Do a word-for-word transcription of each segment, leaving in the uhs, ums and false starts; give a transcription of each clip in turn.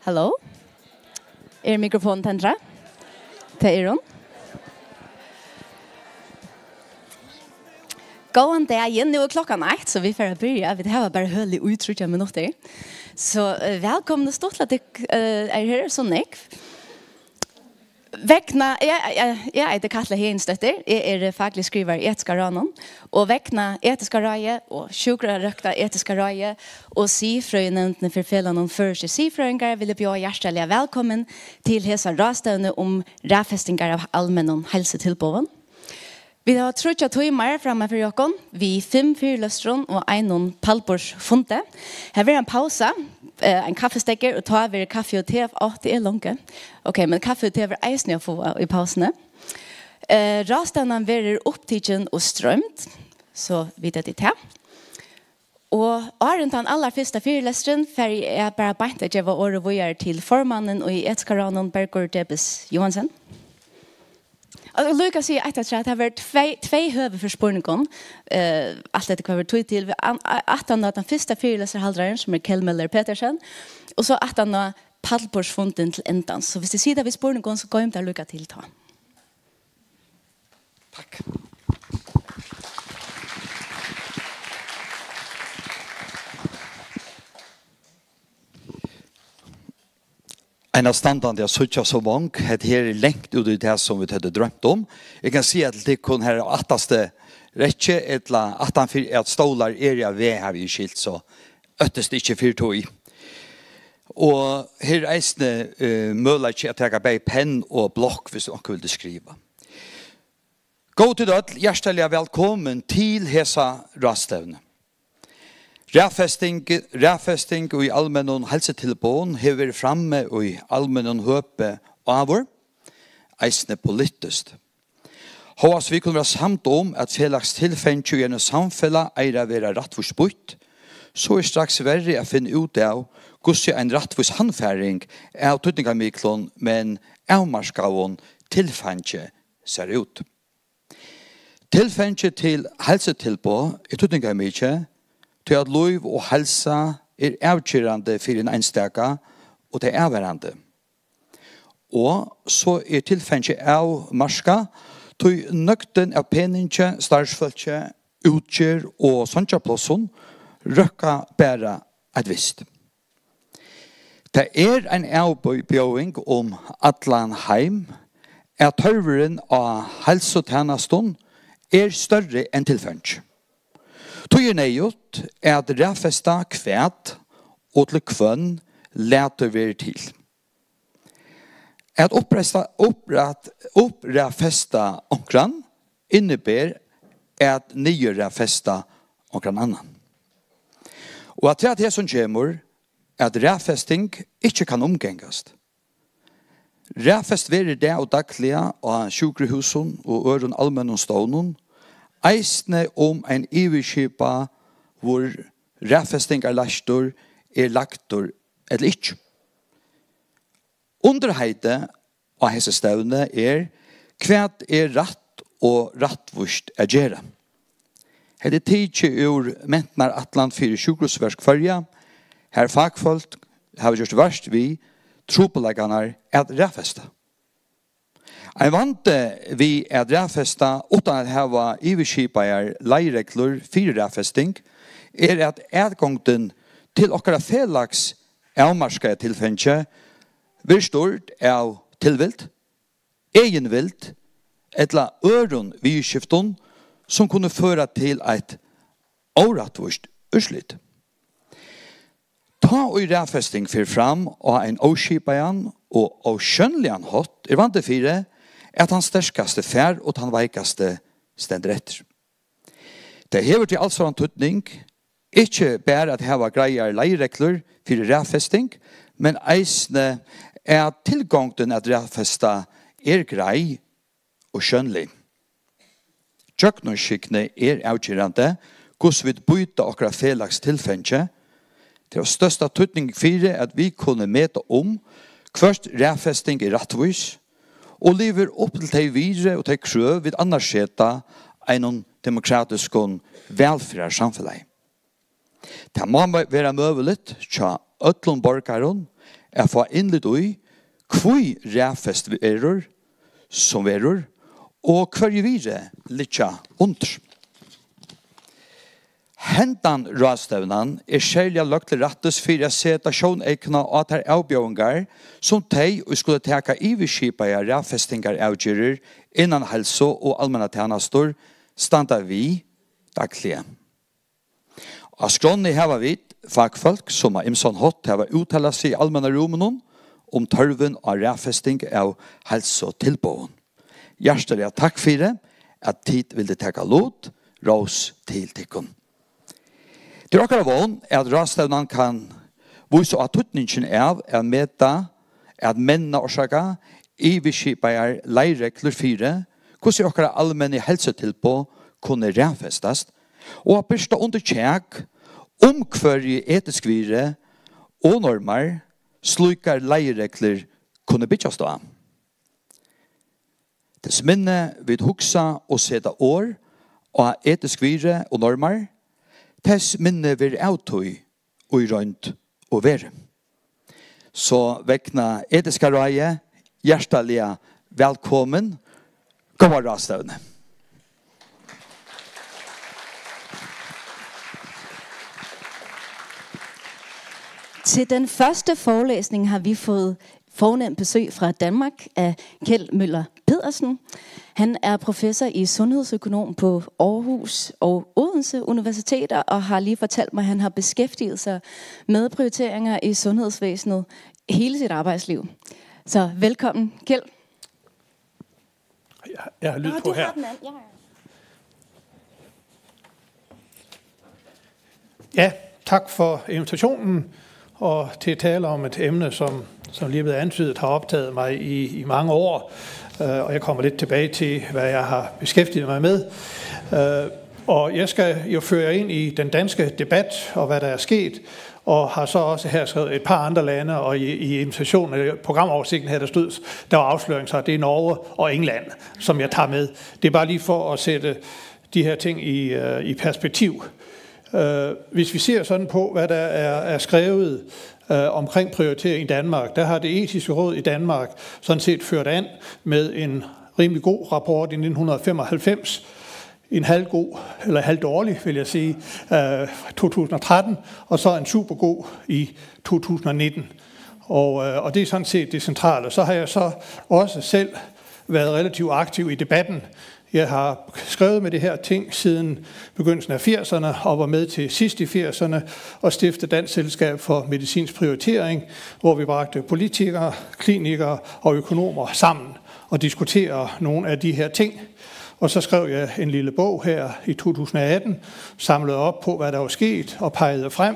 Halló? Er mikrofonin tendrað? Tað er hon. Góðan dagin. Nú er klokkan eitt, so vit fara at byrja. Vit hava bara hølið í tríggjar minuttir. So, eh, vælkomin og stuttligt at tit, eh, eru her so nógv. Vegna, eg, eg, eg eiti Katla Heginsdóttir, eg eri faklig skrivari í Etiska ráðnum, og vegna Etiska ráðið og Sjúkrarøktaretiska ráðið og Siðfrøðinevndini fyri Felagið um Føroyskir Siðfrøðingar vil eg bjóða hjartaliga vælkomin til hesa ráðstevnu um raðfestingar av almennum heilsutilboðum. Vit hava tríggjar tímar framman fyri okkum, við fimm fyrilestrum og einum pallborðsfundi. Her verður ein pausa, eh, ein kaffistekkur, og tá verður kaffi og te, áh, tað er leingi. Ok, men kaffi og te verður eisini at fáa í pausuni. Eh, ráðstevnan verður upptikin og stroymd, so vita tit tað. Og áðrenn tann allarfyrsta fyrilesturin fari eg bara beint at geva orðið víðari til formannin í Etiska ráðnum, Bergur Debes Johansen. Og líka siga eitt afturat, tað verður tvey, tvey høvi fyri spurningum, eh, alt eftir hvat verður tíð til. An-, a-, aftan á tann fyrsta fyrilestrarhaldaran, sum er Kjell Møller Petersen, og so aftan á pallborðsfundin til endans. So viss tit sita við spurningum, so goym tær líka til tá. Takk. Einastandandi at síggja so mong. Hetta her er langt út í tað, sum vit høvdu droymt um. Eg kann siga til tykkum her á aftasti rekkju, ella aftan fyri, at stólar eru á veg, havi eg skilt, so óttist ikki fyri tí. Og her er eisini, eh, møguleiki at taka bæði penn og blokk, viss onkur vildi skriva. Góðu tit øll, hjartaliga vælkomin til hesa ráðstevnu. Raðfesting, raðfesting í almennum heilsutilboðum hevur verið frammi í almennum høpi áður, eisini politiskt. Hóast vit kunnu vera samd um, at felags tilfeingi í einum samfelag eigur at vera rættvíst býtt, so er straks verri at finna út av, hvussu ein rættvís handfaring av týdningarmiklum, men avmarkaðum tilfeingi sær út. Tilfeingi til heilsutilboð er týdningarmikið, tí at lív og heilsa er avgerandi fyri ein einstaka, og tað er avvarðandi. Og so er tilfeingi avmarkað, tí nøgdin av peningi, starvsfólki, útgerð og seingjarplássum røkka bara eitt vist. Tað er ein avbjóðing um allan heim, at tørvurin á heilsutænastum er størri enn tilfeingi. Tí er neyðugt at raðfesta, hvat og til hvønn latur verður til. At uppreista, upprætt, uppraðfesta onkran inniber at niðurraðfesta onkran annan. Og afturat hesum kemur, at raðfesting ikki kann umgangast. Raðfest verður dag og dagliga á sjúkrahúsum og øðrum almennum stovnum, eisini um ein yvirskipaður raðfestingarleistur er lagdur ella ikki. Undirheitið á hesi stevnu er, hvat er rætt og rættvíst at gera? Hetta er tikið úr Mentarætlan fyri Sjúkrahúsverk Føroya, har fakfólk hava gjørt vart við trupulleikarnar at raðfesta. Ein vandi við at raðfesta uttan at hava yvirskipaðar leiðreglur fyri raðfesting er, at atgongdin til okkara felags avmarkaða tilfeingi verður stýrd av tilvild, eginvild ella øðrum viðurskiftum, sum kunnu føra til eitt órættvíst úrslit. Tá ið raðfesting fer fram á ein óskipaðan og ósjónligan hátt, er vandi fyri, at tann sterkasti fær og tann veikasti stendur eftir. Tað hevur tí alstóran týdning, ikki bara at hava greiðar leiðreglur fyri raðfesting, men eisini at tilgongdin at raðfesta er greið og sjónlig. Gjøgnumskygni er avgerandi, hvussu vit býta okkara felags tilfeingi. Tað er av størsta týdning fyri, at vit kunnu meta, um hvørt raðfesting er rættvís og livir upp til tey virði og tey krøv, vit annars seta einum demokratiskum vælferðarsamfelagi. Tað má mø-, vera møguligt hjá øllum borgarum at fáa innlit í, hví raðfest verður, sum verður, og hvørji virði liggja undir. Hendan ráðstevnan er serliga løgd til rættis fyri at seta sjóneykuna á tær avbjóðingar, sum tey, ið skulu taka yvirskipaðar raðfestingaravgerðir innan heilsu og almannar tænastur, standa við dagliga. Á skránni hava vit fakfólk, sum á ymsan hátt hava úttalað seg í almenna rúminum um tørvin á raðfesting av heilsutilboðum. Hjartaliga takk fyri, at tit vildu taka lut. Rós til tykkum. Tað er okkara vón, at ráðstevnan kann vísa á týdningin av at meta, at menna orsaka yvirskipaðar leiðreglur fyri, hvussu okkara almennu heilsutilboð kunnu raðfestast, og at birta undir kjak, um hvørji etisk virði og normar slíkar leiðreglur kunnu byggjast á. Tess minni vit hugsa og seta orð á etisk virði og normar, tess minni verður av tí í roynd og veru. So vegna etiska ráðið, hjartaliga vælkomin. Góða ráðstevnu. Til den første forelæsning har vi fået fornemt besøg fra Danmark af Kjeld Møller Pedersen. Han er professor i sundhedsøkonom på Aarhus og Odense Universiteter og har lige fortalt mig, at han har beskæftiget sig med prioriteringer i sundhedsvæsenet hele sit arbejdsliv. Så velkommen, Kjeld. Jeg har lyd på her. Ja, tak for invitationen og til at tale om et emne, som, som lige er blevet antydet, har optaget mig i, i mange år. Øh, og jeg kommer lidt tilbage til, hvad jeg har beskæftiget mig med. Øh, og jeg skal jo føre ind i den danske debat og hvad der er sket, og har så også her skrevet et par andre lande, og i, i invitationen, eller programoversigten her, der stod, der var afsløring, så det er Norge og England, som jeg tager med. Det er bare lige for at sætte de her ting i, øh, i perspektiv. Øh, hvis vi ser sådan på, hvad der er, er skrevet øh, omkring prioritering i Danmark, der har Det Etiske Råd i Danmark sådan set ført an med en rimelig god rapport i nitten hundrede og femoghalvfems, en halvgod, eller halvdårlig, vil jeg sige, øh, to tusind og tretten, og så en supergod i to tusind og nitten. Og, øh, og det er sådan set det centrale. Så har jeg så også selv været relativt aktiv i debatten. Jeg har skrevet med det her ting siden begyndelsen af firserne og var med til sidst i firserne at stifte Dansk Selskab for Medicinsk Prioritering, hvor vi bragte politikere, klinikere og økonomer sammen og diskutere nogle af de her ting. Og så skrev jeg en lille bog her i to tusind og atten, samlede op på, hvad der var sket, og pegede frem.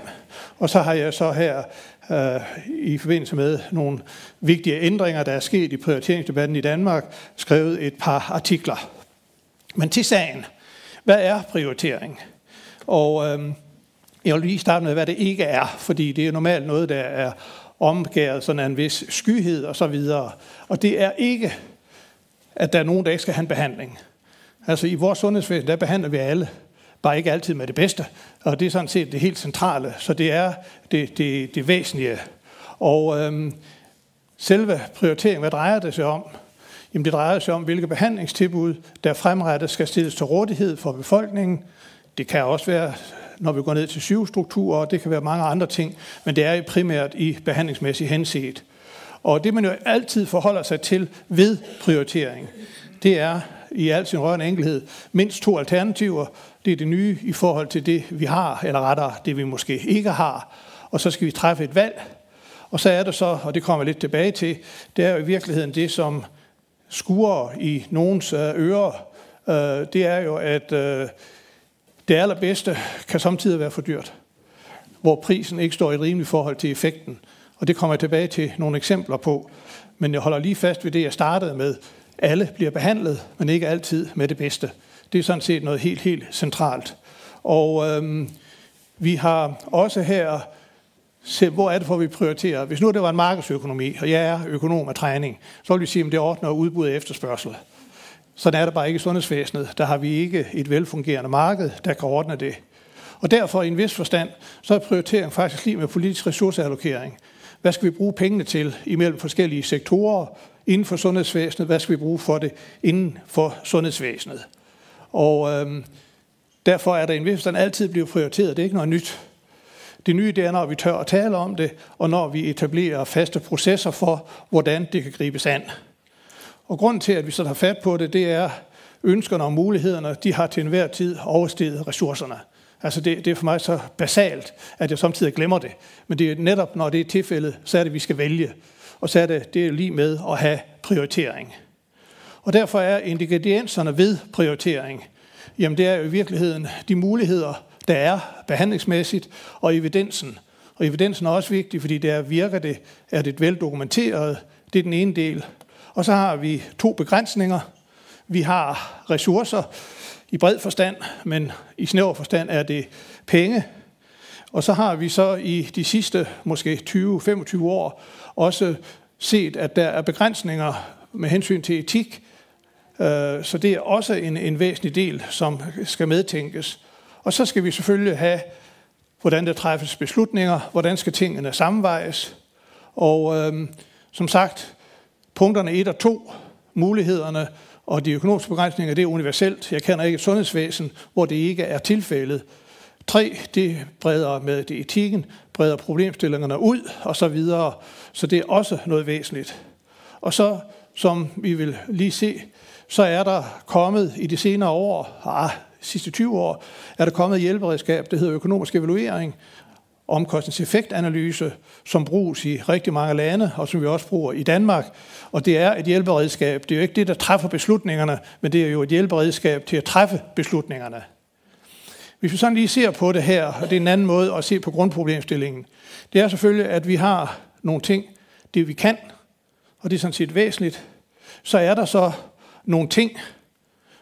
Og så har jeg så her øh, i forbindelse med nogle vigtige ændringer, der er sket i prioriteringsdebatten i Danmark, skrevet et par artikler. Men til sagen. Hvad er prioritering? Og øh, jeg vil lige starte med, hvad det ikke er, fordi det er normalt noget, der er omgærdet sådan af en vis skyhed og så videre. Og det er ikke, at der er nogen, der ikke skal have en behandling. Altså i vores sundhedsvæsen, der behandler vi alle, bare ikke altid med det bedste. Og det er sådan set det helt centrale, så det er det, det, det væsentlige. Og øhm, selve prioritering, hvad drejer det sig om? Jamen det drejer sig om, hvilke behandlingstilbud, der fremadrettet skal stilles til rådighed for befolkningen. Det kan også være, når vi går ned til sygehusstrukturer, og det kan være mange andre ting, men det er jo primært i behandlingsmæssig henseende. Og det man jo altid forholder sig til ved prioritering, det er i al sin rørende enkelhed mindst to alternativer. Det er det nye i forhold til det, vi har, eller rettere, det vi måske ikke har. Og så skal vi træffe et valg. Og så er det så, og det kommer jeg lidt tilbage til, det er jo i virkeligheden det, som skurrer i nogens øh, ører, øh, det er jo, at øh, det allerbedste kan samtidig være for dyrt, hvor prisen ikke står i et rimeligt forhold til effekten. Og det kommer jeg tilbage til nogle eksempler på. Men jeg holder lige fast ved det, jeg startede med. Alle bliver behandlet, men ikke altid med det bedste. Det er sådan set noget helt, helt centralt. Og øhm, vi har også her set, hvor er det for, vi prioriterer. Hvis nu det var en markedsøkonomi, og jeg er økonom af træning, så vil vi sige, at det ordner udbud og efterspørgsel. Sådan er det bare ikke i sundhedsvæsenet. Der har vi ikke et velfungerende marked, der kan ordne det. Og derfor i en vis forstand, så er prioritering faktisk lige med politisk ressourceallokering. hvad skal vi bruge pengene til imellem forskellige sektorer inden for sundhedsvæsenet? Hvad skal vi bruge for det inden for sundhedsvæsenet? Og øhm, derfor er der i en vis forstand altid blevet prioriteret. Det er ikke noget nyt. Det nye, det er, når vi tør at tale om det, og når vi etablerer faste processer for, hvordan det kan gribes an. Og grunden til, at vi så tager fat på det, det er, ønskerne og mulighederne, de har til enhver tid oversteget ressourcerne. Altså det, det er for mig så basalt, at jeg samtidig glemmer det. Men det er netop, når det er tilfældet, så er det, vi skal vælge. Og så er det, det er jo lige med at have prioritering. Og derfor er ingredienserne ved prioritering, jamen det er jo i virkeligheden de muligheder, der er behandlingsmæssigt, og evidensen. Og evidensen er også vigtig, fordi det er, virker det, er det veldokumenteret. Det er den ene del. Og så har vi to begrænsninger. Vi har ressourcer i bred forstand, men i snæver forstand er det penge. Og så har vi så i de sidste måske tyve, femogtyve år også set, at der er begrænsninger med hensyn til etik. Øh, så det er også en, en væsentlig del, som skal medtænkes. Og så skal vi selvfølgelig have, hvordan der træffes beslutninger, hvordan skal tingene sammenvejes. Og øhm, som sagt, punkterne et og to, mulighederne og de økonomiske begrænsninger, det er universelt. Jeg kender ikke et sundhedsvæsen, hvor det ikke er tilfældet. Tre, det breder med det etikken, breder problemstillingerne ud og så videre. Så det er også noget væsentligt. Og så, som vi vil lige se, så er der kommet i de senere år, ah, sidste tyve år, er der kommet et hjælperedskab, det hedder økonomisk evaluering, omkostningseffektanalyse, som bruges i rigtig mange lande, og som vi også bruger i Danmark. Og det er et hjælperedskab. Det er jo ikke det, der træffer beslutningerne, men det er jo et hjælperedskab til at træffe beslutningerne. Hvis vi sådan lige ser på det her, og det er en anden måde at se på grundproblemstillingen, det er selvfølgelig, at vi har nogle ting, det vi kan, og det er sådan set væsentligt. Så er der så nogle ting,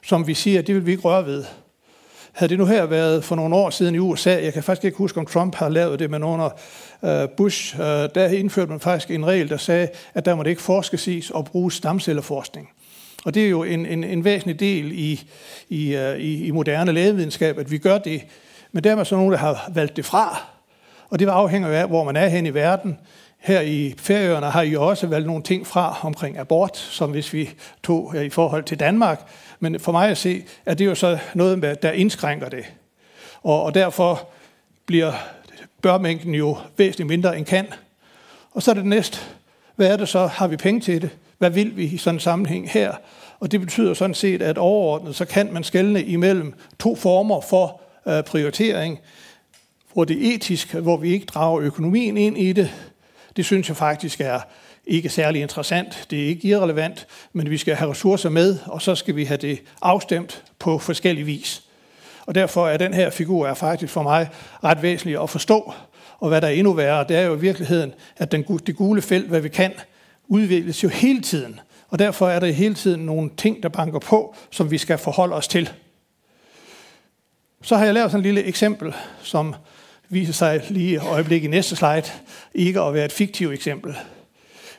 som vi siger, det vil vi ikke røre ved. Havde det nu her været for nogle år siden i U S A, jeg kan faktisk ikke huske, om Trump har lavet det, men under øh, Bush, øh, der indførte man faktisk en regel, der sagde, at der måtte ikke forskes i at bruge stamcelleforskning. Og det er jo en, en, en væsentlig del i, i, øh, i, i moderne lægevidenskab, at vi gør det. Men der er så nogen, der har valgt det fra. Og det afhænger jo af, hvor man er hen i verden. Her i Færøerne har I jo også valgt nogle ting fra omkring abort, som hvis vi tog øh, i forhold til Danmark. Men for mig at se, er det jo så noget, med- der indskrænker det. Og, og derfor bliver børmængden jo væsentligt mindre end kan. Og så er det næste, hvad er det så? Har vi penge til det? Hvad vil vi i sådan en sammenhæng her? Og det betyder sådan set, at overordnet, så kan man skelne imellem to former for øh, prioritering, hvor det er etisk, hvor vi ikke drager økonomien ind i det. Det synes jeg faktisk er ikke særlig interessant. Det er ikke irrelevant, men vi skal have ressourcer med, og så skal vi have det afstemt på forskellig vis. Og derfor er den her figur er faktisk for mig ret væsentlig at forstå. Og hvad der er endnu værre, det er jo i virkeligheden, at den, gu- det gule felt, hvad vi kan, udvikles jo hele tiden. Og derfor er der hele tiden nogle ting, der banker på, som vi skal forholde os til. Så har jeg lavet sådan et lille eksempel, som viser sig lige et øjeblik i næste slide, ikke at være et fiktivt eksempel.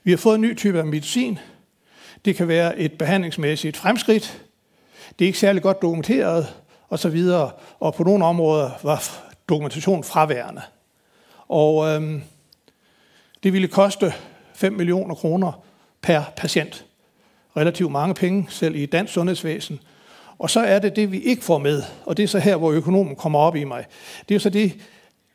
Vi har fået en ny type af medicin. Det kan være et behandlingsmæssigt fremskridt. Det er ikke særlig godt dokumenteret, og så videre. Og på nogle områder var f- dokumentationen fraværende. Og øhm, det ville koste fem millioner kroner per patient. Relativt mange penge, selv i et dansk sundhedsvæsen. Og så er det det, vi ikke får med, og det er så her, hvor økonomen kommer op i mig. Det er så det,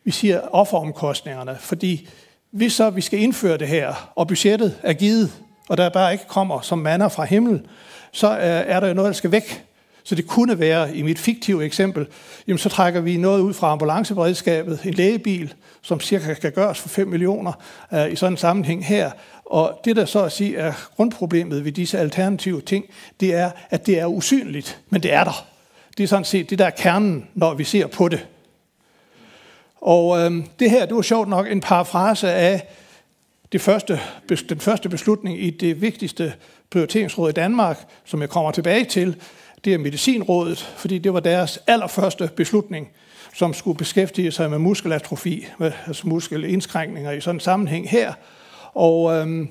vi siger offeromkostningerne, fordi hvis så vi skal indføre det her, og budgettet er givet, og der bare ikke kommer som manna fra himmel, så øh, er der jo noget, der skal væk. Så det kunne være, i mit fiktive eksempel, jamen så trækker vi noget ud fra ambulanceberedskabet, en lægebil, som cirka skal gøres for fem millioner øh, i sådan en sammenhæng her. Og det, der så at sige er grundproblemet ved disse alternative ting, det er, at det er usynligt, men det er der. Det er sådan set det, der er kernen, når vi ser på det. Og øhm, det her, det var sjovt nok en parafrase af det første, bes- den første beslutning i det vigtigste prioriteringsråd i Danmark, som jeg kommer tilbage til, det er Medicinrådet, fordi det var deres allerførste beslutning, som skulle beskæftige sig med muskelatrofi, med, altså muskelindskrænkninger i sådan en sammenhæng her. Og øhm,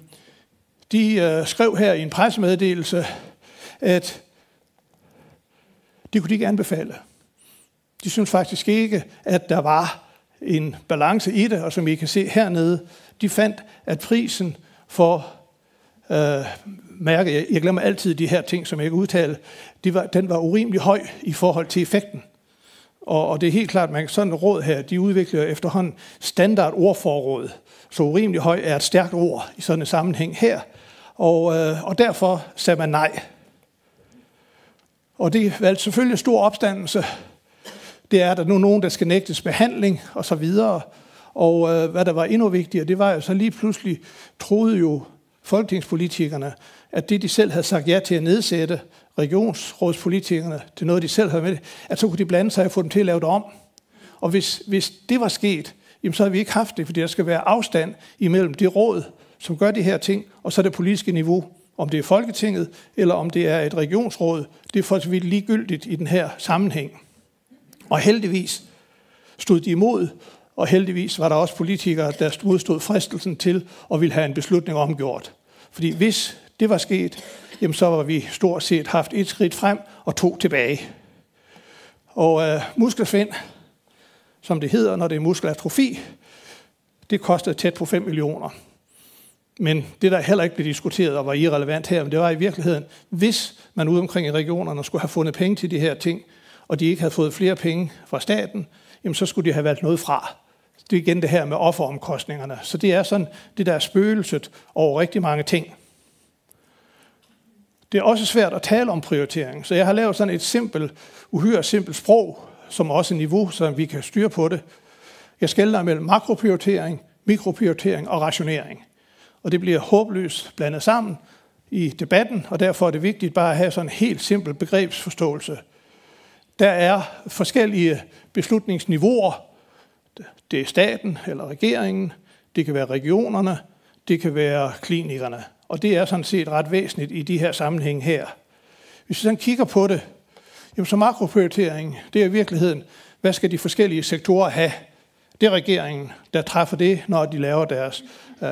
de øh, skrev her i en pressemeddelelse, at det kunne de ikke anbefale. De synes faktisk ikke, at der var en balance i det, og som I kan se hernede, de fandt, at prisen for øh, mærke, jeg, jeg glemmer altid de her ting, som jeg ikke udtale, de var, den var urimelig høj i forhold til effekten. Og, og det er helt klart, at man sådan et råd her, de udvikler efterhånden standard ordforråd. Så urimelig høj er et stærkt ord i sådan en sammenhæng her. Og, øh, og derfor sagde man nej. Og det valgte selvfølgelig stor opstandelse. Det er der nu nogen, der skal nægtes behandling og så videre. Og øh, hvad der var endnu vigtigere, det var jo så lige pludselig, troede jo folketingspolitikerne, at det, de selv havde sagt ja til at nedsætte, regionsrådspolitikerne, det er noget, de selv havde med, at så kunne de blande sig og få dem til at lave det om. Og hvis, hvis det var sket, jamen så havde vi ikke haft det, fordi der skal være afstand imellem det råd, som gør de her ting, og så det politiske niveau. Om det er Folketinget, eller om det er et regionsråd, det er for så vidt ligegyldigt i den her sammenhæng. Og heldigvis stod de imod, og heldigvis var der også politikere, der modstod fristelsen til at ville have en beslutning omgjort. Fordi hvis det var sket, jamen så var vi stort set haft et skridt frem og to tilbage. Og øh, muskelsvind, som det hedder, når det er muskelatrofi, det kostede tæt på fem millioner. Men det, der heller ikke blev diskuteret og var irrelevant her, men det var i virkeligheden, hvis man ude omkring i regionerne skulle have fundet penge til de her ting, og de ikke havde fået flere penge fra staten, jamen så skulle de have valgt noget fra. Det er igen det her med offeromkostningerne. Så det er sådan det, der er spøgelset over rigtig mange ting. Det er også svært at tale om prioritering, så jeg har lavet sådan et simpelt, uhyre simpelt sprog, som også niveau, så vi kan styre på det. Jeg skelner mellem makroprioritering, mikroprioritering og rationering. Og det bliver håbløst blandet sammen i debatten, og derfor er det vigtigt bare at have sådan en helt simpel begrebsforståelse. Der er forskellige beslutningsniveauer. Det er staten eller regeringen, det kan være regionerne, det kan være klinikerne. Og det er sådan set ret væsentligt i de her sammenhæng her. Hvis vi sådan kigger på det, jamen så makroprioritering, det er i virkeligheden, hvad skal de forskellige sektorer have? Det er regeringen, der træffer det, når de laver deres øh,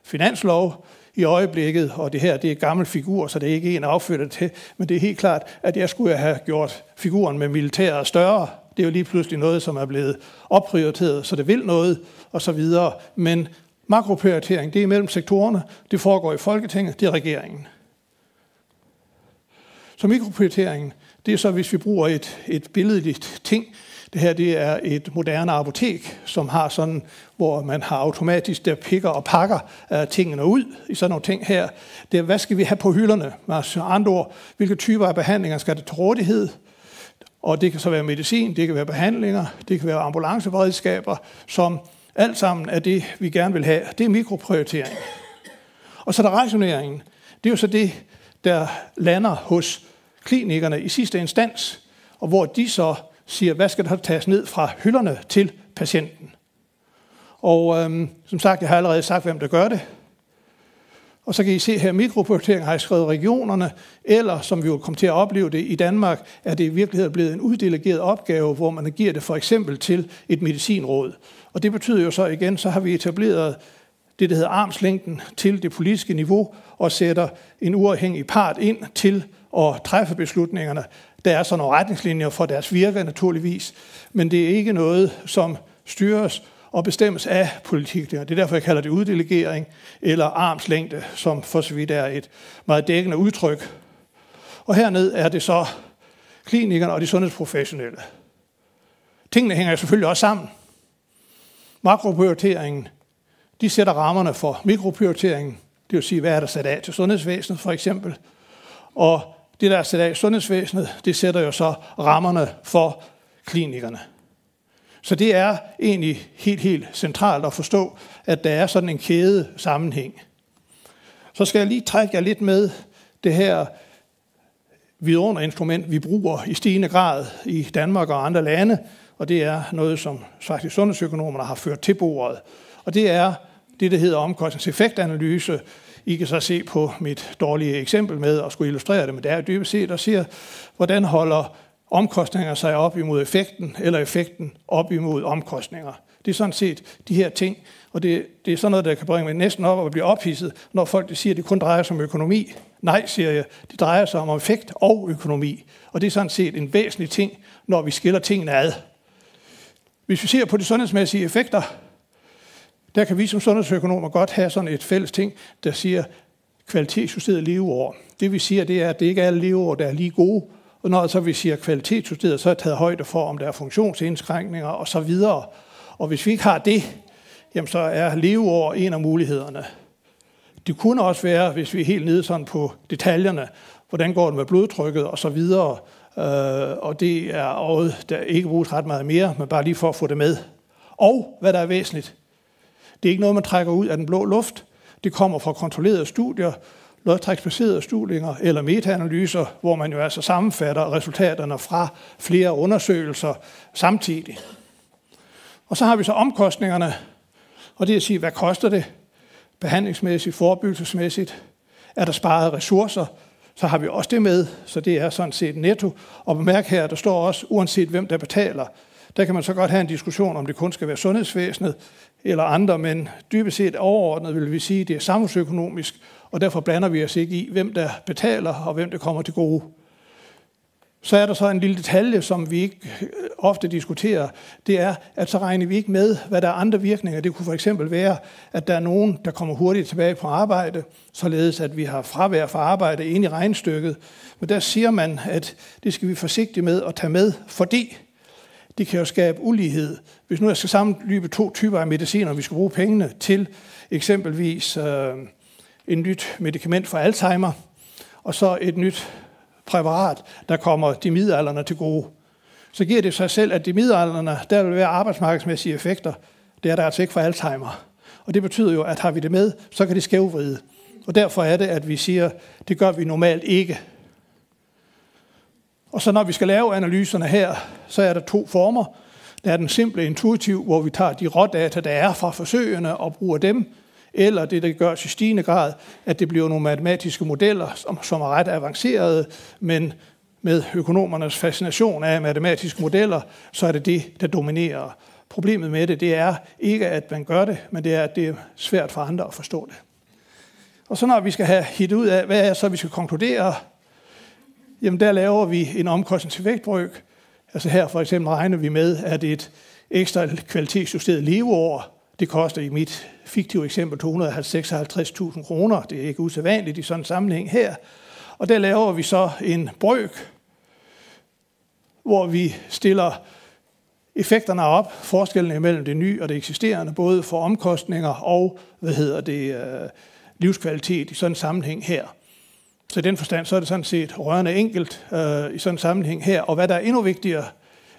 finanslov. I øjeblikket, og det her, det er gammel figur, så det er ikke en, der opfører det til, men det er helt klart, at jeg skulle have gjort figuren med militæret større. Det er jo lige pludselig noget, som er blevet opprioriteret, så det vil noget, og så videre. Men makroprioritering, det er mellem sektorerne, det foregår i Folketinget, det er regeringen. Så mikroprioriteringen, det er så, hvis vi bruger et, et billedligt ting. Det her, det er et moderne apotek, som har sådan, hvor man har automatisk, der pikker og pakker øh, tingene ud i sådan nogle ting her. Det er, hvad skal vi have på hylderne? Med andre ord, hvilke typer af behandlinger skal der til rådighed? Og det kan så være medicin, det kan være behandlinger, det kan være ambulanceberedskaber, som alt sammen er det, vi gerne vil have. Det er mikroprioritering. Og så er der rationeringen. Det er jo så det, der lander hos klinikerne i sidste instans, og hvor de så siger, hvad skal der tages ned fra hylderne til patienten? Og øhm, som sagt, jeg har allerede sagt, hvem der gør det. Og så kan I se her, mikroprioritering har jeg skrevet regionerne, eller som vi jo kommer til at opleve det i Danmark, er det i virkeligheden blevet en uddelegeret opgave, hvor man giver det for eksempel til et medicinråd. Og det betyder jo så igen, så har vi etableret det, der hedder armslængden til det politiske niveau, og sætter en uafhængig part ind til at træffe beslutningerne. Der er så nogle retningslinjer for deres virke naturligvis, men det er ikke noget, som styres og bestemmes af politikere. Det er derfor, jeg kalder det uddelegering eller armslængde, som for så vidt er et meget dækkende udtryk. Og herned er det så klinikerne og de sundhedsprofessionelle. Tingene hænger jo selvfølgelig også sammen. Makroprioriteringen, de sætter rammerne for mikroprioriteringen. Det vil sige, hvad er der sat af til sundhedsvæsenet for eksempel. Og det, der er sat af i sundhedsvæsenet, det sætter jo så rammerne for klinikerne. Så det er egentlig helt, helt centralt at forstå, at der er sådan en kædesammenhæng. Så skal jeg lige trække jer lidt med det her vidunderligt instrument, vi bruger i stigende grad i Danmark og andre lande, og det er noget, som faktisk sundhedsøkonomerne har ført til bordet. Og det er det, der hedder omkostningseffektanalyse. I kan så se på mit dårlige eksempel med at skulle illustrere det, men det er dybest set at sige, hvordan holder omkostninger sig op imod effekten, eller effekten op imod omkostninger. Det er sådan set de her ting, og det, det er sådan noget, der kan bringe mig næsten op og blive ophidset, når folk de siger, at det kun drejer sig om økonomi. Nej, siger jeg, det drejer sig om effekt og økonomi. Og det er sådan set en væsentlig ting, når vi skiller tingene ad. Hvis vi ser på de sundhedsmæssige effekter, der kan vi som sundhedsøkonomer godt have sådan et fælles ting, der siger kvalitetsjusteret leveår. Det vi siger, det er, at det ikke er alle leveår, der er lige gode. Og når så vi siger kvalitetsjusteret, så er taget højde for, om der er funktionsindskrænkninger og så videre. Og hvis vi ikke har det, jamen så er leveår en af mulighederne. Det kunne også være, hvis vi er helt nede sådan på detaljerne, hvordan går det med blodtrykket og så videre. Øh, og det er noget, der ikke bruges ret meget mere, men bare lige for at få det med. Og hvad der er væsentligt, det er ikke noget, man trækker ud af den blå luft. Det kommer fra kontrollerede studier, lodtrækningsbaserede studier eller metaanalyser, hvor man jo altså sammenfatter resultaterne fra flere undersøgelser samtidig. Og så har vi så omkostningerne, og det er at sige, hvad koster det behandlingsmæssigt, forebyggelsesmæssigt? Er der sparet ressourcer? Så har vi også det med, så det er sådan set netto. Og bemærk her, der står også, uanset hvem der betaler. Der kan man så godt have en diskussion, om det kun skal være sundhedsvæsenet eller andre, men dybest set overordnet vil vi sige, at det er samfundsøkonomisk, og derfor blander vi os ikke i, hvem der betaler og hvem det kommer til gode. Så er der så en lille detalje, som vi ikke øh, ofte diskuterer. Det er, at så regner vi ikke med, hvad der er andre virkninger. Det kunne for eksempel være, at der er nogen, der kommer hurtigt tilbage på arbejde, således at vi har fravær fra arbejde inde i regnestykket. Men der siger man, at det skal vi forsigtigt med at tage med, fordi det kan jo skabe ulighed. Hvis nu jeg skal sammenligne to typer af mediciner, vi skal bruge pengene til, eksempelvis øh, et nyt medicament for Alzheimer, og så et nyt præparat, der kommer de midaldrende til gode, så giver det sig selv, at de midaldrende, der vil være arbejdsmarkedsmæssige effekter. Det er der altså ikke for Alzheimer. Og det betyder jo, at har vi det med, så kan det skævvride. Og derfor er det, at vi siger, det gør vi normalt ikke. Og så når vi skal lave analyserne her, så er der to former. Der er den simple intuitiv, hvor vi tager de rådata, der er fra forsøgene, og bruger dem, eller det, der gøres i stigende grad, at det bliver nogle matematiske modeller, som, som er ret avancerede, men med økonomernes fascination af matematiske modeller, så er det det, der dominerer. Problemet med det, det er ikke, at man gør det, men det er, at det er svært for andre at forstå det. Og så når vi skal have hittet ud af, hvad er så, vi skal konkludere, jamen der laver vi en omkostning til vægtbrøk. Altså her for eksempel regner vi med, at et ekstra kvalitetsjusteret leveår, det koster i mit fiktive eksempel to hundrede og seksoghalvtreds tusind kroner. Det er ikke usædvanligt i sådan en sammenhæng her. Og der laver vi så en brøk, hvor vi stiller effekterne op, forskellen imellem det nye og det eksisterende, både for omkostninger og, hvad hedder det, øh, livskvalitet i sådan en sammenhæng her. Så i den forstand, så er det sådan set rørende enkelt øh, i sådan en sammenhæng her. Og hvad der er endnu vigtigere,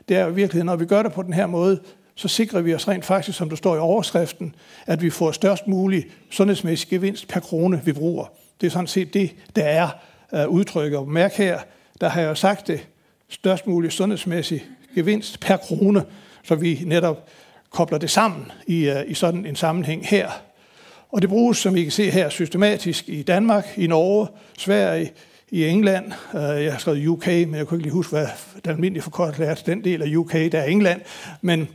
det er jo i virkeligheden, når vi gør det på den her måde, så sikrer vi os rent faktisk, som der står i overskriften, at vi får størst mulig sundhedsmæssig gevinst per krone, vi bruger. Det er sådan set det, der er øh, udtrykket. Og bemærk her, der har jeg jo sagt det, størst mulig sundhedsmæssig gevinst per krone, så vi netop kobler det sammen i, øh, i sådan en sammenhæng her. Og det bruges, som I kan se her, systematisk i Danmark, i Norge, Sverige, i England. Øh, jeg har skrevet U K, men jeg kunne ikke lige huske, hvad den almindelige forkortelse er til den del af U K, der er England. Men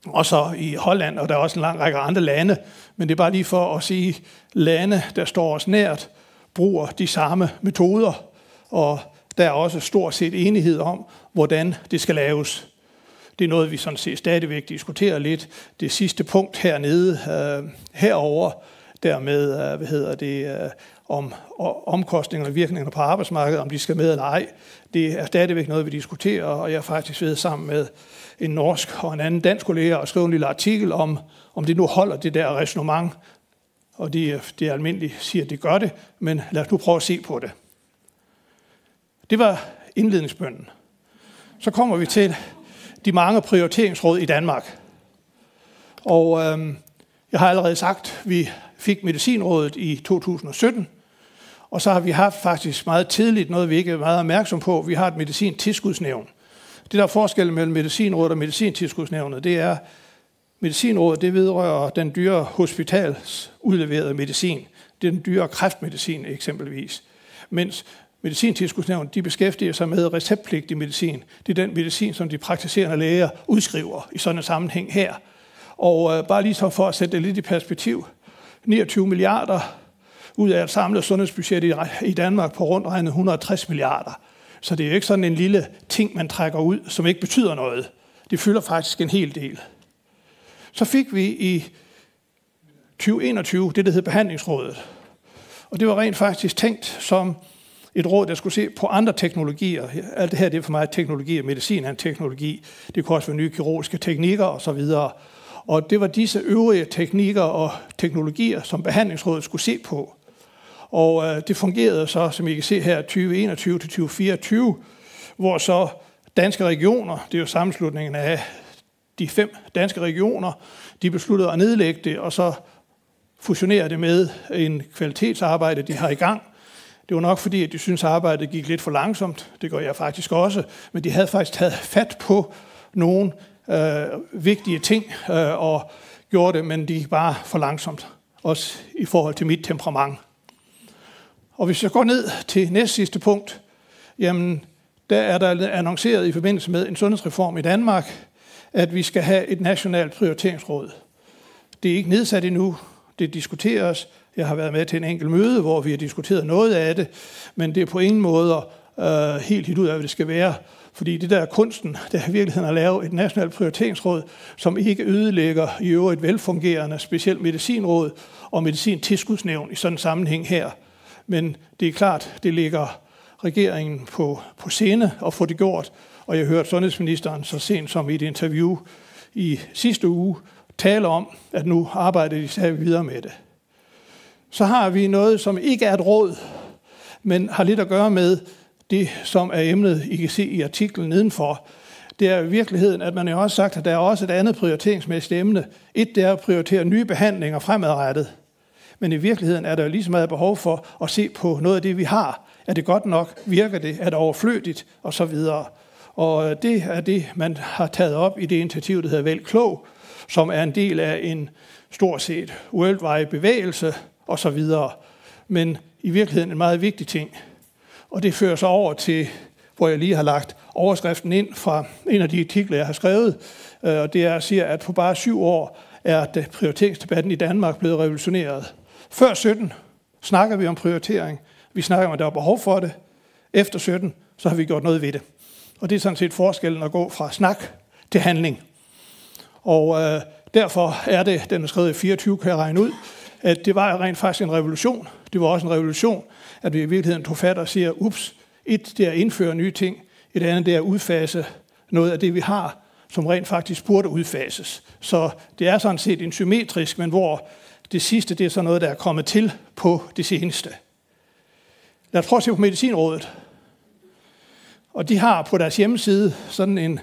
og så i Holland, og der er også en lang række andre lande. Men det er bare lige for at sige, lande, der står os nært, bruger de samme metoder, og der er også stort set enighed om, hvordan det skal laves. Det er noget, vi sådan set stadigvæk diskuterer lidt. Det sidste punkt hernede, øh, herover, dermed, øh, hvad hedder det, øh, om og omkostningerne og virkningerne på arbejdsmarkedet, om de skal med eller ej, det er stadigvæk noget, vi diskuterer, og jeg er faktisk ved sammen med en norsk og en anden dansk kollega at skrive en lille artikel om, om det nu holder det der ræsonnement, og det, det er almindeligt siger, at det gør det, men lad os nu prøve at se på det. Det var indledningsbønnen. Så kommer vi til de mange prioriteringsråd i Danmark. Og øhm, jeg har allerede sagt, at vi fik Medicinrådet i to tusind og sytten, og så har vi haft faktisk meget tidligt noget, vi ikke er meget opmærksom på. Vi har et medicintilskudsnævn. Det, der er forskellen mellem Medicinrådet og Medicintilskudsnævnet, det er, Medicinrådet, det vedrører den dyre hospitalsudleverede medicin. Det er den dyre kræftmedicin eksempelvis. Mens Medicintilskudsnævnet, de beskæftiger sig med receptpligtig medicin. Det er den medicin, som de praktiserende læger udskriver i sådan en sammenhæng her. Og øh, bare lige så for at sætte det lidt i perspektiv, niogtyve milliarder ud af et samlet sundhedsbudget i, i Danmark på rundt regnet hundrede og tres milliarder. Så det er jo ikke sådan en lille ting, man trækker ud, som ikke betyder noget. Det fylder faktisk en hel del. Så fik vi i tyve enogtyve det, der hed Behandlingsrådet. Og det var rent faktisk tænkt som et råd, der skulle se på andre teknologier. Alt det her, det er for mig teknologi, og medicin er en teknologi. Det kunne også være nye kirurgiske teknikker og så videre. Og det var disse øvrige teknikker og teknologier, som Behandlingsrådet skulle se på. Og øh, det fungerede så, som I kan se her, tyve enogtyve til tyve fireogtyve, hvor så danske regioner, det er jo sammenslutningen af de fem danske regioner, de besluttede at nedlægge det, og så fusionere det med en kvalitetsarbejde, de har i gang. Det var nok fordi, at de synes, at arbejdet gik lidt for langsomt. Det gør jeg faktisk også. Men de havde faktisk taget fat på nogle øh, vigtige ting øh, og gjorde det, men det gik bare for langsomt. Også i forhold til mit temperament. Og hvis jeg går ned til næst sidste punkt, jamen, der er der annonceret i forbindelse med en sundhedsreform i Danmark, at vi skal have et nationalt prioriteringsråd. Det er ikke nedsat endnu. Det diskuteres. Jeg har været med til en enkelt møde, hvor vi har diskuteret noget af det, men det er på ingen måder øh, helt, helt ud af, hvad det skal være. Fordi det, der er kunsten, det er i virkeligheden at lave et nationalt prioriteringsråd, som ikke ødelægger i øvrigt velfungerende, specielt medicinråd og medicintilskudsnævn i sådan en sammenhæng her. Men det er klart, det ligger regeringen på, på sinde at få det gjort, og jeg hørte sundhedsministeren så sent som i et interview i sidste uge tale om, at nu arbejder de stadig videre med det. Så har vi noget, som ikke er et råd, men har lidt at gøre med det, som er emnet, I kan se i artiklen nedenfor. Det er i virkeligheden, at man jo også sagt, at der er også et andet prioriteringsmæssigt emne. Et, det er at prioritere nye behandlinger fremadrettet. Men i virkeligheden er der jo lige så meget behov for at se på noget af det, vi har. Er det godt nok? Virker det? Er det overflødigt? Og så videre. Og øh, det er det, man har taget op i det initiativ, der hedder Vælg Klog, som er en del af en stort set worldwide bevægelse og så videre. Men i virkeligheden en meget vigtig ting. Og det fører så over til, hvor jeg lige har lagt overskriften ind fra en af de artikler, jeg har skrevet, øh, og det er, at sige, at på bare syv år er det prioriteringsdebatten i Danmark blevet revolutioneret. Før sytten snakker vi om prioritering. Vi snakker om, at der er behov for det. Efter sytten, så har vi gjort noget ved det. Og det er sådan set forskellen at gå fra snak til handling. Og øh, derfor er det, den er skrevet i fireogtyve, kan jeg regne ud, at det var rent faktisk en revolution. Det var også en revolution, at vi i virkeligheden tog fat og siger, ups, et, det er at indføre nye ting. Et andet, det er at udfase noget af det, vi har, som rent faktisk burde udfases. Så det er sådan set en symmetrisk, men hvor det sidste, det er så noget, der er kommet til på det seneste. Lad os prøve at se på Medicinrådet. Og de har på deres hjemmeside sådan en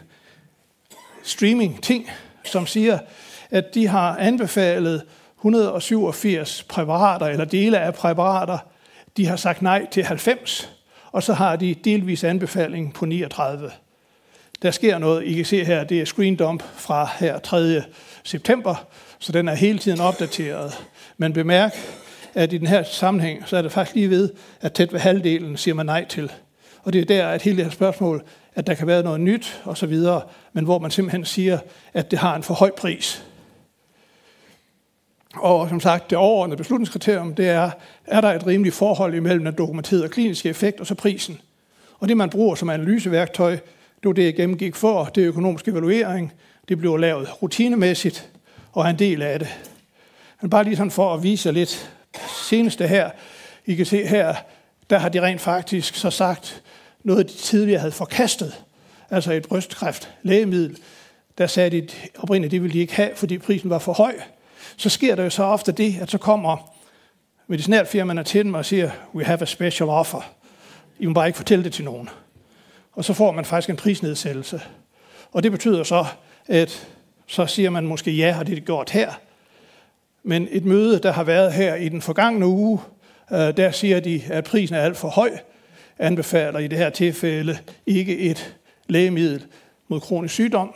streaming-ting, som siger, at de har anbefalet hundrede og syvogfirs præparater eller dele af præparater. De har sagt nej til halvfems, og så har de delvis anbefaling på niogtredive. Der sker noget. I kan se her, det er screendump fra her tredje september, så den er hele tiden opdateret. Men bemærk, at i den her sammenhæng, så er det faktisk lige ved, at tæt ved halvdelen siger man nej til. Og det er der, at hele det her spørgsmål, at der kan være noget nyt og så videre, men hvor man simpelthen siger, at det har en for høj pris. Og som sagt, det overordnede beslutningskriterium, det er, er der et rimeligt forhold imellem den dokumenterede kliniske effekt og så prisen? Og det, man bruger som analyseværktøj, det var det, jeg gennemgik før, det er økonomisk evaluering. Det bliver lavet rutinemæssigt og er en del af det. Men bare lige sådan for at vise jer lidt seneste her. I kan se her, der har de rent faktisk så sagt noget, de tidligere havde forkastet. Altså et brystkræftlægemiddel. Der sagde de oprindeligt, det ville de ikke have, fordi prisen var for høj. Så sker der jo så ofte det, at så kommer medicinalfirmaerne til dem og siger, we have a special offer. I må bare ikke fortælle det til nogen. Og så får man faktisk en prisnedsættelse. Og det betyder så, at så siger man måske ja, og det er det gjort her. Men et møde, der har været her i den forgangne uge, øh, der siger de, at prisen er alt for høj, anbefaler i det her tilfælde ikke et lægemiddel mod kronisk sygdom.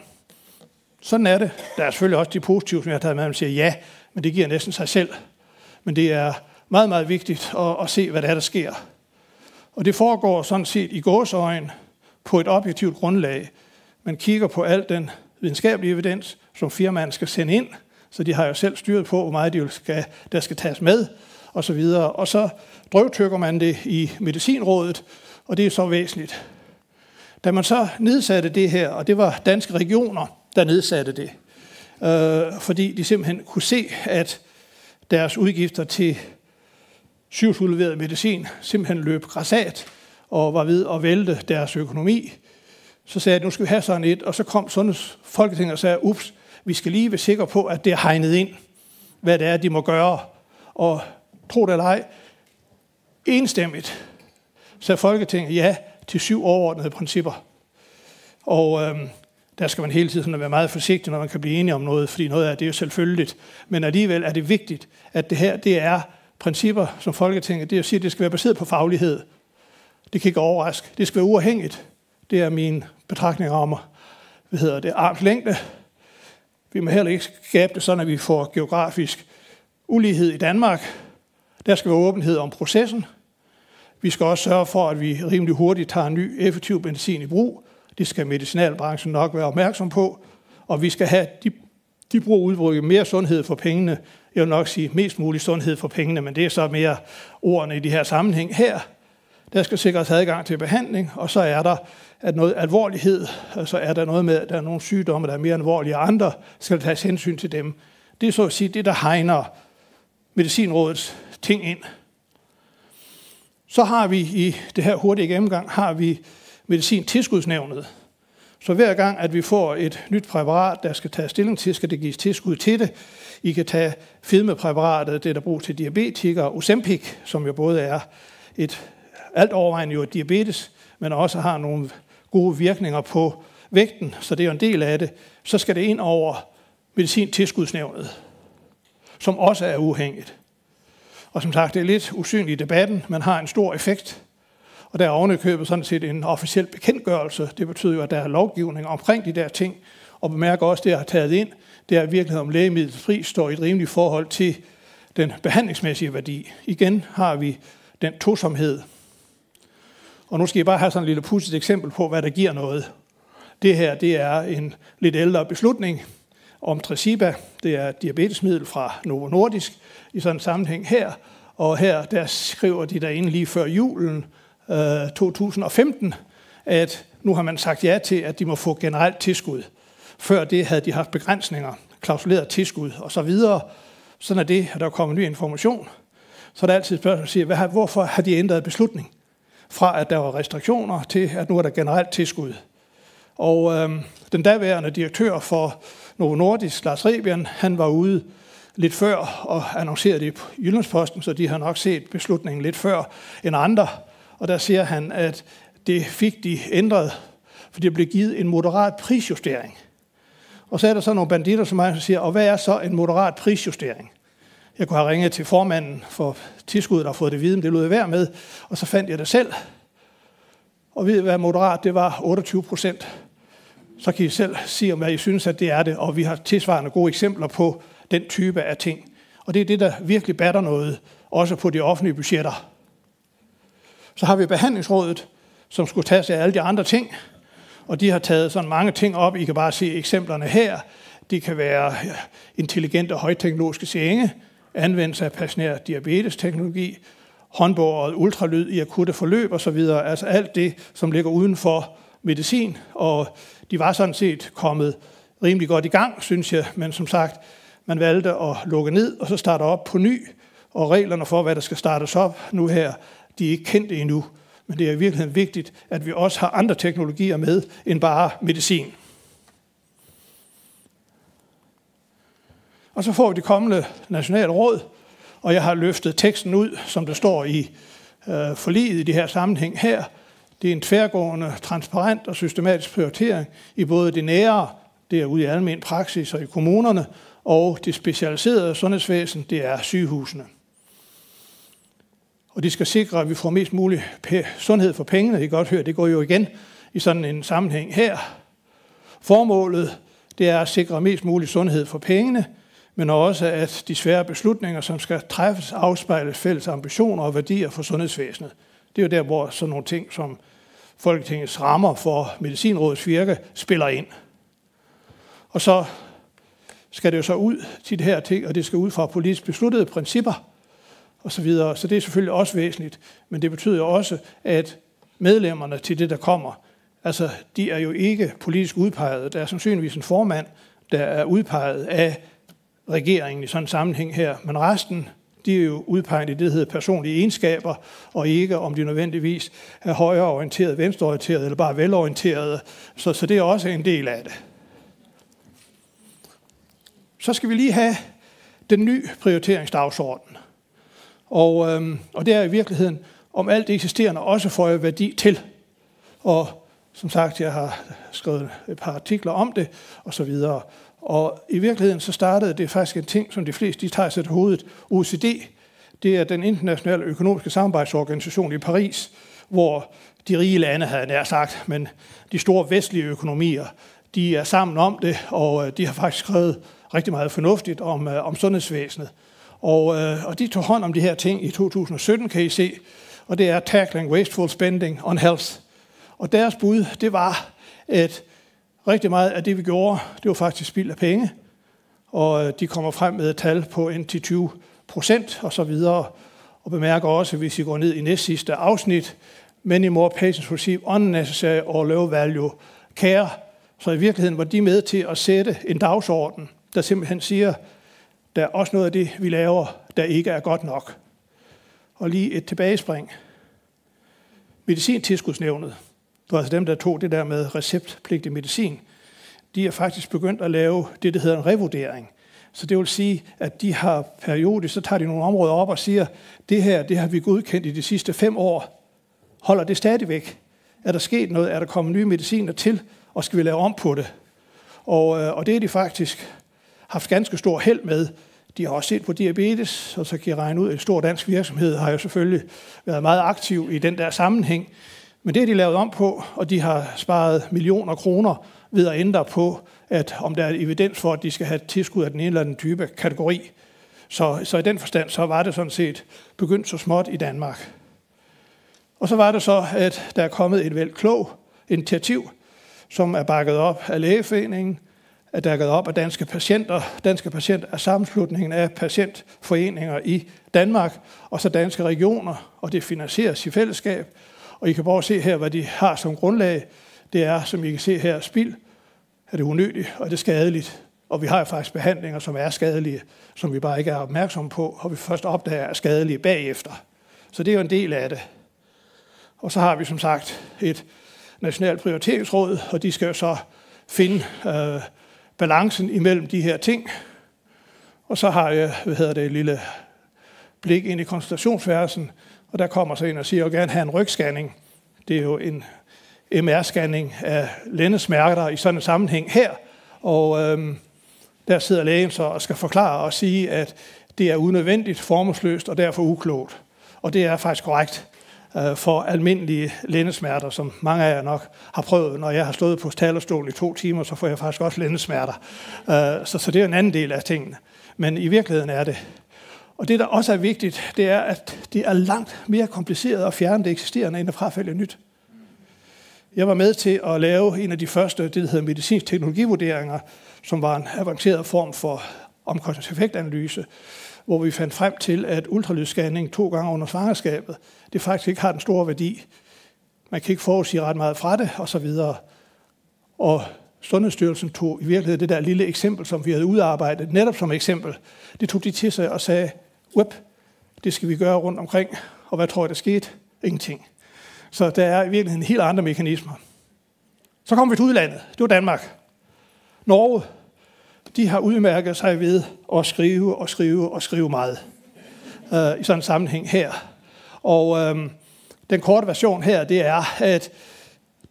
Sådan er det. Der er selvfølgelig også de positive, som jeg har taget med, man siger ja, men det giver næsten sig selv. Men det er meget, meget vigtigt at, at se, hvad det er, der sker. Og det foregår sådan set i gåseøjne på et objektivt grundlag. Man kigger på al den videnskabelige evidens, som firmaerne skal sende ind, så de har jo selv styret på, hvor meget de vil skal, der skal tages med, og så videre. Og så drøvtykker man det i Medicinrådet, og det er så væsentligt. Da man så nedsatte det her, og det var Danske Regioner, der nedsatte det, øh, fordi de simpelthen kunne se, at deres udgifter til sygehusudleveret medicin simpelthen løb grassat og var ved at vælte deres økonomi. Så sagde jeg, at nu skal vi have sådan et, og så kom Sundheds-, Folketinget og sagde, ups, vi skal lige være sikre på, at det er hegnet ind, hvad det er, de må gøre. Og tro det eller ej, enstemmigt sagde Folketinget ja til syv overordnede principper. Og øhm, der skal man hele tiden sådan være meget forsigtig, når man kan blive enige om noget, fordi noget af det er jo selvfølgelig. Men alligevel er det vigtigt, at det her, det er principper, som Folketinget, det vil sige, det skal være baseret på faglighed. Det kan ikke overraske. Det skal være uafhængigt. Det er min betragtning om, hvad hedder det, armslængde. Vi må heller ikke skabe det sådan, at vi får geografisk ulighed i Danmark. Der skal være åbenhed om processen. Vi skal også sørge for, at vi rimelig hurtigt tager ny, effektiv medicin i brug. Det skal medicinalbranchen nok være opmærksom på. Og vi skal have de, de brug udbrygget mere sundhed for pengene. Jeg vil nok sige mest mulig sundhed for pengene, men det er så mere ordene i de her sammenhæng her. Der skal sikres adgang til behandling, og så er der at noget alvorlighed, altså er der noget med, at der er nogle sygdomme, der er mere alvorlige end andre, skal der tages hensyn til dem. Det er så at sige det, der hegner Medicinrådets ting ind. Så har vi i det her hurtige gennemgang, har vi Medicintilskudsnævnet. Så hver gang, at vi får et nyt præparat, der skal tages stilling til, skal det gives tilskud til det. I kan tage fedmepræparatet, det er der brug til diabetikere, Ozempic, som jo både er et alt overvejende jo diabetes, men også har nogle gode virkninger på vægten, så det er jo en del af det. Så skal det ind over Medicintilskudsnævnet, som også er uafhængigt. Og som sagt, det er lidt usynligt i debatten, men har en stor effekt. Og der er ovenikøbet sådan set en officiel bekendtgørelse. Det betyder jo, at der er lovgivning omkring de der ting. Og bemærk også, det jeg har taget ind, det er i virkeligheden, om lægemidlets pris står i et rimeligt forhold til den behandlingsmæssige værdi. Igen har vi den tosomhed. Og nu skal I bare have sådan et lille pudsigt eksempel på, hvad der giver noget. Det her, det er en lidt ældre beslutning om Tresiba. Det er et diabetesmiddel fra Novo Nordisk i sådan en sammenhæng her. Og her, der skriver de derinde lige før julen, øh, to tusind og femten, at nu har man sagt ja til, at de må få generelt tilskud. Før det havde de haft begrænsninger, klausuleret tilskud og så videre. Sådan er det, at der kommer ny information. Så er der altid spørgsmål, at sige, hvad har, hvorfor har de ændret beslutning? Fra at der var restriktioner til, at nu er der generelt tilskud. Og øhm, den daværende direktør for Novo Nordisk, Lars Rebien, han var ude lidt før og annoncerede det i Jyllandsposten, så de har nok set beslutningen lidt før end andre. Og der siger han, at det fik de ændret, for det blev givet en moderat prisjustering. Og så er der så nogle banditter som mig, der siger, og hvad er så en moderat prisjustering? Jeg kunne have ringet til formanden for tilskuddet og fået det vide, men det lod jeg være med, og så fandt jeg det selv. Og ved I hvad, moderat, det var otteogtyve procent. Så kan I selv sige, om hvad I synes, at det er det, og vi har tilsvarende gode eksempler på den type af ting. Og det er det, der virkelig batter noget, også på de offentlige budgetter. Så har vi behandlingsrådet, som skulle tage sig af alle de andre ting, og de har taget sådan mange ting op. I kan bare se eksemplerne her. Det kan være intelligente højteknologiske senge, anvendelse af passionær diabetes-teknologi, håndbåret ultralyd i akutte forløb og så videre. Altså alt det, som ligger uden for medicin, og de var sådan set kommet rimelig godt i gang, synes jeg, men som sagt, man valgte at lukke ned og så starte op på ny, og reglerne for, hvad der skal startes op nu her, de er ikke kendte endnu. Men det er i virkeligheden vigtigt, at vi også har andre teknologier med end bare medicin. Og så får vi det kommende nationale råd, og jeg har løftet teksten ud, som der står i øh, forliget i det her sammenhæng her. Det er en tværgående, transparent og systematisk prioritering i både det nære, det er ude i almen praksis og i kommunerne, og det specialiserede sundhedsvæsen, det er sygehusene. Og de skal sikre, at vi får mest mulig pe- sundhed for pengene. I kan godt høre, det går jo igen i sådan en sammenhæng her. Formålet, det er at sikre mest mulig sundhed for pengene, men også at de svære beslutninger, som skal træffes, afspejler fælles ambitioner og værdier for sundhedsvæsenet. Det er jo der, hvor sådan nogle ting som Folketingets rammer for Medicinrådets virke spiller ind. Og så skal det jo så ud til det her ting, og det skal ud fra politisk besluttede principper og så videre. Så det er selvfølgelig også væsentligt, men det betyder jo også, at medlemmerne til det, der kommer, altså, de er jo ikke politisk udpeget. Der er sandsynligvis en formand, der er udpeget af regeringen i sådan en sammenhæng her. Men resten, de er jo udpeget i det, der hedder personlige egenskaber, og ikke om de nødvendigvis er højreorienteret, venstreorienteret eller bare velorienteret. Så, så det er også en del af det. Så skal vi lige have den nye prioriteringsdagsorden. Og, øhm, og det er i virkeligheden, om alt det eksisterende også får værdi til. Og som sagt, jeg har skrevet et par artikler om det, og så videre. Og i virkeligheden så startede det faktisk en ting, som de fleste, de tager sig til hovedet. O E C D, det er den internationale økonomiske samarbejdsorganisation i Paris, hvor de rige lande, havde jeg nær sagt, men de store vestlige økonomier, de er sammen om det, og, øh, de har faktisk skrevet rigtig meget fornuftigt om, øh, om sundhedsvæsenet. Og, øh, og de tog hånd om de her ting i to tusind og sytten, kan I se, og det er Tackling Wasteful Spending on Health. Og deres bud, det var, at rigtig meget af det, vi gjorde, det var faktisk spild af penge. Og, øh, de kommer frem med et tal på indtil tyve procent og så videre. Og bemærker også, hvis I går ned i næstsidste afsnit, "Many more patients receive unnecessary or low value care." Så i virkeligheden var de med til at sætte en dagsorden, der simpelthen siger, der er også noget af det, vi laver, der ikke er godt nok. Og lige et tilbagespring. Medicintilskudsnævnet, det var altså dem, der tog det der med receptpligtig medicin, de er faktisk begyndt at lave det, der hedder en revurdering. Så det vil sige, at de har periodisk, så tager de nogle områder op og siger, det her, det har vi godkendt i de sidste fem år. Holder det stadigvæk? Er der sket noget? Er der kommet nye mediciner til? Og skal vi lave om på det? Og, øh, og det er de faktisk haft ganske stor held med. De har også set på diabetes, og så kan I regne ud, at en stor dansk virksomhed har jo selvfølgelig været meget aktiv i den der sammenhæng. Men det har de lavet om på, og de har sparet millioner kroner ved at ændre på, at om der er evidens for, at de skal have tilskud af den ene eller den type kategori. Så, så i den forstand, så var det sådan set begyndt så småt i Danmark. Og så var det så, at der er kommet et vældig klogt initiativ, som er bakket op af Lægeforeningen, er bakket op af Danske Patienter. Danske Patienter er sammenslutningen af patientforeninger i Danmark, og så Danske Regioner, og det finansieres i fællesskab. Og I kan prøve at se her, hvad de har som grundlag. Det er, som I kan se her, spild, er det unødigt, og er det skadeligt. Og vi har jo faktisk behandlinger, som er skadelige, som vi bare ikke er opmærksomme på, og vi først opdager er skadelige bagefter. Så det er jo en del af det. Og så har vi som sagt et nationalt prioriteringsråd, og de skal jo så finde, øh, balancen imellem de her ting. Og så har jeg, hvad hedder det, et lille blik ind i konsultationsværelsen, og der kommer så en og siger, jeg vil gerne have en rygscanning. Det er jo en M R-scanning af lændesmerter i sådan en sammenhæng her. Og, øhm, der sidder lægen så og skal forklare og sige, at det er unødvendigt, formålsløst og derfor uklogt. Og det er faktisk korrekt, øh, for almindelige lændesmerter, som mange af jer nok har prøvet. Når jeg har stået på talerstolen i to timer, så får jeg faktisk også lændesmerter. Øh, så, så det er en anden del af tingene. Men i virkeligheden er det. Og det, der også er vigtigt, det er, at det er langt mere kompliceret at fjerne det eksisterende, end at frafalde nyt. Jeg var med til at lave en af de første, det der hedder medicinsk teknologivurderinger, som var en avanceret form for omkostningseffektanalyse, hvor vi fandt frem til, at ultralydsscanning to gange under svangerskabet, det faktisk ikke har den store værdi. Man kan ikke forudsige ret meget fra det, og så videre. Og Sundhedsstyrelsen tog i virkeligheden det der lille eksempel, som vi havde udarbejdet, netop som eksempel, det tog de til sig og sagde, "Web, det skal vi gøre rundt omkring." Og hvad tror I, der skete? Ingenting. Så der er i virkeligheden helt andre mekanismer. Så kommer vi til udlandet. Det var Danmark. Norge, de har udmærket sig ved at skrive og skrive og skrive meget, øh, i sådan en sammenhæng her. Og, øhm, den korte version her, det er, at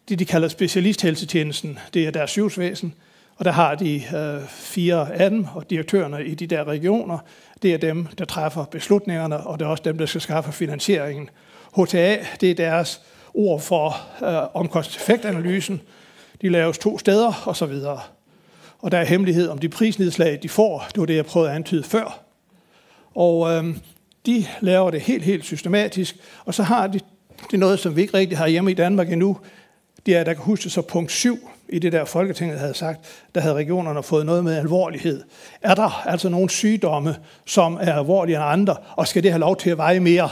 det, de kalder specialisthelsetjenesten, det er deres sygehusvæsen, og der har de, øh, fire af dem, og direktørerne i de der regioner, det er dem, der træffer beslutningerne, og det er også dem, der skal skaffe finansieringen. H T A, det er deres ord for, øh, omkostningseffektanalysen. De laves to steder, og så videre. Og der er hemmelighed om de prisnedslag, de får. Det var det, jeg prøvede at antyde før. Og, øhm, de laver det helt, helt systematisk. Og så har de, det er noget, som vi ikke rigtig har hjemme i Danmark endnu, det er, at jeg kan huske så punkt syv i det der, Folketinget havde sagt, der havde regionerne fået noget med alvorlighed. Er der altså nogle sygdomme, som er alvorligere end andre, og skal det have lov til at veje mere?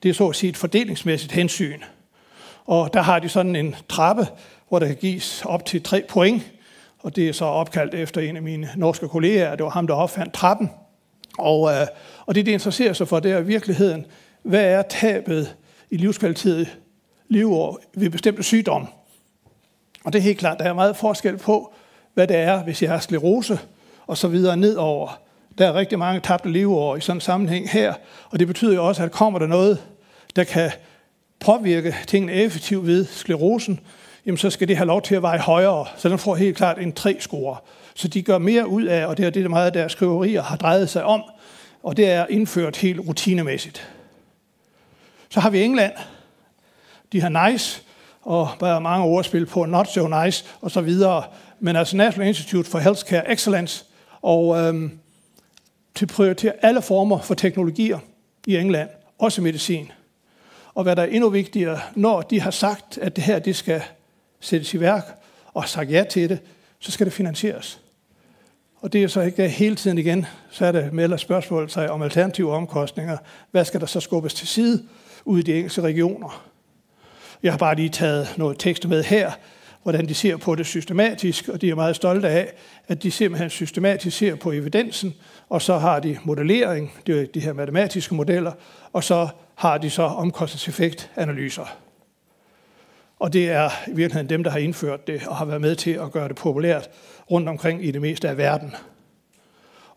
Det er så at sige et fordelingsmæssigt hensyn. Og der har de sådan en trappe, hvor der kan gives op til tre point. Og det er så opkaldt efter en af mine norske kollegaer. Det var ham, der opfandt trappen. Og, øh, og det, det interesserer sig for, det er i virkeligheden, hvad er tabet i livskvalitet, leveår ved bestemte sygdomme? Og det er helt klart, der er meget forskel på, hvad det er, hvis jeg har sklerose og så videre nedover. Der er rigtig mange tabte leveår i sådan en sammenhæng her, og det betyder jo også, at kommer der noget, der kan påvirke tingene effektivt ved sklerosen, jamen så skal det have lov til at veje højere, så den får helt klart en tre-score. Så de gør mere ud af, og det er det, meget af deres skriverier har drejet sig om, og det er indført helt rutinemæssigt. Så har vi England. De har NICE, og der er mange ordspil på, not so nice, og så videre. Men altså National Institute for Healthcare Excellence, og øhm, de prioriterer alle former for teknologier i England, også medicin. Og hvad der er endnu vigtigere, når de har sagt, at det her, det skal sættes i værk, og sagt ja til det, så skal det finansieres. Og det er så ikke hele tiden igen, så er det, melder spørgsmålet sig om alternative omkostninger. Hvad skal der så skubbes til side ude i de enkelte regioner? Jeg har bare lige taget noget tekst med her, hvordan de ser på det systematisk, og de er meget stolte af, at de simpelthen systematisk ser på evidensen, og så har de modellering, det er de her matematiske modeller, og så har de så omkostningseffektanalyser. Og det er i virkeligheden dem, der har indført det og har været med til at gøre det populært rundt omkring i det meste af verden.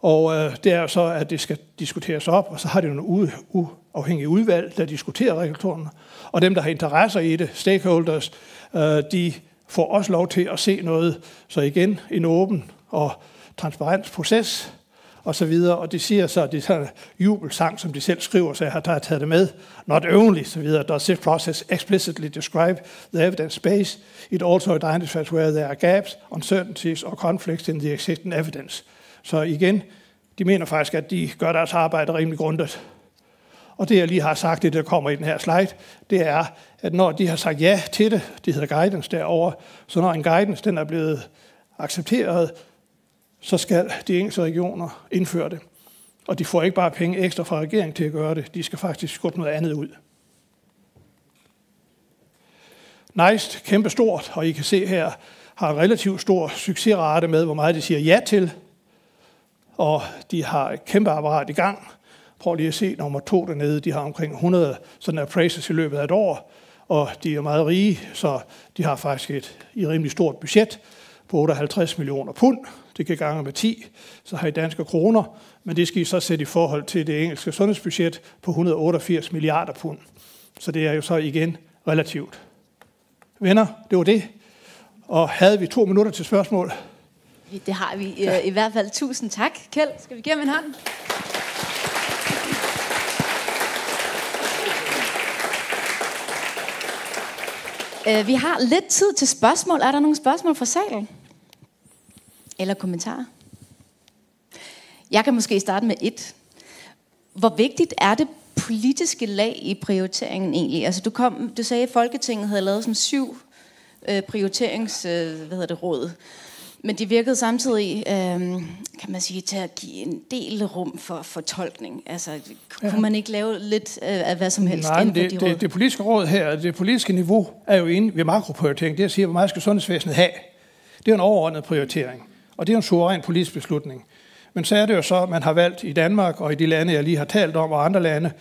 Og øh, det er jo så, at det skal diskuteres op, og så har de nogle ude, uafhængige udvalg, der diskuterer regulatorerne. Og dem, der har interesser i det, stakeholders, øh, de får også lov til at se noget. Så igen, en åben og transparent proces, og så videre. Og de siger så, de her jubelsang, som de selv skriver, så jeg har taget, taget det med. Not only, så videre, does this process explicitly describe the evidence base, it also identifies where there are gaps, uncertainties or conflicts in the existing evidence. Så igen, de mener faktisk, at de gør deres arbejde rimelig grundigt. Og det, jeg lige har sagt, det der kommer i den her slide, det er, at når de har sagt ja til det, det hedder guidance derovre, så når en guidance, den er blevet accepteret, så skal de enkelte regioner indføre det. Og de får ikke bare penge ekstra fra regeringen til at gøre det, de skal faktisk skubbe noget andet ud. NICE, kæmpestort, og I kan se her, har en relativt stor succesrate med, hvor meget de siger ja til. Og de har et kæmpe apparat i gang. Prøv lige at se nummer to dernede. De har omkring hundrede sådan appraisers i løbet af et år. Og de er meget rige, så de har faktisk et, et rimelig stort budget på otteoghalvtreds millioner pund. Det kan gange med ti, så har I danske kroner. Men det skal I så sætte i forhold til det engelske sundhedsbudget på hundrede otteogfirs milliarder pund. Så det er jo så igen relativt. Venner, det var det. Og havde vi to minutter til spørgsmål? Det har vi øh, i hvert fald. Tusind tak. Kjeld, skal vi give ham en hånd? Øh, vi har lidt tid til spørgsmål. Er der nogle spørgsmål fra salen? Eller kommentarer? Jeg kan måske starte med et. Hvor vigtigt er det politiske lag i prioriteringen egentlig? Altså du, kom, du sagde, at Folketinget havde lavet sådan syv øh, prioriterings... Øh, hvad hedder det, råd. Men de virkede samtidig, øh, kan man sige, til at give en del rum for fortolkning. Altså, kunne ja. man ikke lave lidt øh, af hvad som helst? Nej, men det, det, det politiske råd her, det politiske niveau er jo inde ved makroprioritering. Det at sige, hvor meget skal sundhedsvæsenet have? Det er jo en overordnet prioritering, og det er jo en suveræn politisk beslutning. Men så er det jo så, at man har valgt i Danmark og i de lande, jeg lige har talt om, og andre lande,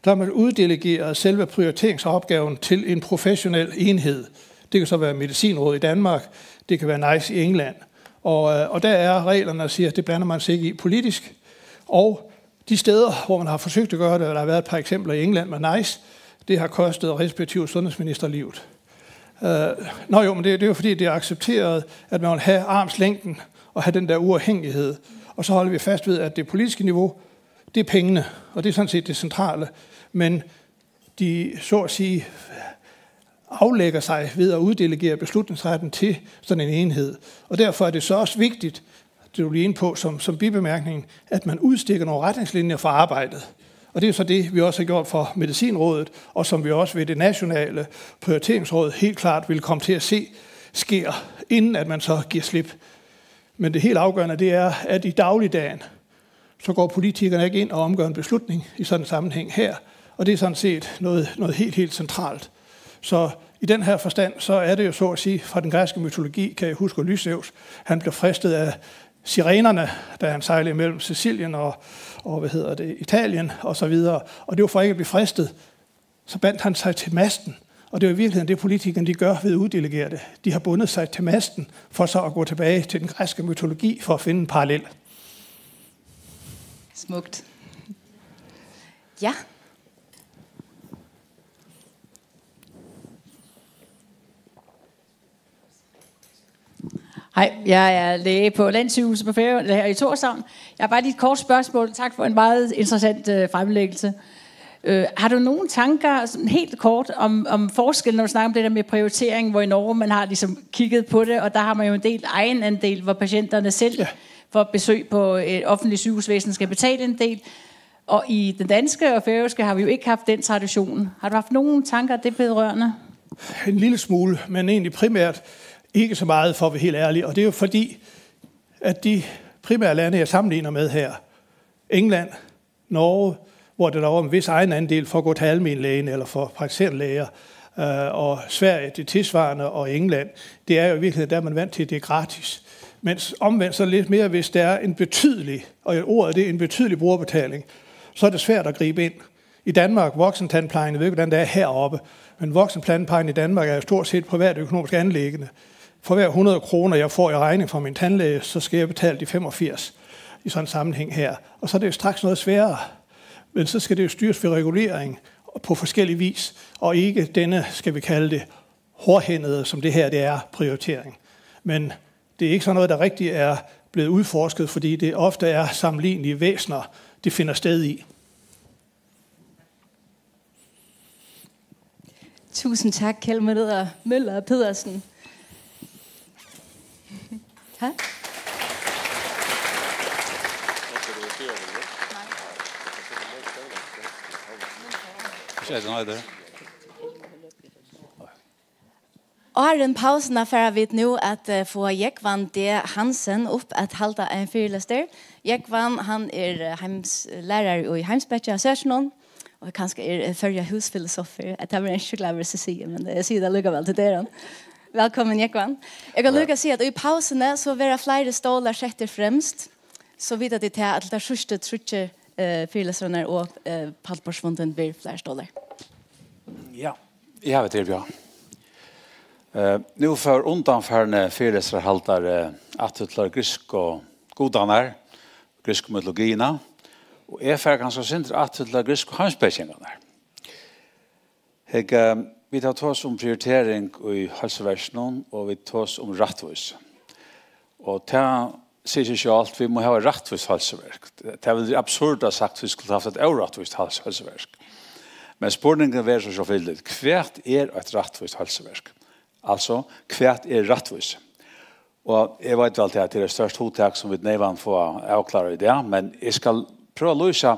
der har man uddelegeret selve prioriteringsopgaven til en professionel enhed. Det kan så være Medicinrådet i Danmark, det kan være NICE i England. Og, øh, og der er reglerne, der siger, at det blander man sig ikke i politisk. Og de steder, hvor man har forsøgt at gøre det, og der har været et par eksempler i England med NICE, det har kostet respektive sundhedsminister livet. Øh, nå jo, men det, det er jo fordi, det er accepteret, at man vil have armslængden og have den der uafhængighed. Og så holder vi fast ved, at det politiske niveau, det er pengene, og det er sådan set det centrale. Men de, så at sige, aflægger sig ved at uddelegere beslutningsretten til sådan en enhed. Og derfor er det så også vigtigt, det du lige inde på som, som bibemærkning, at man udstikker nogle retningslinjer for arbejdet. Og det er så det, vi også har gjort for Medicinrådet, og som vi også ved det nationale prioriteringsråd helt klart vil komme til at se sker, inden at man så giver slip. Men det helt afgørende, det er, at i dagligdagen, så går politikerne ikke ind og omgør en beslutning i sådan en sammenhæng her. Og det er sådan set noget, noget helt, helt centralt. Så i den her forstand, så er det jo så at sige fra den græske mytologi, kan jeg huske Odysseus, han blev fristet af sirenerne, da han sejlede mellem Sicilien og, og hvad hedder det, Italien og så videre. Og det var for ikke at blive fristet, så bandt han sig til masten. Og det er jo i virkeligheden det, politikerne de gør ved at uddelegere det. De har bundet sig til masten for så at gå tilbage til den græske mytologi for at finde en parallel. Smukt. Ja. Hej, jeg er læge på Landssygehuset på Færøerne, eller her i Tórshavn. Jeg har bare lige et kort spørgsmål. Tak for en meget interessant øh, fremlæggelse. Øh, har du nogle tanker, sådan helt kort, om, om forskellen, når du snakker om det der med prioritering, hvor i Norge man har ligesom kigget på det, og der har man jo en del egenandel, hvor patienterne selv ja. får besøg på et offentligt sygehusvæsen, skal betale en del. Og i den danske og færøske har vi jo ikke haft den tradition. Har du haft nogle tanker det vedrørende? En lille smule, men egentlig primært ikke så meget, for at være helt ærlig. Og det er jo fordi, at de primære lande, jeg sammenligner med her, England, Norge, hvor det der var en vis egenandel for at gå til almenlægen eller for praktiserende læger, øh, og Sverige, det tilsvarende, og England, det er jo i virkeligheden, der er man vant til, at det er gratis. Mens omvendt så lidt mere, hvis der er en betydelig, og ordet det er en betydelig brugerbetaling, så er det svært at gribe ind. I Danmark, voksentandplejen, jeg ved ikke, hvordan det er heroppe, men voksentandplejen i Danmark er jo stort set privatøkonomisk anliggende. For hver hundrede kroner, jeg får i regning fra min tandlæge, så skal jeg betale de femogfirs i sådan en sammenhæng her. Og så er det jo straks noget sværere. Men så skal det jo styres ved regulering på forskellig vis, og ikke denne, skal vi kalde det, hårdhændede, som det her det er, prioritering. Men det er ikke sådan noget, der rigtig er blevet udforsket, fordi det ofte er sammenlignelige væsener, det finder sted i. Tusind tak, Kjeld Maria Møller Pedersen. Tak. Áðrenn pausuna fara vit nú at eh, fáa Jógvan D. Hansen upp at halda ein fyrilestur. Jógvan, hann er eh, heims, lærari í heimspeki á Sørsunum, og kanska er eh, Føroya húsfilosofur. At tað var ein sjúkklaður Cecilie, men eh, eg sigi tað allíkavæl, tí tað er hann. Velkomin, Jógvan. Eg kann líka siga at í pausuni so verða fleiri stólar settir fremst, so vita tit tað, at teir síðstu tríggir eh, fyrilestrarnar og eh, pallborðsfundurin verður fleiri stólar. Ja, eg havi tað, Bjørn. Eh, nú fór undanfarni fyrilestrarhaldari aftur til teir griksku gudarnar, griksku mytologiina, og eg fari kanska eitt sindur aftur til teir griksku heimspekingarnar. Hygg, eh, vit hava tosað um prioritering í heilsuverkinum, og vit tosað um rættvísi. Og tað sigur seg sjálvt, vit mugu hava rættvíst heilsuverk. Tað er absurd at sagt, vit skuldu havt eitt órættvíst heils-, heilsuverk. Men spurningurin verður so sjálvfylgiliga, hvat er eitt rættvíst heilsuverk? Altso, hvat er rættvísi? Og eg veit væl, at tað er eitt stórt hugtak, sum vit neyvan fáa avklárað í dag, men eg skal prøva at lýsa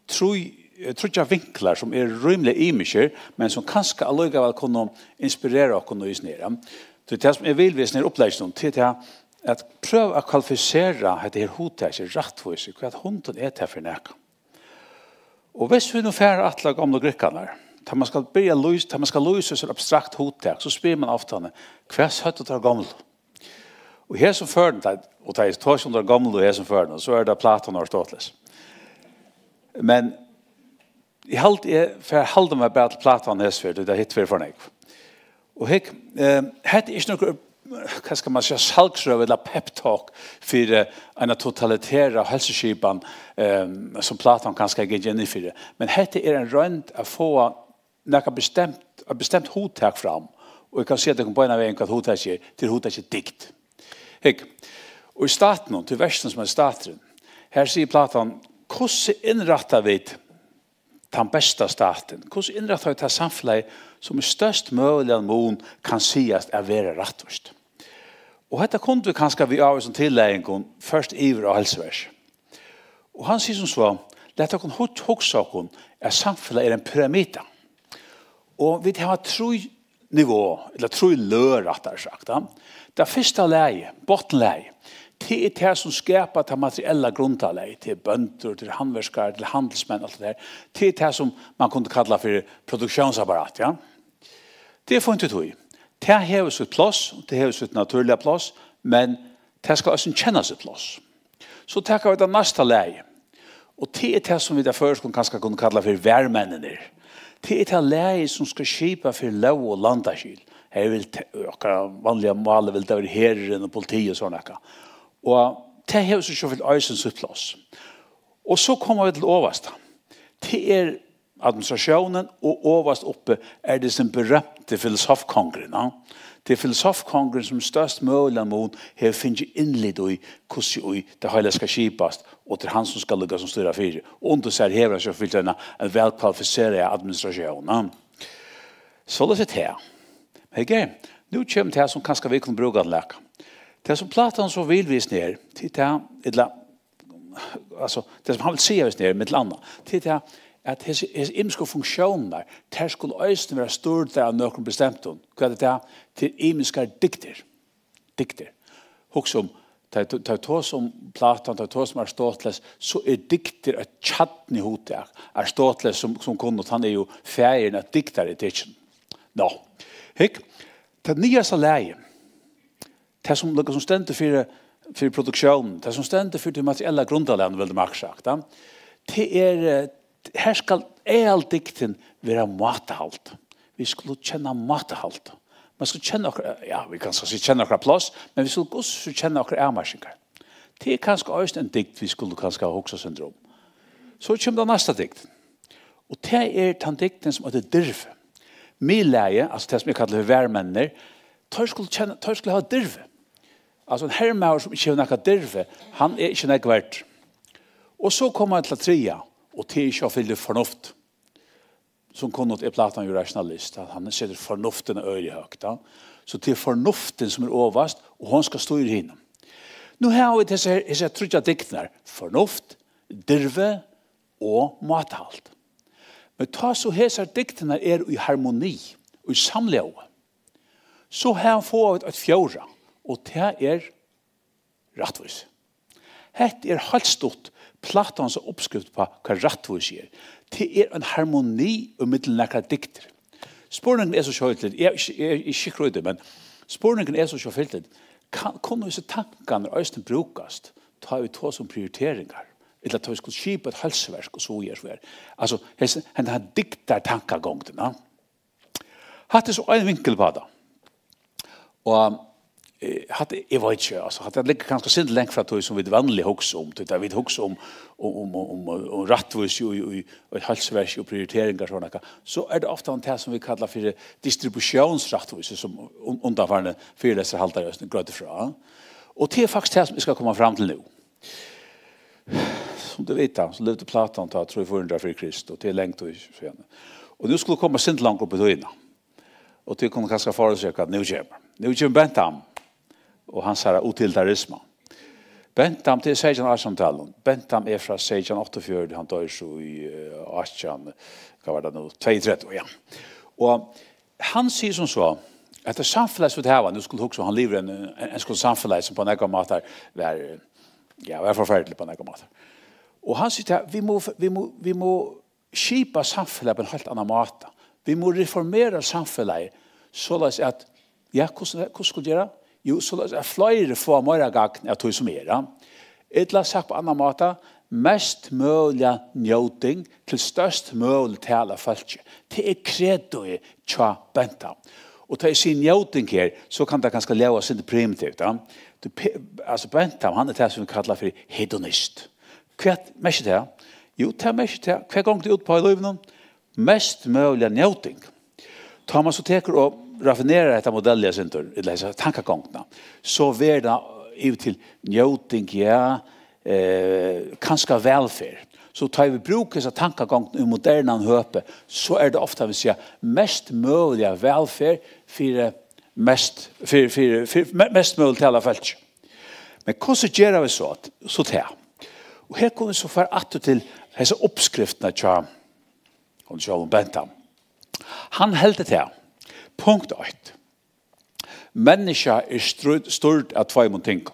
trý, eh, tríggjar vinklar, sum eru rímiliga ymiskir, men sum kanska allíkavæl kunnu inspirera okkum í hesum her. Tí tað, sum eg vil við hesum her upplegginum, tað er tað at prøva at kvalifisera hetta her hugtakið rættvísi, hvat hundin er tað fyri nakað? Og hvis vit nú fara aftur til gomlu grikkarnar, tá man skal byrja at lýsa, tá man skal lýsa so abstrakt hugtak, so spyr man ofta, hvat søgdu teir gomlu? Og í hesum førinum, tá, og tá eg tosi um teir gomlu í hesum førinum, so er tað Platon og Aristoteles. Men eg haldi, eg fari at halda meg bara til Platon hesa ferð, tí tað hitt verður for nógv. Og hygg, eh, hetta er ikki nøkur, hvat skal man siga, salgsrøða ella pep talk fyri eina totalitera heilsuskipan, eh, sum Platon kanska er gingin inn fyri. Men hetta er ein roynd at fáa nakað bestemt, eitt bestemt hugtak fram, og eg kann siga tykkum beinan vegin, hvat hugtakið er. Tað er hugtakið dygd. Hygg, og í statinum, tí verkinum sum er staturin, her sigur Platon, hvussu innrætta vit tann besta statin? Hvussu innrætta vit tað samfelagið, sum í størst møguligan mun kann sigast at vera rættvíst? Og hetta kundu vit kanska við ávísum tillagingum ført yvir á heilsuverk. Og hann sigur sum so, lat okkum hug-, hugsa okkum, at samfelagið er ein pyramida. Og vit hava trý niveauer, ella trý løg, rættari sagt, ja. Tað fyrsta lagið, botnlagið, tað er tað, sum skapar tað materiella grundarlagið, tað er bøndur, tað er handverkarar, tað er handilsmenn, alt tað har. Tað er tað, sum man kundi kalla fyri produktiónsapparat, ja. Tað er fínt við tí. Tað hevur sítt pláss, og tað hevur sítt natúrliga pláss, men tað skal eisini kenna sítt pláss. So taka vit tað næsta lagið. Og tað er tað, sum vit á føroyskum kanska kunnu kalla fyri varðmenninir. Tað er tað lagið, sum skal skipa fyri lóg og landaskil. Her vil te-, okkara vanliga máli vil tað vera herurin og politi og sovorðið nakað. Og tað hevur so sjálvt eisini sítt pláss. Og so koma vit til ovasta. Tað er administratiónin, og ovast uppi er tað sum berømti filosofkongurin, ja. Tað er filosofkongurin, sum í størsta møguligan mun hevur fingið innlit í, hvussu í tað heila skal skipast, og tað er hann, sum skal líka sum stýra fyri. Og undir sær hevur hann sjálvt fylgt eina, ein væl kvalifiseraða administratión, ja. Soleiðis er tað. Men ok, nú kemur tað, sum kanska vit kunnu brúka til nakað. Tað, sum Platon so vil við hesum her, til tað, ella, altso, tað, sum hann vil siga við hesum her, millum annað, til tað, at hesi, hesi ymisku funktiónirnar, tær skulu eisini vera stýrdar av nøkrum bestemtum. Hvat er tað? Til ymiskar dygdir. Dygdir. Hugsa um, tá eg, tá eg tosi um Platon, tá eg tosi um Aristoteles, so er dygdir eitt kjarnihugtak. Aristoteles, sum, sum kunnu, hann er jú faðirin at dygdaretikkini. Nå, hygg, tað niðasta lagið, tað sum, nakað sum stendur fyri, fyri produktión, tað sum stendur fyri tí materiella grundarlagnum, vildi Marx sagt, ja. Tað er, eh, her skal aldygdin vera mátahald. Vit skulu kenna mátahald. Man skal kenna okkara, ja, vit kanska siga kenna okkara pláss, men vit skulu hvussu kenna okkara avmarkingar. Tað er kanska eisini ein dygd, vit skulu kanska hugsa sindur um. So kemur tað næsta dygd. Og tað er tann dygdin, sum eitur dirvi. Miðlagið, altso tað, sum eg kalli fyri varðmenninir, teir skulu kenna, teir skulu hava dirvi. Altso, ein hermaður, sum ikki hevur nakað dirvi, hann er ikki nógv verdur. Og so koma vit til tað triðja, og tað er sjálvfylgdi fornuft. Sum kunnugt er Platon jú rationalist, at hann setir fornuftina øgiliga høgt, ja. So tað er fornuftin, sum er ovast, og hon skal stýra hinum. Nú hava vit hesar, hesar tríggjar dygdirnar, fornuft, dirvi og mátahald. Men tá so hesar dygdirnar eru í harmoni, í samljóði, so her fáa vit eitt fjórða, og tað er rættvísi. Hetta er heilt stutt Platons uppskrift á, hvat rættvísi er. Tað er ein harmoni ímillum nakrar dygdir. Spurningurin er so sjálvt, eg eri ikki, eg eri ikki sikkur í tí, men spurningurin er so sjálvt, kann, kunnu hesir tankarnir eisini brúkast, tá vit tosa um prioriteringar, ella tá vit skulu skipa eitt heilsuverk og so víðari, so víðari. Altso, hesin, hendan her dygdartankagongdin, ja. Hatta er so ein vinkul á tað. Og, eh, hatta, eg veit ikki, altso, hatta liggur kanska sindur langt frá tí, sum vit vanliga hugsa um, tí tá vit hugsa um, um, um, um, um, um rættvísi í, í, í heilsuverki og prioriteringar og sovorðið nakað, so er tað ofta um tað, sum vit kalla fyri distributiónsrættvísi, sum un-, undanfarni fyrilestrarhaldarar eisini greiddu frá. Og tað er faktiskt tað, sum eg skal koma fram til nú. Sum tit vita, so livdi Platon tá trý fýra hundrað fyri Krist, og tað er langt í síðani. Og nú skulu vit koma eitt sindur longur upp í tíðina. Og tit kunnu kanska forestilla ykkum, hvat nú kemur. Nú kemur Bentham og hansara utilitarisma. Bentham, tað er seytjan átjanhundraðtalan. Bentham er frá seytjan áttaogfjøruti, hann doyr so í, eh, átjan, hvat var tað nú, tveyogtretivu, ja. Og hann sigur sum so, at tað samfelag, sum vit hava, nú skulu hugsa, hann livir í ein, ein, ein skuld samfelag, sum á nógvar mátar var, ja, var forferdiligt á nógvar mátar. Og hann sigur, at vit mugu, vit mugu, vit mugu skipa samfelagið á ein heilt annan máta. Vit mugu reformera samfelagið, soleiðis at, ja, hvussu, hvussu skulu gera? Jú, soleiðis at fleiri fáa meira gagn av tí, sum er, ja. Ella sagt á annan máta, mest møguliga njóting til størst møguligt tal av fólki. Tað er credoið hjá Bentham. Og tá eg sigi njóting her, so kann tað kanska ljóða eitt sindur primitivt, ja. Tú pe-, altso, Bentham, hann er tað, sum vit kalla fyri hedonist. Hvat merkir tað? Jú, tað merkir tað. Hvat gongur tað út uppá í lívinum? Mest møguliga njóting. Tá man so tekur og raffinerar hetta modellið eitt sindur, ella hesa tankagongdina, so verður tað yvir til njóting, ja, eh, kanska vælferð. So tá vit brúka hesa tankagongdina í modernan høpi, so er tað ofta, vit siga, mest møguliga vælferð fyri mest, fyri, fyri, fyri me-, mest møguligt tal av fólki. Men hvussu gera vit so, so tað? Og her kunnu vit so fara aftur til hesa uppskriftina hjá honum sjálvum, Bentham. Hann heldur tað. Punkt eitt. Menniskja er strídd, stýrd av tveimum tingum.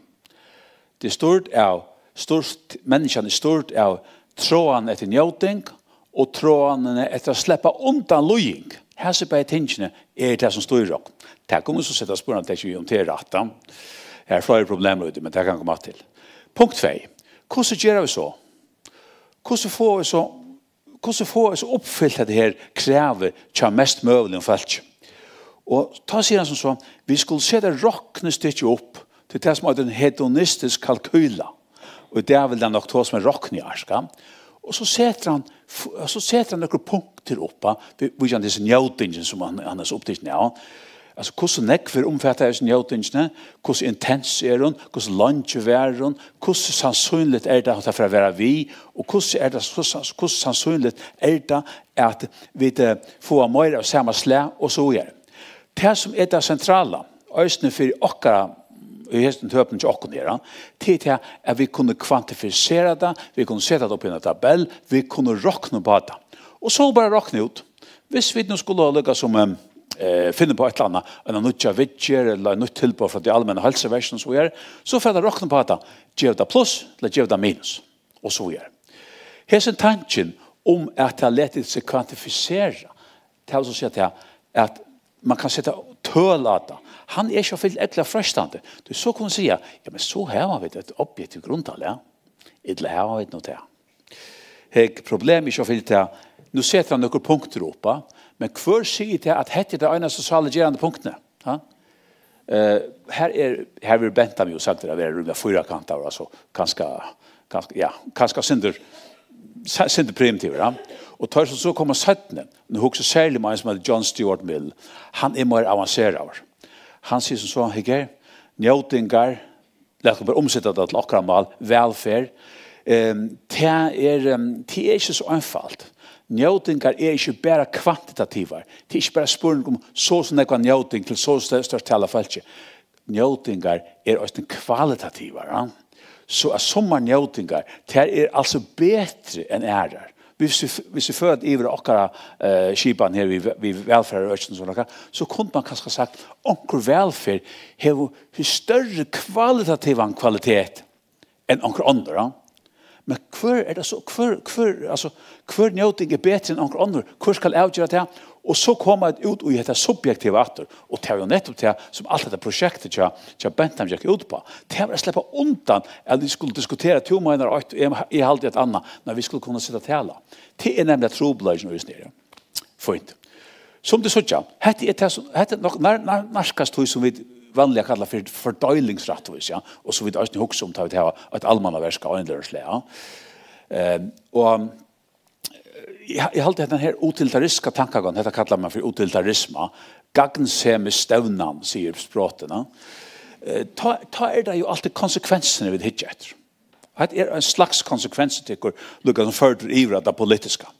Tað er stýrt av, stýrt, menniskjan er stýrd av tráan eftir njóting og tráanini eftir at sleppa undan líðing. Hasi bæði tingini eru tað, sum stýrir okkum. Tað kunnu vit so seta spurningartekin við, um tað er rætt, tá. Har eru fleiri problemir í tí, men tað kann koma aftur til. Punkt tvey. Hvussu gera vit so? Hvussu fáa vit so, hvussu fáa vit so uppfylt hetta her kravið hjá mest møguligum fólki? Og tá sigur hann sum so: "Vit skulu seta roknistykki upp til tað sum eitur ein hedonistisk kalkula." Og í dag vil hann nokk tosa um rokniark, ja. Og so setir hann, f-, so setir hann nøkur punktir upp, ja, við, vísandi hesi njótingin, sum hann, hann er so upptikin av. Altso, hvussu nógv er umfatað av hesi njótingini, hvussu intens er hon, hvussu leingi varir hon, hvussu sannsynligt er tað, at tað fer at vera við, og hvussu er tað, hvussu, hvussu sannsynligt er tað, at vit, eh, fáa meira av sama slag, og so víðari. Tað, sum er tað sentrala, eisini fyri okkara, í hesum tøpum hjá okkum her, tað er tað, at vit kunnu kvantifisera tað, vit kunnu seta tað upp í eina tabell, vit kunnu rokna upp á tað. Og so bara rokna út. Viss vit nú skulu líka sum, em, eh, finna upp á eitt ella annað, eina nýggja viðgerð ella eitt nýtt tilboð frá tí almenna heilsuverkinum og so víðari, so fer tað at rokna upp á tað, gevur tað pluss ella gevur tað minus, og so víðari. Hesin tankin um at tað letur seg kvantifisera, tað vil so siga tað, at man kann seta tøl á tað. Hann er ikki so fylgt ógvuliga freistandi. Tí so kunnu siga, ja, men so hava vit eitt objektivt grundarlag. Ella hava vit nú tað? Hey, problemið er ikki so fylgt tað. Nú setir hann nøkur punktir upp, ja. Men hvør sigur tað, at hetta er tað einasta sáligerandi punktið? Ja? Eh, her er, her verður bent á meg og sagt at vera rímiliga fýrakantaður, altso, kanska, kanska, ja, kanska sindur, sa-, sindur primitivur, ja. Og teir sum so koma seinni, nú hugsi eg serliga um ein sum eitur John Stuart Mill, hann er meira avanseraður. Hann sigur sum so, hygg her, njótingar, lat okkum bara umseta tað til okkara mál, vælferð. Ehm, tað er, ehm, tað er ikki so einfalt. Njótingar eru ikki bara kvantitativar. Tað er ikki bara spurning um so og so nógva njóting til so og so stórt tal av fólki. Njótingar eru eisini kvalitativar, ja. So at summar njótingar, tær eru altso betri enn aðrar. Viss vit, viss vit føra tað yvir á okkara, eh, skipan her við, við vælferðarøkinum og sovorðið, so kundi man kanska sagt, onkur vælferð hevur størri kvalitativan kvalitet enn onkur onnur, ja. Men hvør er tað so, hvør, hvør, altso, hvør njóting er betri enn onkur onnur? Hvør skal avgera tað? Og so koma vit út í hetta subjektiva aftur, og tað var jú nettupp tað, sum alt hetta prosjektið hjá, hjá Bentham gekk út uppá. Tað var at sleppa undan, at vit skulu diskutera, tú meinar eitt, og eg, eg haldi eitt annað, men vit skulu kunna seta tal á. Tað er nemliga trupulleikin í hesum her. Fínt. Sum tit síggja, hetta er tað sum, hetta er nokk nær, nær, nærkast tí sum vit vanliga kalla fyri fordeilingsrættvís, ja, og sum vit eisini hugsa um, tá vit hava eitt almannaverk av einum ella øðrum slag, ja. Ehm, og, eh, eg, eg haldi, hetta her utilitaristiska tankagang, hetta kallar man fyri utilitarisma, gagnsemisstevnan, sigur Sprottið, ja. Eh, tá, tá er tað jú altíð konsekvensini vit hyggja eftir. Hetta er ein slags konsekvensur, tykkur, líka sum førdur yvir á tað politiska.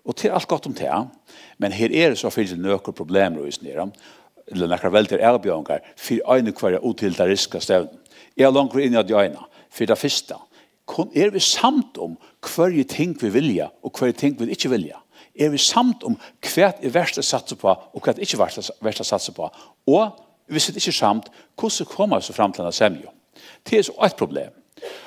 Og tað er alt gott um tað, men her eru so fyri nøkur problemir í hesum her, ella nakrar veldigar avbjóðingar fyri eina og hvørja utilitaristiska stevnu. Eg havi longu verið inni á tí eina. Fyri tað fyrsta, kun, eru vit samd um hvørji ting vit vilja og hvørji ting vit ikki vilja? Eru vit samd um hvat er vert at satsa uppá og hvat er ikki vert at, vert at satsa uppá? Og viss vit ikki eru samd, hvussu koma vit so fram til eina semju? Tað er so eitt problem.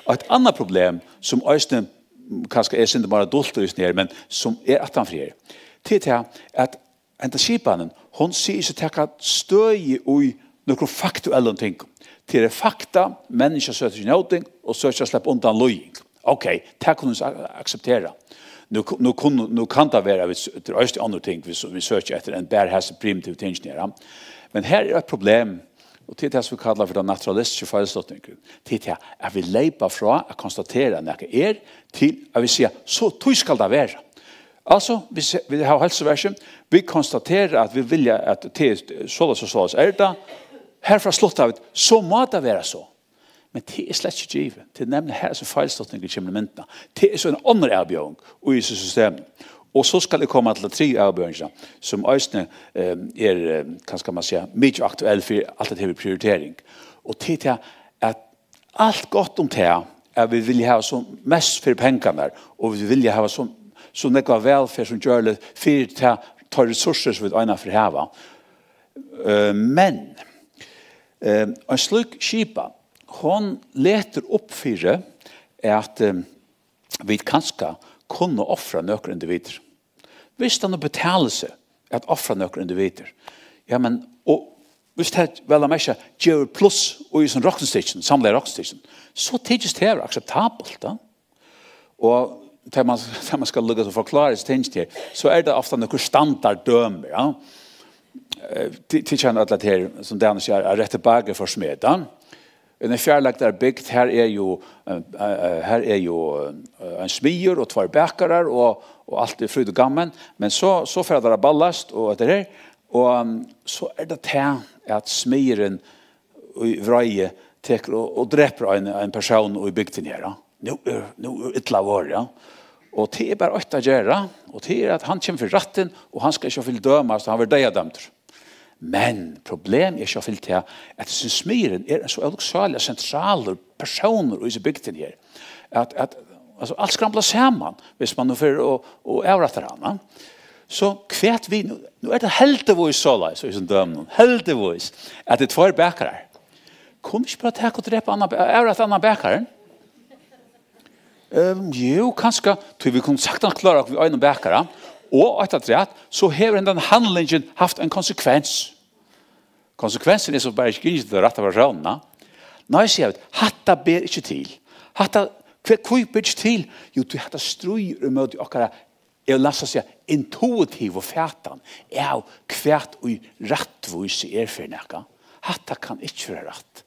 Og eitt annað problem, sum eisini, mm, kanska er sindur meira dult í hesum her, men sum er aftanfyri her, tað er tað, at henda skipanin, hon sigur seg taka støði í nøkrum faktuellum tingum. Tað eru fakta, menniskja søkja njóting og søkja at sleppa undan líðing. Ok, tað kunnu vit a-, akseptera. Nú ku-, nú kunnu, nú kann tað vera, at vit s-, tað eru eisini onnur ting, vit s-, vit søkja eftir enn bara hasi primitivu tingini her, ja. Men her er eitt problem, og tað er tað, sum vit kalla fyri tann naturalistiski feilslutningurin. Tað er tað, at vit leypa frá at konstatera, at nakað er, til at vit siga, so, tí skal tað vera. Altso, vit se-, vit hava heilsuverkið, vit konstatera, at vit vilja, at tað er soleiðis og soleiðis er tað. Herfrá slutta vit, so má tað vera so. Men tað er slett ikki givið. Tað er nemliga her, sum feilslutningurin kemur í myndina. Tað er so ein onnur avbjóðing í hesum systemi. Og so skal eg koma til ta triðju avbjóðingina, sum eisini, eh, er, eh, hvat skal man siga, mikið aktuell fyri alt hetta her við prioritering. Og tað er tað, at alt gott um tað, at vit vilja hava sum mest fyri pengarnar, og vit vilja hava sum, sum nógva vælferð sum gjørligt fyri ta, ta resursir, sum vit einaferð hava. Eh, men, eh, ein slík skipan, hon letur upp fyri, at, eh, vit kanska kunnu ofra nøkur individur. Viss tað nú betalir seg at ofra nøkur individur, ja, men, og viss tað væl at merkja gevur pluss í sum roknistykkin, samlaða roknistykkin, so tykist tað at vera akseptabelt, ja. Og tá man, tá man skal lukka at forklára hesi tingini her, so er tað ofta nøkur standarddømi, ja. Eh, tit, tit kenna øll at her, sum Daniel sigur, er rette bager for smed, ja. Í eini fjarlægdari bygd, her er jo, eh, eh, her er jo, eh, ein smiður og tveir bakarar og, og alt er fryd og gammen, men so, so fer tað at ballast og hetta her, og, um, so er tað tað at smiðurin í vreiði tekur og, og drepur ein, ein persón í bygdini her, ja. Nú er, nú er illa vorðið, ja. Og tað er bara eitt at gera, og tað er at hann kemur fyri rættin, og hann skal ikki fylgja dømast, hann verður deyðadømdur. Men problemið er sjálvt til tað, at hesin smiðurin er ein so ólukksáliga sentralur persónur í hesi bygdini her, at, at, altso, alt skramblar saman, viss man nú fer og, og avrættar hann, ja. So hvat við, nú, nú er tað heldigvís soleiðis, í hesum dømunum, heldigvís, at tað eru tveir bakarar. Kunnu ikki bara taka og drepa annan, avrætta annan bakaran? Ehm, jú, kanska, tí vit kunnu saktans klára okkum við einum bakara. Og eitt afturat, so hevur hendan handlingin havt ein konsekvens. Konsekvensin er so bara ikki gingin til rætta persónina. Nei, siga vit, hatta ber ikki til. Hatta, hví, hví ber ikki til? Jú, tí hatta stríðir ímóti okkara, eg vil næstan siga, intuitivu fatan av hvat ið rættvísi er fyri nakað. Hatta kann ikki vera rætt.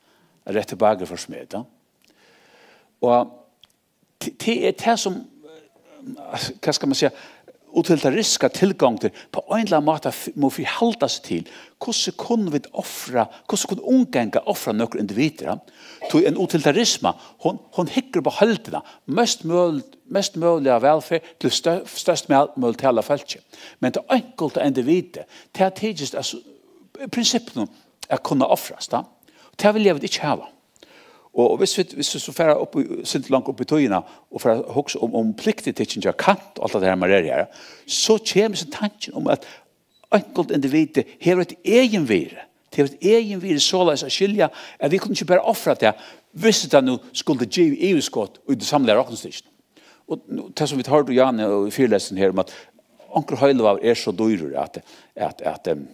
Rette bager for smed, ja. Og t-, tað er tað sum, eh, hvat skal man siga, utilitaristiskar tilgongdir á ein ella annan máta f-, mugu forhalda seg til. Hvussu kunnu vit ofra, hvussu kunnu umganga ofra nøkur individur, ja? Tí ein utilitarisma, hon, hon hyggur upp á heildina, mest møl-, mest møguliga vælferð til stø-, størst mæ-, møguligt tal av fólki. Men tað einkulta individið, tað tykist, altso, í prinsippinum at kunna ofrast, ja? Tað vilja vit ikki hava. Og, og viss vit, viss vit so fara upp í, sindur langt upp í tíðina og fara at hugsa um, um pliktetiketin hjá Kant og alt tað her, man er her, so kemur so tankin um, at einkult individið hevur eitt eginvirði. Tað hevur eitt eginvirði soleiðis at skilja, at vit kunnu ikki bara ofra tað, viss tað nú skuldi givið yvirskot í tí samlaða roknistykkinum. Og nú, tað sum vit hoyrdu Jan í fyrilestrinum her um, at onkur heilivágur er so dýrur at, at, at, em,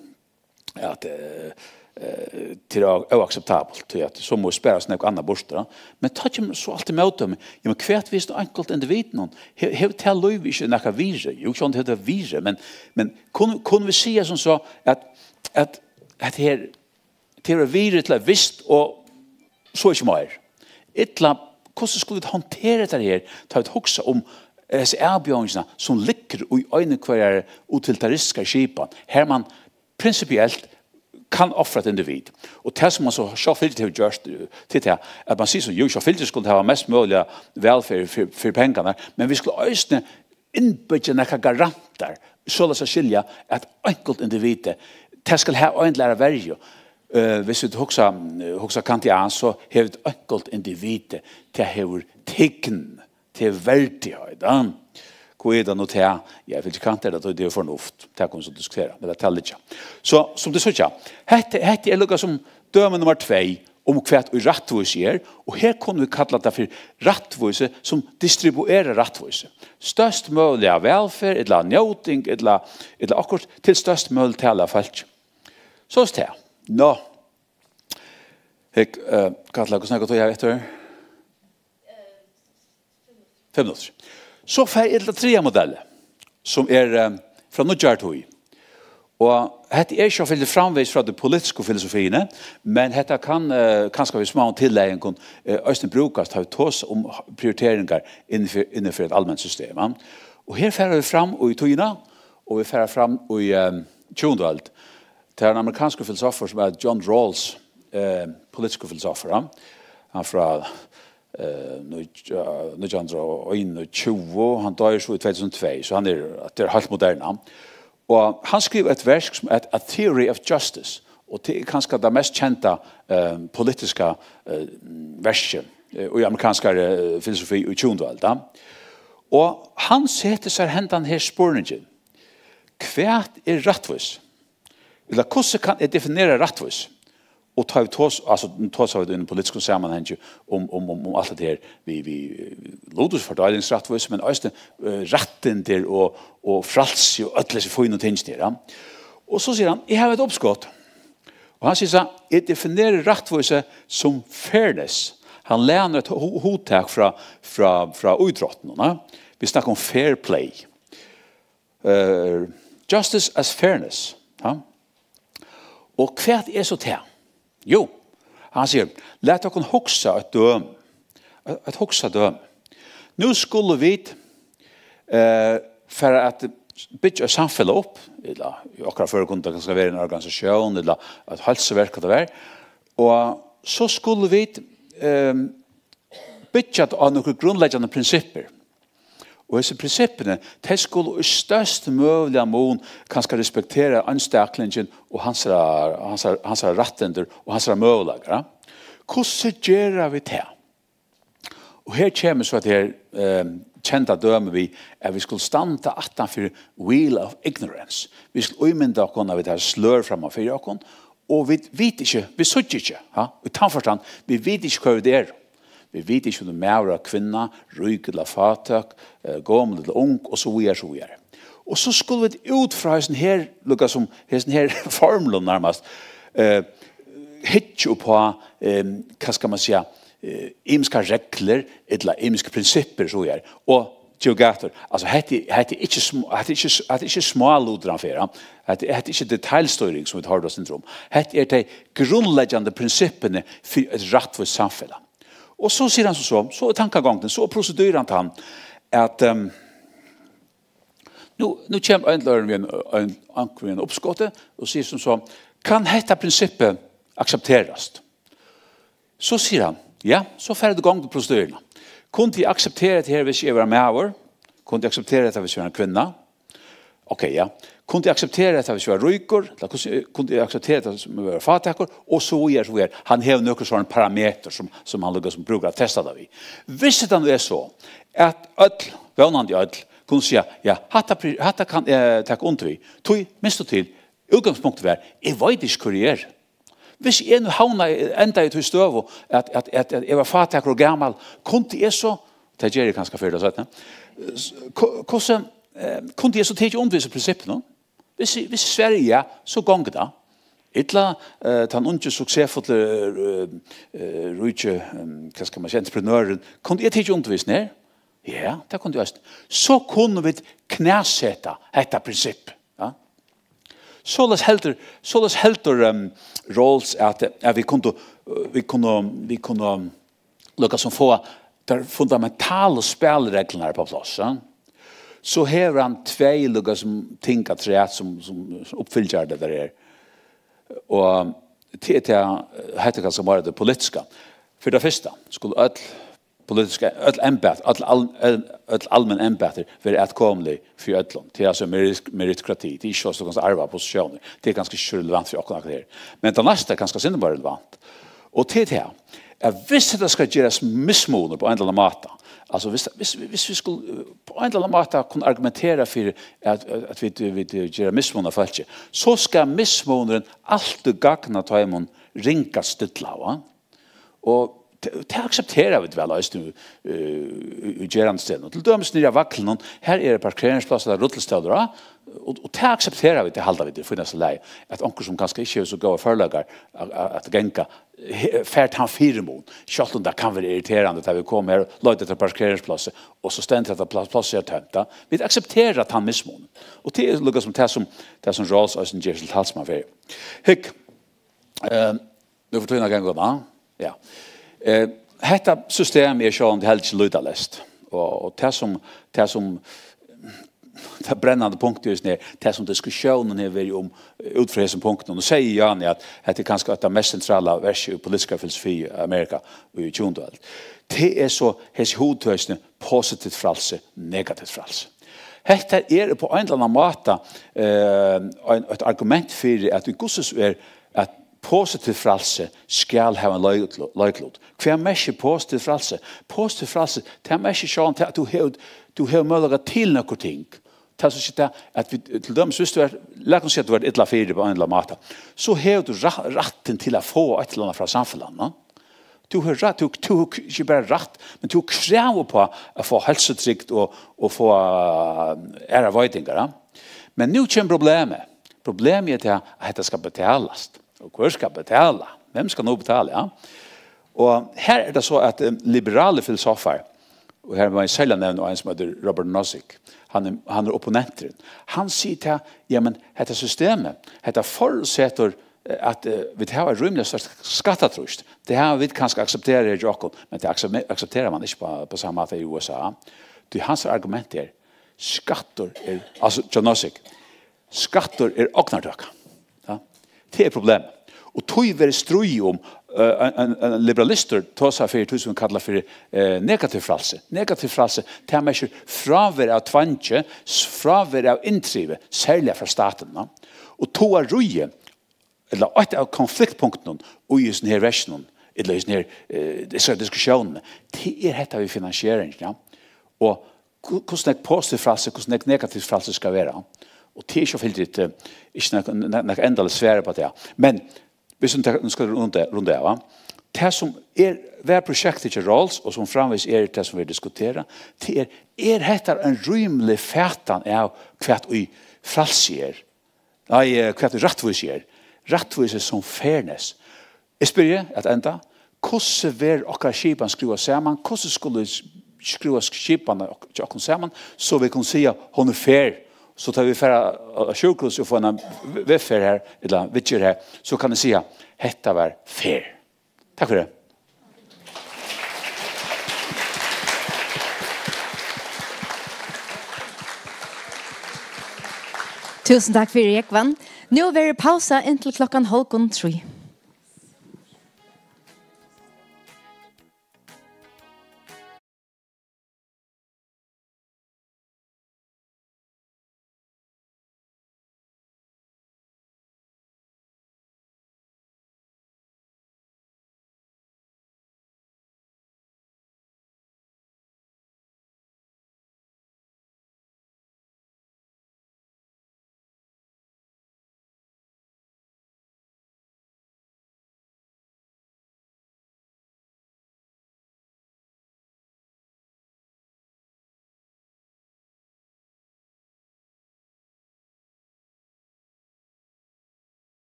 at, eh, eh, tað er ó-, óakseptabelt, tí at so mugu sparast nógv annað burtur, ja. Men tá kemur so altíð mótdømi. Ja, men hvat við einkult individum? He-, hevur tað lívið ikki nakað virði? Jú, sjálvandi hevur tað virði, men, men kunnu, kunnu vit siga sum so, at, at, at her, tað er virði til eitt vist og so ikki meir? Ella, hvussu skulu vit handtera hetta her, tá vit hugsa um hesa avbjóðingina, sum liggur í eini hvørjari utilitaristiskari skipan, har man prinsipielt kann ofra eitt individ. Og tað, sum man so sjálvfylgiliga hevur gjørt, eh, til tað, at man sigur so, jú, sjálvfylgiliga skulu hava mest møguliga vælferð fyri, fyri pengarnar, men vit skulu eisini innbyggja nakrar garantar, soleiðis at skilja, at einkult individið, tað skal hava ein til aðra verju. Eh, viss vit hugsa, hugsa kantianskt, so hevur eitt einkult individið, tað hevur tign, tað er verdigheit, ja. Hví er tað nú tað? Ja, ifølge Kant er tað, tað er fornuft. Tað kunnu vit so diskutera, men tað er tað liggja. So, sum tit síggja, hetta, hetta er líka sum dømi nummar tvey um hvat ið rættvísi er, og her kunnu vit kalla tað fyri rættvísi sum distribuerar rættvísi. Størst møguliga vælferð, ella njóting, ella, ella okkurt til størst møguligt tal av fólki. So er tað. Nå. Hygg, eh, Katla, hvussu nógv tíð havi eg eftir? Fimm minuttir. So fari eg til ta triðja modell, sum er, eh, frá nýggjari tíð. Og hetta er sjálvfylgiliga framvegis frá tí politisku filosofiini, men hetta kann, eh, kanska við smáum tillagingum, eh, eisini brúkast, tá vit tosa um prioriteringar innanfyri, innanfyri eitt alment system, ja. Og her fara vit fram í tíðina, og vit fara fram í, eh, tjúgundu øld. Tað er ein amerikanskur filosofur sum er John Rawls, eh, politiskur filosofur, ja. Hann frá, eh, nítjan, nítjan hundrað og einogtjúgu, hann doyr so í tvey túsund og tvey, so hann er, tað er heilt moderna. Og hann skrivar eitt verk sum er A Theory of Justice, og tað er kanska tað mest kenda, eh, politiska, eh, verkið, eh, í amerikanskari, eh, filosofi í tjúgundu øld, ja. Og hann setir sær hendan her spurningin: Hvat er rættvísi? Ella hvussu kann eg definera rættvísi? Og tá vit tosa, altso, nú tosa vit í einum politiskum samanhangi um, um, um, um alt hetta her, við, við, eh, luttfordelingsrættvísi, men eisini, eh, rættindir og, og frælsi og øll hesi fínu tingini her, ja. Og so sigur hann: "Eg havi eitt uppskot." Og hann sigur so: "Eg defineri rættvísi sum fairness." Hann læner eitt hu-, hugtak frá, frá, frá ítróttunum, ja. Vit snakka um fair play. Eh, justice as fairness, ja. Og hvat er so tað? Jú, hann sigur: "Lat okkum hugsa eitt dømi, eitt, eitt hugsa dømi. Nú skulu vit, eh, fara at byggja eitt samfelag upp, ella í okkara føri kundi tað kanska verið ein organisatión, ella eitt heilsuverk, hvat tað var. Og so skulu vit, ehm, byggja tað á nøkur grundleggjandi prinsippir. Og hesi prinsippini, tey skulu í størst møguliga mun kanska respektera einstaklingin og hansara, hansara, hansara rættindir og hansara møguleikar, ja. Hvussu gera vit tað?" Og her kemur so at her, eh, kenda dømi við, at vit skulu standa aftan fyri veil of ignorance. Vit skulu ímynda okkum, at vit hava slør framman fyri okkum, og vit vita ikki, vit síggja ikki, ha? Í tann forstand, vit vita ikki, hvør vit eru. Vit vita ikki, um tað er maður ella kvinna, rík ella fátøk, eh, gomul ella ung, og so víðari, so víðari. Og so skulu vit út frá hesum her, líka sum hesum her formlum nærmast, eh, hyggja upp á, eh, hvat skal man siga, eh, ymiskar reglur, ella ymisk prinsippir, so víðari. Og Joe Gator, altso, hetta, hetta er ikki sm-, hetta er ikki, hetta er ikki smálutur, hann fer, ja. Hetta, hetta er ikki detaljstýring, sum vit hoyrdu eitt sindur um. Hetta er tey grundleggjandi prinsippini fyri eitt rættvíst samfelag. Og so sigur hann sum so, so er tankagongdin, so er proseduran tann, at, ehm, nú, nú kemur ein til øðrum við ein, ein, ein, við ein uppskoti og sigur sum so: "Kann hetta prinsippið aksepterast?" So sigur hann: "Ja." So fer tað í gongd, prosedurina. "Kundi eg akseptera hetta her, hvis eg var maður? Kundi eg akseptera hetta, hvis eg var ein kvinna? Ok, ja. Kundi eg akseptera hetta, hvis eg var ríkur? Ella hvussu, kundi eg akseptera hetta, hvis eg var fátækur?" Og so víðari, so víðari. Hann hevur nøkur sovorðin parametur, sum, sum hann líka sum brúkar at testa tað við. Hvis tað nú er so, at øll, vónandi øll, kunnu siga: "Ja, hatta pri-, hatta kann eg taka undir við." Tí, minst tú til, útgangspunktið var: "Eg veit ikki, hvør eg eri." Hvis eg nú havnaði, endaði í tí støðu, at, at, at, at eg var fátækur og gamal, kundi eg so, tað geri eg kanska fyrr ella seinni, s-, ku-, hvussu, eh, kundi eg so tikið undir við hesum prinsippinum? Hvis, hvis svarið er ja, so gongur tað. Ella, eh, tann ungi, suksessfulli, eh, eh, ríki, eh, hvat skal man siga, entreprenørin, kundi eg tikið undir við hesum her? Ja, tað kundi eg eisini. So kunnu vit knæseta hetta prinsipp. Ja. Soleiðis heldur, soleiðis heldur, ehm, Rawls at, at vit kundu, eh, vit kundu, vit kundu líka sum fáa tær fundamentalu spælireglurnar upp á pláss, ja. So hevur hann tvey líka sum ting afturat sum, sum, sum uppfylgja tað har. Og til, til, hetta er kanska meira tað politiska. Fyri tað fyrsta skulu øll politiska, øll embæt, øll al-, øll, øll almenn embæti verða atkomulig fyri øllum. Tað er altso merit-, meritokrati. Tað er ikki so, at tú kanst arva posisjónir. Tað er kanska ikki so relevant fyri okkum akkurát her. Men tað næsta er kanska eitt sindur meira relevant. Og tað er tað, at hvis tað skal gerast mismunur á ein ella annan máta, altso hvis, hvis, hvis vit skulu, eh, á ein ella annan máta kunnu argumentera fyri at, at, at vit, vit gera mismun av fólki, so skal mismunurin altíð gagna teimum ringast stillaða. Og ta-, tað akseptera vit væl eisini, eh, í, í gerandisdegnum. Til dømis niðri á Vaglinum, har er parkeringsplass, har er rullustólur á, og, og tað akseptera vit, tað halda vit er í fínasta lagi, at onkur sum kanska ikki hevur so góðar førleikar at, at, at ganga, he-, fær tann fyrimun, sjálvt um tað kann vera irriterandi, tá vit koma har og leita eftir parkeringsplássi, og so stendur hetta pláss, plássið er tómt, ja. Vit akseptera tann mismunin. Og tað er líka sum tað sum, tað sum Rawls eisini ger seg til talsmann fyri. Hygg, eh, nú fer tíðin at ganga undan. Ja. Eh, hetta system er sjálvandi heldur ikki lýtaleyst. Og, og tað sum, tað sum, tað brennandi punktið er, tað sum diskusjónin hevur verið um, eh, út frá hesum punktum. Og sigur Jani at hetta er kanska eitt av mest sentrala versi í politiskari filosofi í Amerika í tjúgundu øld. Tað er so hesi hugtøkini positivt frælsi, negativt frælsi. Hetta er á ein ella annan máta, eh, ein, eitt argument fyri at í hvussu so er at positivt frælsi skal hava ein leiklu-, leiklut. Hvat merkir positivt frælsi? Positivt frælsi, tað merkir sjálvandi tað at tú hevur, tú hevur møguleika til nøkur ting. Tað er so ikki tað, at vit, til dømis, viss tú ert, lat okkum siga, at tú ert illa fyri á ein ella annan máta, so hevur tú ra-, rættin til at fáa eitt ella annað frá samfelagnum, no? Tú hevur rætt, tú, tú hevur ikki bara rætt, men tú hevur krav uppá at fáa heilsutrygd og, og fáa, eh, aðrar veitingar, ja? Men nú kemur problemið. Problemið er tað, at hetta skal betalast. Og hvør skal betala? Hvem skal nú betala, ja? Og her er tað so, at, eh, liberali filosofar, og her má eg serliga nevna ein sum eitur Robert Nozick, hann er, hann er opponenturin. Hann sigur tað, ja, men hetta systemið, hetta forutsetur, eh, at, eh, vit hava rímiliga stórt skattatrýst. Tað hava vit kanska aksepterað her hjá okkum, men tað aksep-, aksepterar man ikki á, á sama máta í U S A. Tí hansara argument er, skattur er, altso, hjá Nozick, skattur er ognartøka. Ja? Tað er problemið. Og tí verður stríð um, eh, ein, ein, ein liberalistur tosar fyri tí, sum vit kalla fyri, eh, negativt frælsi. Negativt frælsi, tað merkir frávera av tvangi, s-, frávera av inntrivi, serliga frá statinum, ja? Og tá er ríið, ella eitt av konfliktpunktunum í hesum her verkinum, ella í hesum her, eh, hesar diskusjónirnar, tað er hetta við finansieringini, ja? Og Hvu-, hvussu nógv positivt frælsi, hvussu nógv negativt frælsi skal vera. Og tað er ikki so fyldigt, eh, ikki nakað, nakað, nakað endaligt svar upp á tað. Men, viss vit taka, nú skal vit runda, runda av, va? Tað sum er, var prosjektið hjá Rawls, og sum framvegis er tað sum vit diskutera, tað er, er hetta ein rímilig fatan av hvat ið frælsi er? Nei, eh, hvat rættvísi er. Rættvísi sum fairness. Eg spyrji at enda, hvussu verður okkara skipan skrúvað saman? Hvussu skulu vit skrúva skipan hjá ok-, hjá okkum saman, so vit kunnu siga, hon er fair? So tá vit fara á, á sjúkrahús og fáa eina v-, viðferð har, ella viðgerð har, so kann eg siga, hetta var fair. Takk fyri. Túsund takk fyri, Jógvan. Nú verður pausa inntil klokkan hálvgum trý.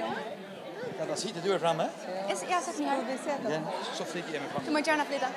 Kan du sitte, du er fremme? Jeg, jeg har sat meg her. Ja, så flytter jeg meg frem. Du må gerne flytte.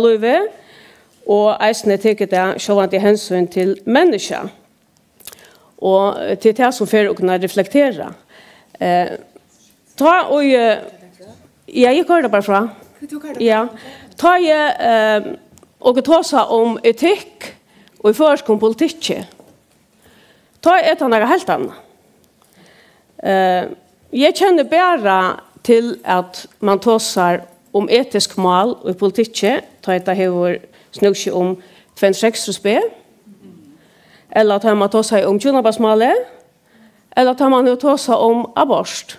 Lívið, og eisini tekur tað sjálvandi hensyn til menniskja. Og til tað sum fær okkum at reflektera. Eh, tá og, eh, ja, eg koyri bara frá. Ja. Tá eg, eh, og tosa um etikk og í føroyskum politikki, tá er tað nakað heilt annað. Eh, eg kenni bara til, at man tosar um etisk mál í politikki, tá ið tað hevur snúð seg um tvey hundrað og seksogtrýss B, ella tá man tosar um hjúnabandsmálið, ella tá man hevur tosað um abort.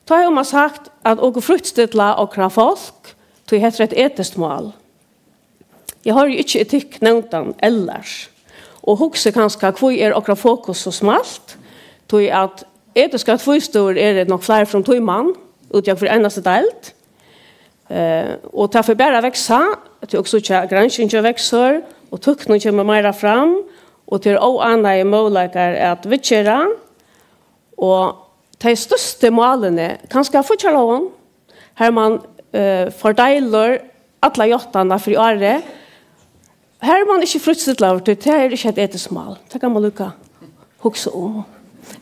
Tá hevur man sagt, at okur frítt stilla okra fólk, tí hetta er eitt etiskt mál. Eg hoyri ikki etikk nevndan ellers, og hugsi kanska, hví er okra fokus so smalt? Tí at etiskar tvístøður eru nokk fleiri enn tíman, úti á hvør einasta deild. Eh, og tað fer bara at vaksa, tí okur síggja, granskingin veksur, og tøknin kemur meira fram, og tað eru óánaðir møguleikar at viðgera. Og tey størstu málini, kanska fíggjarlógin, har man, eh, fordeilir allar játtanirnar fyri árið, har er man ikki frítt stillaður, tí tað er ikki eitt etiskt mál. Tað kann man líka hugsa um.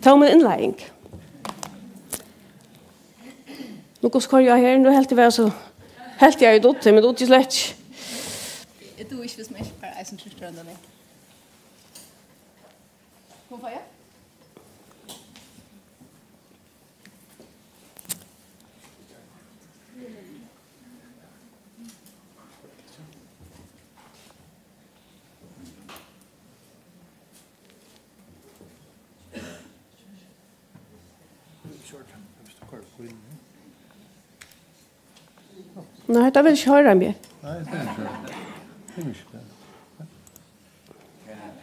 Tað var mín innleiðing. Nú, hvussu koyri eg her? Nú helt eg var so, helt eg í dutti, men dutti slett ikki. Eg dugi ikki, viss man ikki bara eisini trýstir á hana. Hon fær, ja. Nei, hetta vil ikki hoyra meg.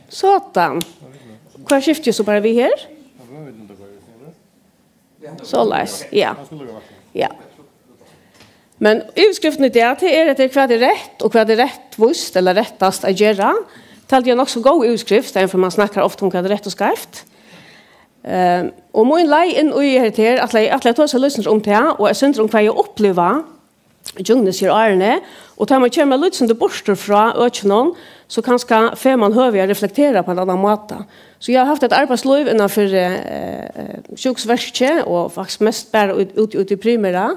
Sådan. Hvat skifti eg so bara við her? Soleiðis, ja. Ja. Men yvirskriftin í dag, tað er, at tað er, hvat er rætt, og hvat er rættvíst, ella rættast at gera. Tað er nokk so góð yvirskrift, enn man snakkar ofta um, hvat er rætt og skeivt. Ehm, og mín leið inn í hetta her, ætli eg, ætli eg at tosa eitt sindur um tað, og eitt sindur um, hvat eg uppliva gjøgnum hesi árini, og tá man kemur eitt sindur burtur frá økinum, so kanska fær man høvi at reflektera á ein annan máta. So eg havi havt eitt arbeiðslív innanfyri, eh, eh, sjúkrahúsverkið, og faktiskt mest bara út, út, út í primera,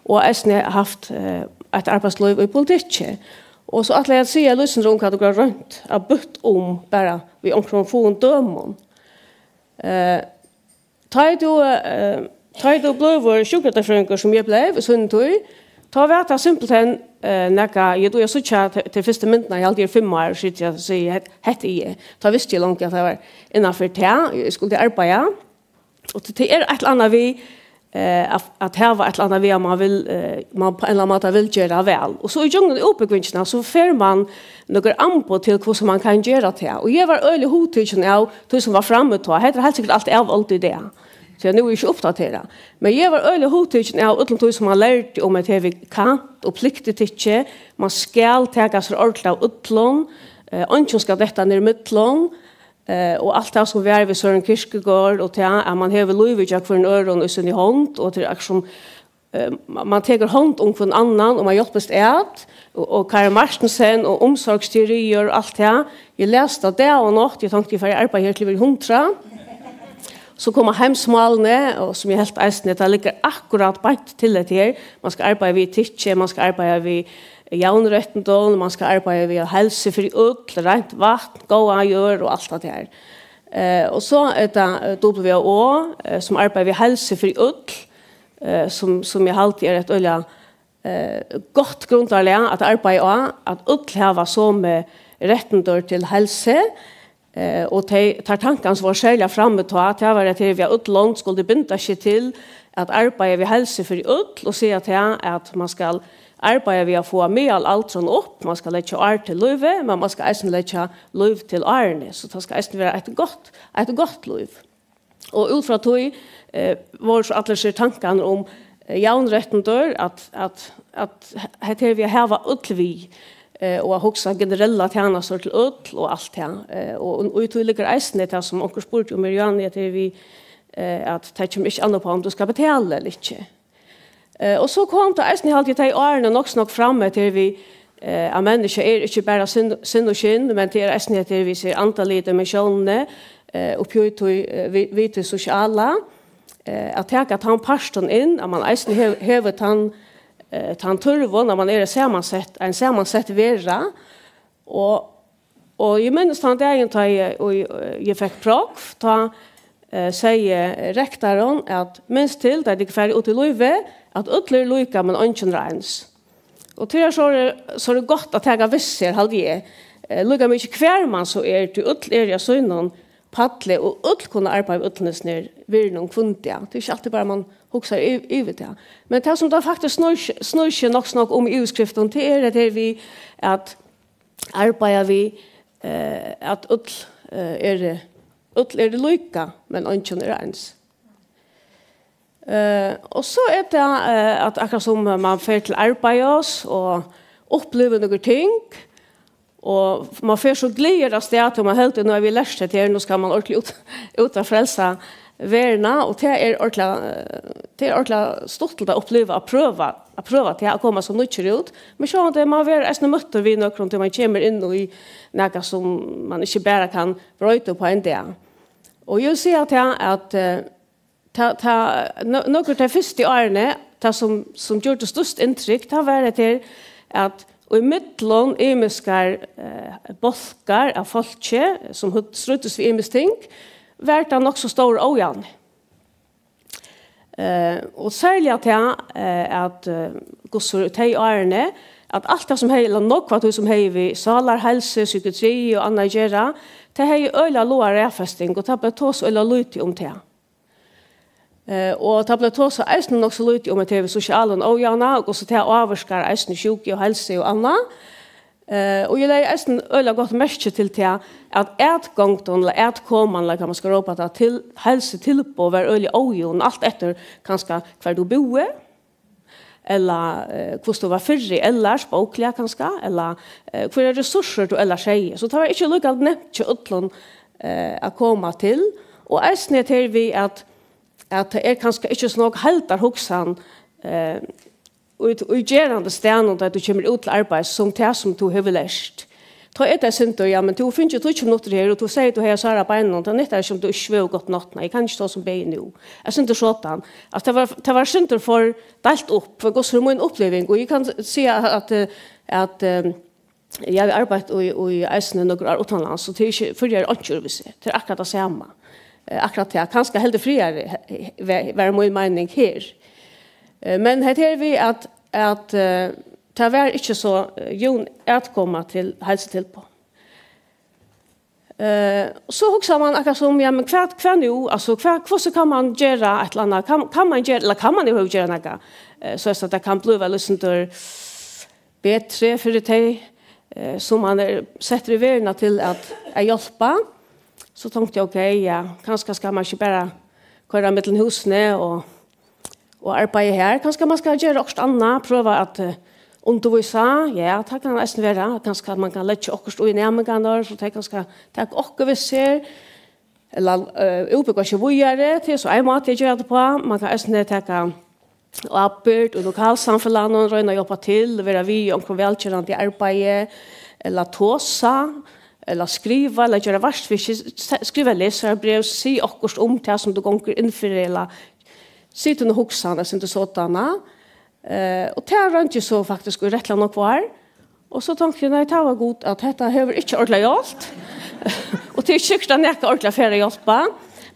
og eisini havt, eh, eitt arbeiðslív í politikki. Og so ætli eg at siga eitt sindur um, hvat okur hava roynt at bytt um, bara við onkrum fáum dømum. Eh, tá ið tú, eh, tá ið tú blívur sjúkrahúsfrøðingur, sum eg bleiv í síni tíð, tá var tað simpelthen, eh, nakað, eg dugi at síggja til, til fyrstu myndina, eg haldi, eg er fimm ár, og siti og sigi, "Hetta, hetta eri eg." Tá visti eg longu, at tað var innanfyri tað, eg skuldi arbeiða. Og tað, tað er eitt ella annað við, eh, at, at hava eitt ella annað við, at man vil, eh, man á ein ella annan máta vil gera væl. Og so í gjøgnum útbúgvingina, so fær man nøkur amboð til, hvussu man kann gera tað. Og eg var øgiliga hugtikin av tí, sum var frammi tá. Hetta er heilt sikkurt alt avlagt í dag. So nú eri eg ikki uppdaterað. Men eg var øgiliga hugtikin av øllum tí, sum man lærdi um, at her við kant og plikttikið, man skal taka sær ordiliga av øllum, eh, eingin skal detta niður ímillum. Eh, og alt tað, sum var við Søren Kierkegaard, og tað, at man hevur lívið hjá hvørjum øðrum í síni hond, og tað er akkurát sum, eh, man, man tekur hond um hvønn annan, og man hjálpist at, og, og Karl Martensen, og umsorgsteorier, og alt tað. Eg las tað dag og nátt, eg tonkti, eg fari at arbeiða her til eg verði hundrað. So koma heimsmálini, og sum eg helt eisini, tað liggur akkurát beint til hetta her. Man skal arbeiða við etikki, man skal arbeiða við javnrættindum, man skal arbeiða við heilsu fyri øll, reint vatn, góða jørð og alt tað har. Eh, og so er tað, eh, W H O, eh, sum arbeiðir við heilsu fyri øll, eh, sum, sum eg haldi er eitt øgiliga, eh, gott grundarlag at arbeiða á, at øll hava somu rættindir til heilsu, Eh, og tey, teir tankarnir, sum vóru serliga frammi tá, tað var, at her við, at øll lond skuldu binda seg til at arbeiða við heilsu fyri øll, og siga tað, at man skal arbeiða við at fáa miðalaldurin upp, man skal leggja ár til lívið, men man skal eisini leggja lív til árini, so tað skal eisini vera eitt gott, eitt gott lív. Og út frá tí, eh, vóru so allir hesir tankarnir um, eh, javnrættindir, at, at, at hetta her við at hava øll við, eh, og at hugsa generellar tænastur til øll og alt tað. Eh, og, og í tí liggur eisini tað, sum onkur spurdi um her, Johanne, at tað er við, eh, at tað kemur ikki an upp á, um tú skal betala ella ikki. Eh, og so kom tað eisini, haldi eg, tey árini nokk so nógv fram, at her við, eh, at menniskja er ikki bara sinn, sinn og skinn, men tað er eisini, at her við sær andaligu dimensjónini, eh, uppi í tí, eh, við, við tí sosiala, eh, at taka tann partin inn, at man eisini hev-, hevur tann, eh, tann tørvin, at man er eitt samansett, ein samansett vera, og, og eg minnist tann dagin, tá eg, og eg, eg fekk prógv, tá, eh, segði rektarin, at minst til, tá tit fara út í lívið, at øll eru líka, men eingin er eins. Og tí er so, so er gott at taka við sær, haldi eg. Eh, líka mikið hvar man so er, tí øll eru á sínum palli, og øll kunnu arbeiða við øllum hesum her virðunum hvønn dag. Tað er ikki altíð bara, man hugsar y-, yvir tað. Men tað, sum tað faktiskt snýr, snýr seg nokk so nógv um í yvirskriftum, tað er at her við at arbeiða við, eh, at øll, eh, eru, øll eru líka, men eingin er eins. Eh, og so er tað, eh, at akkurát sum man fer til arbeiðis og upplivir nøkur ting, og man fer so glaður avstað, tí man heldur, nú havi eg lært hetta her, nú skal man ordiliga út, út at frelsa verðina, og tað er ordiliga, eh, tað er ordiliga stuttligt at uppliva, at prøva, at prøva tað, at koma sum nýggjur út. Men sjálvandi, man verður eisini møttur við nøkrum, tí man kemur inn í nakað, sum man ikki bara kann broyta upp á ein dag. Og eg vil siga tað, at, eh, tað, tað, nø-, nøkur tey fyrstu árini, tað sum, sum gjørdi størst inntrykk, tað var hetta her, at í millum ymiskar, eh, bólkar av fólki, sum høvdu, stríddust við ymisk ting, var tað nokk so stór ójavni. Eh, og serliga tað, eh, at, eh, hvussu tey árini, at alt tað sum hevði, ella nógv av tí sum hevði við sálarheilsu, psykiatri og annað at gera, tað hevði øgiliga lága raðfesting, og tað bleiv tosað øgiliga lítið um tað. Eh, og tað bleiv tosað eisini nokk so lítið um, at tað er við sosialan ójavna, og hvussu tað ávirkar eisini sjúku og heilsu og annað. Eh, og eg legði eisini øgiliga gott merki til tað, at atgongdin, ella atkoman, ella hvat man skal rópa tað, til heilsutilboð var øgiliga ójøvn, alt eftir kanska hvar tú búði, ella, eh, hvussu tú var fyri ellars, bókliga kanska, ella, eh, hvørjar resursir tú ellars hevði. So tað var ikki líka nemt hjá øllum, eh, at koma til. Og eisini hetta her við, at, at tað er kanska ikki so nógv heildarhugsan, eh, í, í gerandisdegnum, tá tú kemur út til arbeiðis, sum tað, sum tú hevur lært. Tá er tað sindur, ja, men tú hevur fingið tíggju minuttir her, og tú segði, tú hevði sár á beinunum, tað nyttar ikki, um tú ikki svevur gott náttina. Eg kann ikki tosa um bæði nú. Eitt sindur sodan. Altso, tað var, tað var sindur for deilt upp, for hvussu er mín uppliving, og eg kann siga, at, eh, at, eh, eg havi arbeitt í, í eisini nøkur ár uttanlands, og tað er ikki, fyri er einki øðrvísi. Tað er akkurát tað sama. Eh, akkurát tað. Kanska heldur friðari, eh, var, var mín meining her. Eh, men hetta her við, at, at, eh, tað var ikki so, eh, jøvn atkoma til heilsutilboð. Eh, so hugsar man akkurát sum, ja, men hvat, hvat nú? Altso, hvat, hvussu kann man gera eitt ella annað? Kann, kann man gera, ella kann man yvirhøvur gera nakað? Eh, so at tað kann blíva eitt sindur betri fyri tey, eh, sum man er settur í verðina til at, at hjálpa. So tonkti eg, ok, ja, kanska skal man ikki bara koyra millum húsini og, og arbeiða har. Kanska man skal gera okkurt annað, prøva at, eh, undirvísa. Ja, tað kann eisini vera. Kanska at man kann leggja okkurt í næmingarnar, so tey kanska taka okkurt við sær. Ella, eh, útbúgva seg víðari. Tað er so ein máti at gera tað uppá. Man kann eisini taka ábyrgd í lokalsamfelagnum, royna at hjálpa til, vera við í onkrum vælgerandi arbeiði, ella tosa, ella skriva, ella gera vart við seg, se-, skriva lesarabræv, sig okkurt um tað sum tú gongur inn fyri, ella sig tína hugsan, eitt sindur sodana. Eh, og tað royndi eg so faktiskt í rættiliga nógv ár. Og so tonkti eg, nei, tað var gott, at hetta hevur ikki ordiliga hjálpt. Og tað er ikki sikkurt, at nakað ordiliga fer at hjálpa.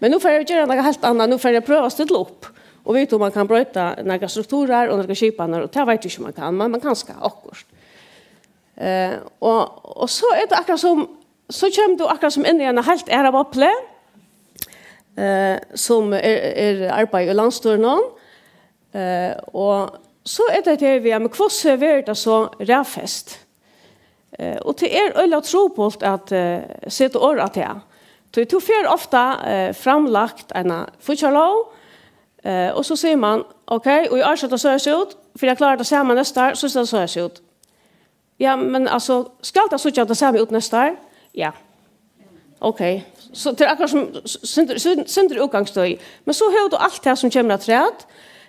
Men nú fari eg at gera nakað heilt annað. Nú fari eg at prøva at stilla upp. Og vita, um man kann broyta nakrar strukturar og nakrar skipanir. Og tað veit eg ikki, um man kann, men man kanska okkurt. Eh, og, og so er tað akkurát sum, so kemur tú akkurát sum inn í eina heilt aðra boblu, eh, sum er, er arbeiði í landsstýrinum. Eh, og so er tað her við, ja, men hvussu verður tað so raðfest? Eh, og tað er øgiliga trupult at, eh, seta orð á tað. Tí tú fær ofta, eh, framlagt eina fíggjarlóg, eh, og so sigur man, ok, og í ár sær tað soleiðis út, fyri at klára tað sama næsta ár, so sær tað soleiðis út. Ja, men altso, skal tað síggja tað sama út næsta ár? Ja. Ok. So tað er akkurát sum s-, sindur, sin-, sindur útgangsstøði. Men so hevur tú alt tað sum kemur afturat,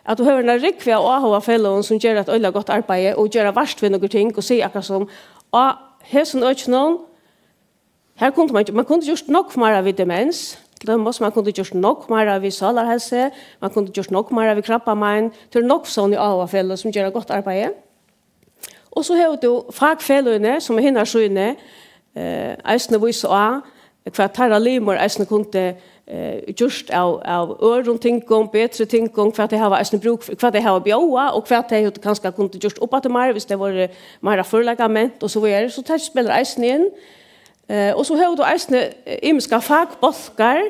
at tú hevur eina rúgvu av áhugafeløgum sum gera eitt øgiliga gott arbeiði og gera vart við nøkur ting og siga akkurát sum, á hesum økinum, her kundi man, man kundi gjørt nógv meira við demens, til dømis, man kundi gjørt nógv meira við sálarheilsu, man kundi gjørt nógv meira við krabbamein, tað eru nógv sonni áhugafeløg sum gera gott arbeiði. Og so hevur tú fakfeløgini, sum á hinari síðuni, eh, eisini vísa á, hvat teirra limir eisini kundu, eh, gjørt av, av øðrum tingum, betri tingum, hvat tey hava eisini brúk fyri, hvat tey hava at bjóða, og hvat tey kanska kundu gjørt upp aftur meir, hvis tey vóru meira førleikament og so víðari. So tað spilar eisini inn. Eh, og so hevur tú eisini, eh, ymiskar fakbólkar,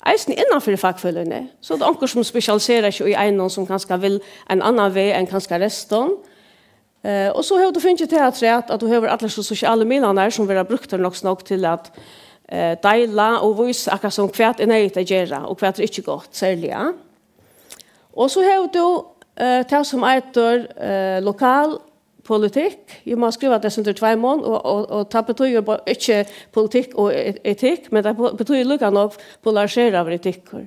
eisini innan fyri fakfeløgini. So er tað onkur, sum spesialiserar seg í einum, sum kanska vil ein annan veg enn kanska restin. Eh, og so hevur tú fingið tað afturat, at tú hevur allar so sosialu miðlarnar, sum verða brúktar nokk so nógv til at, eh, deila og vísa akkurát sum, hvat er neyðugt at gera, og hvat er ikki gott, serliga. Og so hevur tú, eh, tað, sum eitur, eh, lokal politikk. Eg má skriva tað undir tveimum, og, og, og tað betýðir bara ikki politikk og e-, etikk, men tað po-, betýðir líka nógv polariseraður etikkur,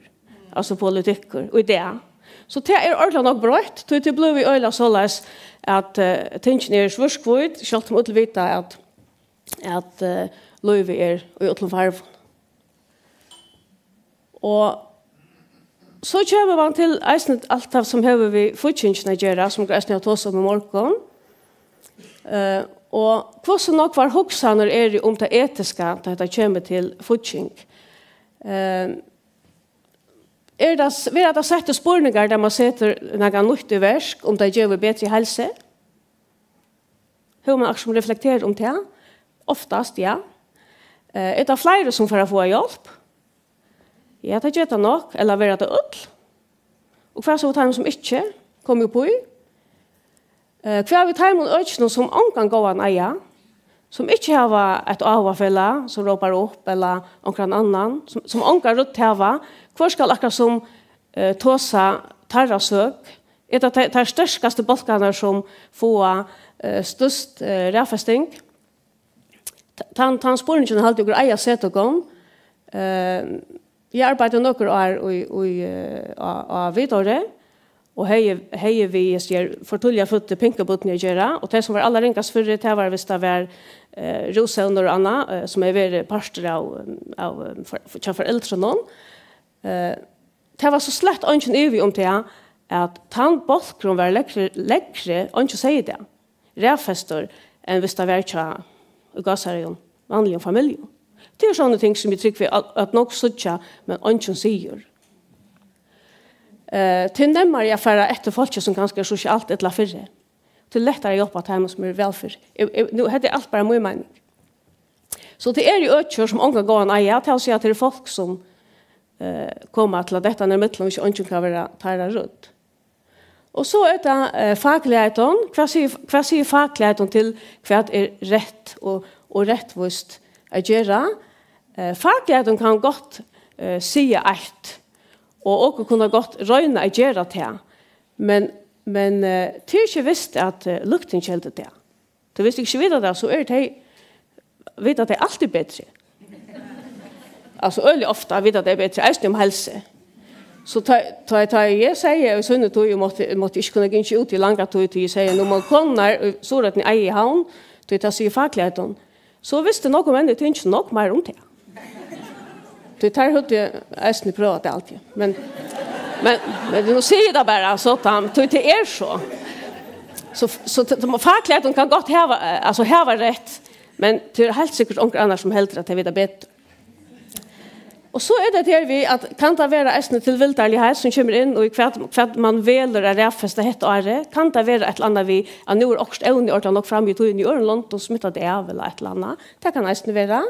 altso politikkur, í dag. So tað er ordiliga nógv broytt, tí tað blívur øgiliga soleiðis, at, eh, tingini eru svørt-hvít, sjálvt um øll vita, at, at, eh, lívið er í øllum farvum. Og so kemur man til eisini alt tað, sum hevur við fíggingina at gera, sum okur eisini hava tosað um í morgun. Eh, og hvussu nógvar hugsanir eru um tað etiska, tá hetta kemur til fígging. Eh, er tað, verða tað settir spurningar, tá man setir nakað nýtt í verk, um tað gevur betri heilsu? Hevur man akkurát sum reflekterað um tað? Oftast, ja. Eh, er tað fleiri, sum fara at fáa hjálp? Ja, tað ger tað nokk, ella verða tað øll? Og hvat so við teimum, sum ikki komu upp í? Eh, hvat við teimum økinum, sum ongan góðan eiga, sum ikki hava eitt áhugafelag, sum rópar upp, ella onkran annan, sum, sum onga rødd hava? Hvør skal akkurát sum, eh, tosa teirra søk? Er tað te-, teir sterkastu bólkarnir, sum fáa, eh, størst, eh, raðfesting? T-, tann, tann spurningin haldi eg okur eiga at seta okkum. Eh, eg arbeiddi nøkur ár í, í, eh, á, á Viðoy, og hevði, hevði við, eg sigi, for tíðliga føddu pinkubørnini at gera, og tey, sum var allarringast fyri, tað var, viss tað var, eh, rúsevnur og annað, eh, sum hevði verið partur av, av, eh, for, for, hjá foreldrunum. Eh, tað var so slett eingin ivi um tað, at tann bólkurin var lægri, lægri, eingin segði tað, raðfestur, enn viss tað var hjá, í gásareygum, vanligum familjum. Tað eru sovorðin ting, sum eg trúgvi, at, at nógv síggja, men eingin sigur. Eh, tað er nemmari at fara eftir fólki, sum kanska er sosialt illa fyri. Tað er lættari at hjálpa teimum, sum eru væl fyri. Eg, eg, nú, hetta er alt bara mín meining. So tað eru øki, sum ongan góðan eiga, tað vil siga, at tað eru fólk, sum, eh, koma til at detta niður millum, hvis eingin kann vera teirra rødd. Og so er tað, eh, fakligleikin. Hvat sigur, hvat sigur fakligleikin til, hvat er rætt og, og rættvíst at gera? Eh, fakligleikin kann gott, eh, siga eitt, og okur kunnu gott royna at gera tað. Men, men, eh, tað er ikki vist, at, eh, løgtingið heldur tað. Tí, hvis okur ikki vita tað, so eru tey, vita tey altíð betri. Altso, øgiliga ofta vita tey betri, eisini um heilsu. So tá, tá, tá eg segði í síni tíð, eg mátti, eg mátti ikki kunna gingið út í langa tíð, tí eg segði, nú má konurnar í Suðuroynni eiga í havn, tí tað sigur fakligleikin. So vistu nógv menn í tinginum nógv meira um tað. Tí teir høvdu eisini prøvað tað altíð. Men, men, men nú sigi eg tað bara, so tá, tí tað er so. So, so t-, t-, fakligleikin kann gott hava, eh, altso, hava rætt, men tað er heilt sikkurt onkur annar, sum heldur, at tey vita betur. Og so er tað her við, at kann tað vera eisini tilvildarligheit, sum kemur inn, og í hvat, hvat man velur at raðfesta hetta árið? Kann tað vera eitt ella annað við, at nú er okkurt evni orðið nokk fram í tíðini í øðrum londum, smittað av, ella eitt ella annað? Tað kann eisini vera.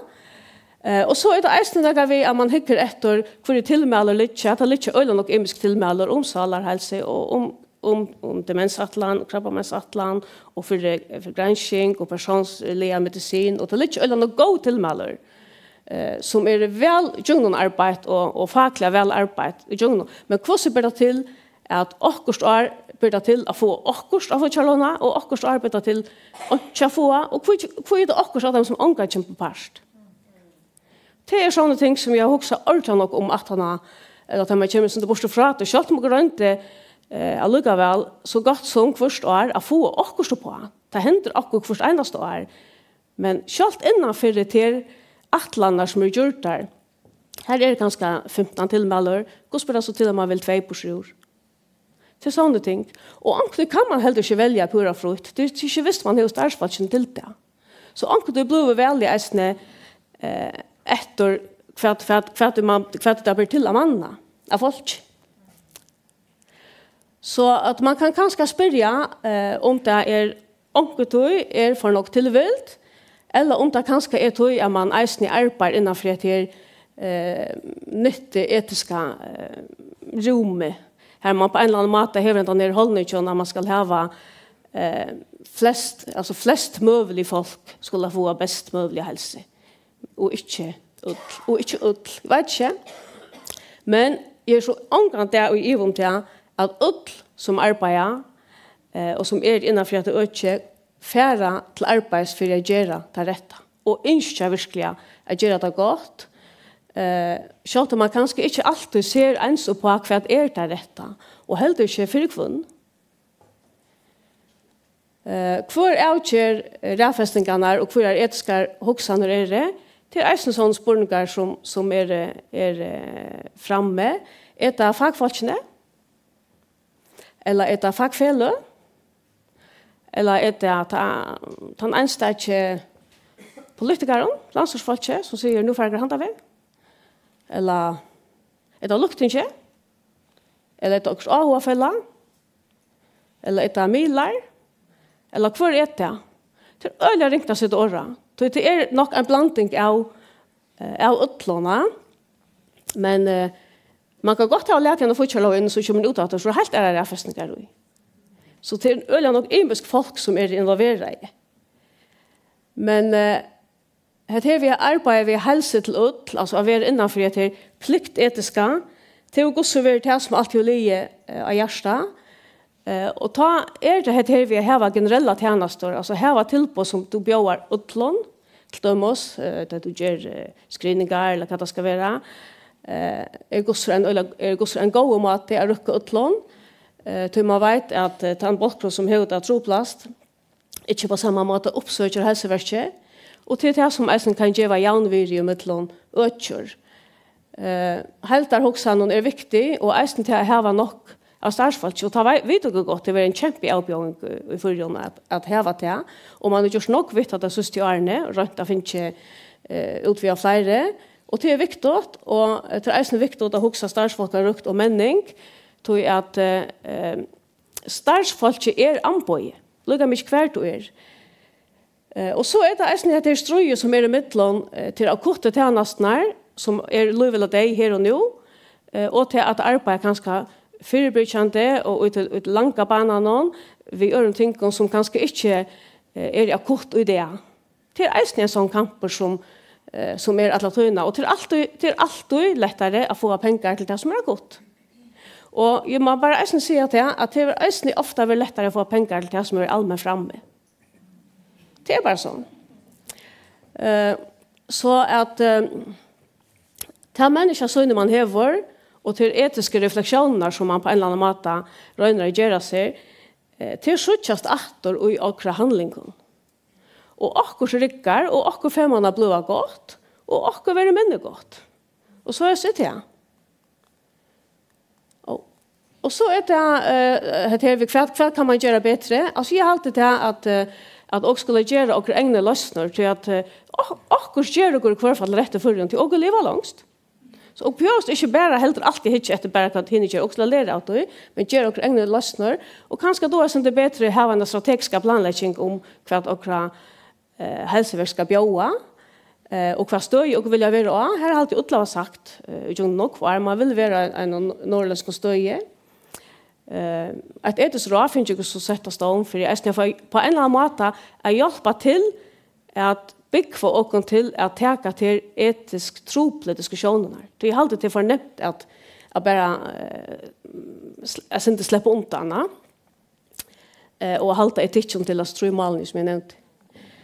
Eh, og so er tað eisini nakað við, at man hyggur eftir, hvørji tilmæli liggja. Tað liggja øgiliga nógv ymisk tilmæli um sálarheilsu og um, um, um demensætlan, krabbameinsætlan og fyri, fyri gransking og persónsliga medisin. Og tað liggja øgiliga nógv góð tilmæli, eh, sum eru væl gjøgnumarbeitt og, og fakliga væl arbeitt í gjøgnum. Men hvussu ber tað til, at okkurt ár ber tað til at fáa okkurt á fíggjarlógina, og okkurt ár ber tað til einki at fáa, og hví, hví er tað okkurt av teimum, sum ongan kemur upp á part? Tað eru sovorðin ting, sum eg havi hugsað ordiliga nógv um aftaná, ella tá man kemur eitt sindur burtur frá tí. Sjálvt um okur royndu, eh, allíkavæl, so gott sum hvørt ár, at fáa okkurt uppá. Tað hendir okkurt hvørt einasta ár. Men sjálvt innan fyri tær ætlanir, sum eru gjørdar, her eru kanska fimtan tilmæli, hvussu ber tað so til, at man vil tvey burtur úr? Tað eru sovorðin ting. Og onkuntíð kann man heldur ikki velja púra frítt. Tað er ikki vist, man hevur starvsfólkini til tað. So onkuntíð blívur valið eisini, eh, eftir hvat, hvat, hvat man, hvat tað ber til at manna av fólki. So at man kann kanska spyrja, eh, um tað er onkuntíð er for nógv tilvild, ella um tað kanska er tí, at man eisini arbeiðir innan fyri hetta her, eh, nyttuetiska, eh, rúmið, har man á ein ella annan máta hevur hendan her haldningin, at man skal hava, eh, flest, altso flest møgulig fólk skulu fáa best møguliga heilsu, og ikki øll, og ikki øll, eg veit ikki. Men eg eri so ongan dag í iva um tað, at øll, sum arbeiða, eh, og sum eru innan fyri hetta økið, fara til arbeiðis fyri at gera tað rætta, og ynskja virkliga at gera tað gott, eh, sjálvt um man kanska ikki altíð sær eins uppá, hvat er tað rætta, og heldur ikki fyri hvønn. Eh, hvør avger, eh, raðfestingarnar, og hvørjar etiskar hugsanir eru? Tað er eisini sovorðnir spurningar, sum, sum eru, eru, eh, frammi. Er tað fakfólkini? Ella er tað fakfeløg? Ella er tað ta-, tann einstaki politikarin, landsstýrisfólkið, sum sigur, nú fara okur handan veg? Ella er tað løgtingið? Ella er tað okkurt áhugafelag? Ella er tað miðlar? Ella hvør er tað? Tað er øgiliga ringt at seta orð á, tí tað er nokk ein blanding av, eh, av øllum, ha? Men, eh, Man kann gott hava latið eina fíggjarlóg inn, sum kemur út aftur, so er heilt aðrar raðfestingar í. So tað er øgiliga nógv ymisk fólk, sum eru involverað. Men eh, hetta her við at arbeiða við heilsu til øll, altso at vera innan fyri hetta her pliktetiska, tað hevur hvussu verið tað, sum altíð hevur ligið eh, á hjarta. Eh, og tá er tað hetta her við at hava generella tænastur, altso hava tilboð, sum tú bjóðar øllum, til dømis, eh, tá tú ger eh, screeningar, ella hvat tað skal vera, eh, er hvussu ein, øgiliga- er hvussu ein góður máti at røkka øllum, eh, tí man veit, at eh, tann bólkurin, sum hevur tað truplast, ikki á sama máta uppsøkir heilsuverkið, og tað er tað, sum eisini kann geva javnvirði ímillum økir. Eh, heildarhugsanin er viktig, og eisini til at hava nokk av starvsfólki, og tá vei- vita okur gott, tað verður ein kempiavbjóðing í, í Føroyum at, at hava tað, og man hevur gjørt nógv við tað tey síðstu árini, roynt at fingið eh, útvega fleiri, og tað er viktigt, og eh, tað er eisini viktigt at hugsa starvsfólkarukt og menning, tí at eh, eh, starvsfólkið er amboðið, líka mikið hvar tú er. Eh, og so er tað eisini hetta her stríðið, sum er ímillum eh, til akuttu tænasturnar, sum er lív ella deyð her og nú, eh, og til at arbeiða kanska fyribyrgjandi og í tí, í tí langa bananum við øðrum tingum, sum kanska ikki eh, eru akutt í dag. Tað er eisini ein sånn kampur, sum eh, sum er alla tíðina, og tað er altíð, tað er altíð lættari at fáa pengar til tað, sum er akutt. Og eg má bara eisini siga tað, at tað er eisini ofta verið lættari at fáa pengar til tað, sum er alment frammi. Tað er bara so. Eh, so at eh, tað menniskjasýnið, man hevur, og tær etisku reflektiónirnar, sum man á ein ella annan máta roynir at gera sær, eh, tær síggjast aftur í okra handlingum. Og okkurt riggar, og okkurt fær man at blíva gott, og okkurt verður minni gott. Og so er tað. Og, og so er tað, eh, hetta her við, hvat, hvat kann man gera betri? Altso, eg haldi tað, at eh, at okur skulu gera okkara egnu loysnir, tí at eh, ok- okkurt ger okur í hvør fall rætt í Føroyum, tí okur liva longst. So okur behøvast ikki bara heldur altíð hyggja eftir bara, hvat hini gera, okur skulu læra av tí, men gera okkara egnu loysnir, og kanska tá er tað betri at hava eina strategiska planlegging um hvat okra eh, heilsuverk skal bjóða, eh, og hvat støði okur vilja vera á. Her haldi eg illa at hava sagt eh, í gjøgnum nógv ár, man vil vera ein, ein norðurlendskum støði. Eh, eitt etiskt ráð fingu okur so sett á stovn fyri eisini at fáa á ein ella annan máta at hjálpa til at búgva okum til at taka tær etiskt truplu diskusjónirnar. Tí eg haldi, tað er for nemt at, at bara eh, sl- at sleppa undan, ja. Eh, og halda etikkin til hasi trý málini, sum eg nevndi.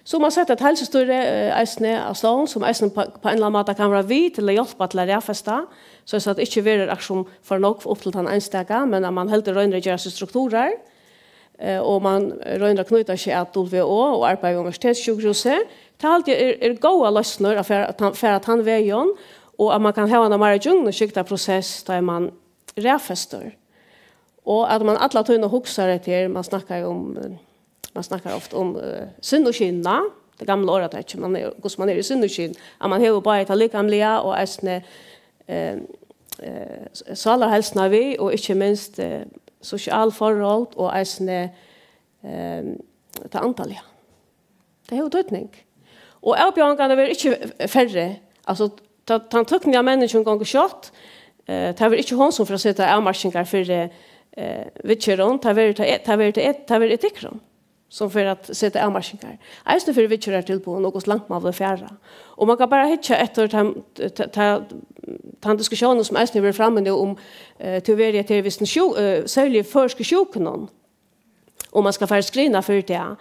So man sett eitt heilsustýri eh, eisini á stovn, sum eisini á, á ein ella annan máta kann vera við til at hjálpa til at raðfesta, so at ikki verður akkurát sum for nógv upp til tann einstaka, men at man heldur roynir at gera seg strukturar, eh, og man roynir at knýta seg at W H O og arbeiða við Universitetssjúkrahúsið. Tað haldi eg er, er góðar loysnir at fara, at fara tann vegin, og at man kann hava eina meira gjøgnumskygda prosess, tá man raðfestir. Og at man alla tíðina hugsar eftir, man snakkar jo um, eh, man snakkar ofta um eh, sinn og skinn, tað gamla orðatakið, man er, hvussu man er í sinn og skinn, at man hevur bæði tað likamliga og eisini eh, eh, sálarheilsuna við, og ikki minst eh, sosial forhold og eisini eh, tað andaliga. Tað hevur týdning. Og avbjóðingarnar verða ikki færri. Altso, tá, tann tøkniliga menningin gongur skjótt, eh, tað verður ikki hon, sum fer at seta avmarkingar fyri eh, viðgerðum, tað verður, tað, e- tað verður, tað, e- tað verður etikkurin, sum fer at seta avmarkingar. Eisini fyri viðgerðartilboðum og hvussu langt man vil fara. Og man kann bara hyggja eftir tann, ta, ta, tann diskusjónin, sum eisini hevur verið frammi nú um eh, tú verður eftir vissum sjú, eh, serliga føroysku sjúkunum, og man skal fara at screena fyri tað.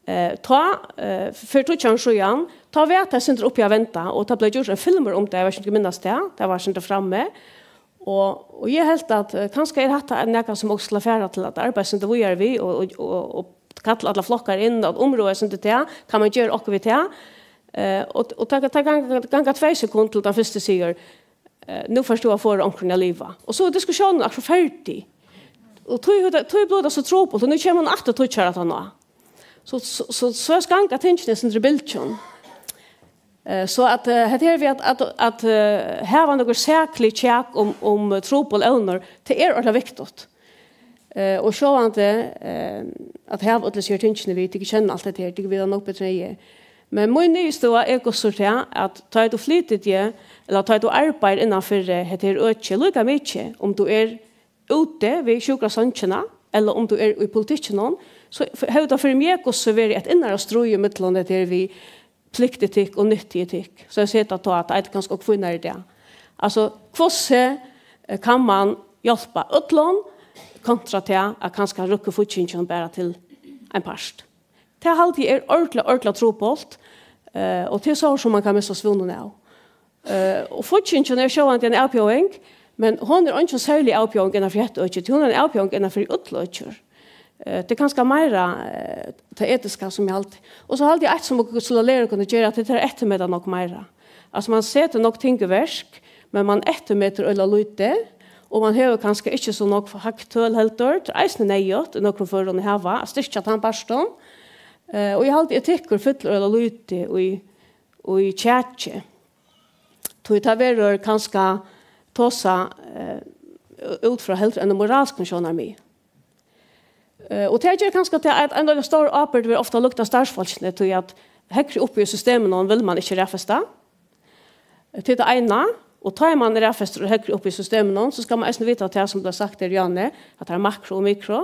Eh, tá, eh, fyri tíggju árum síðan, tá var tað eitt sindur uppi at venda, og tað bleiv gjørt ein filmur um tað, eg veit ikki, um tit minnast tað, tað var eitt sindur frammi. Og, og eg helt at eh, kanska er hatta nakað, sum okur skulu fara til at arbeiða eitt sindur víðari við, og, og, og, og kalla allar flokkar inn, at umrøða eitt sindur tað, kann man gera okkurt við tað? Eh, og, og taka, taka ganga, ganga tvey sekund til tann fyrsti sigur, eh, nú fert tú at forða onkrum at liva. Og so er diskusjónin akkurát ferdig. Og tí, tí blívur tað so trupult, og nú kemur hon aftur tíggju ár aftaná. So, so, so, so ganga tingini eitt sindur í bylgjum. Eh, so at eh, hetta her við at, at, at eh, hava nøkur saklig kjak um, um trupul evnir, tað er ordiliga viktigt. Eh, og sjálvandi eh, at hava øll hesi her tingini við, tit kenna alt hetta her, tit vita nokk betri enn eg. Men mín niðurstøða er hvussu er tað, at tá tú flytur teg, ella tá tú arbeiðir innanfyri, eh, hetta her økið, líka mikið, um tú er úti við sjúkrasongina, ella um tú er í politikkinum, so f-, hevur tað fyri meg hvussu verið eitt innara stríð ímillum hetta her við pliktetikk og nyttuetikk. So eg seti tað tá, at tað eitur kanska okkurt fínari í dag. Altso, hvussu, eh, kann man hjálpa øllum, kontra tað at kanska røkka fíggingin bara til ein part? Tað haldi eg er ordiliga, ordiliga trupult, eh, og tað er so, sum man kann missa svøvnin av. Eh, og fíggingin er sjálvandi ein avbjóðing, men hon er eingin serlig avbjóðing innanfyri hetta økið, tí hon er ein avbjóðing innanfyri øll økir. Eh, tað er kanska meira, eh, tað etiska, sum eg haldi. Og so haldi eg eitt, sum okur skuldu læra okkum at gera, at tað er eftirmeta nokk meira. Altso, man setur nokk ting í verk, men man eftirmetir øgiliga lítið, og man hevur kanska ikki so nógv hagtøl heldur. Tað er eisini neyðugt í nøkrum førum at hava, at styrkja tann partin. Eh, og eg haldi, etikkur fyllir øgiliga lítið í, í kjakið. Tí tað verður kanska tosað, eh, út frá heldur enn moralskum sjónarmiði. Eh, og tað ger kanska til at ein av stór ábyrgd verður ofta lagt á starvsfólkini, tí at høgri uppi í systeminum vil man ikki raðfesta. Tað er tað eina, og tá man er raðfestur høgri uppi í systeminum, so skal man eisini vita tað sum bleiv sagt her, Jane, at tað er makro og mikro,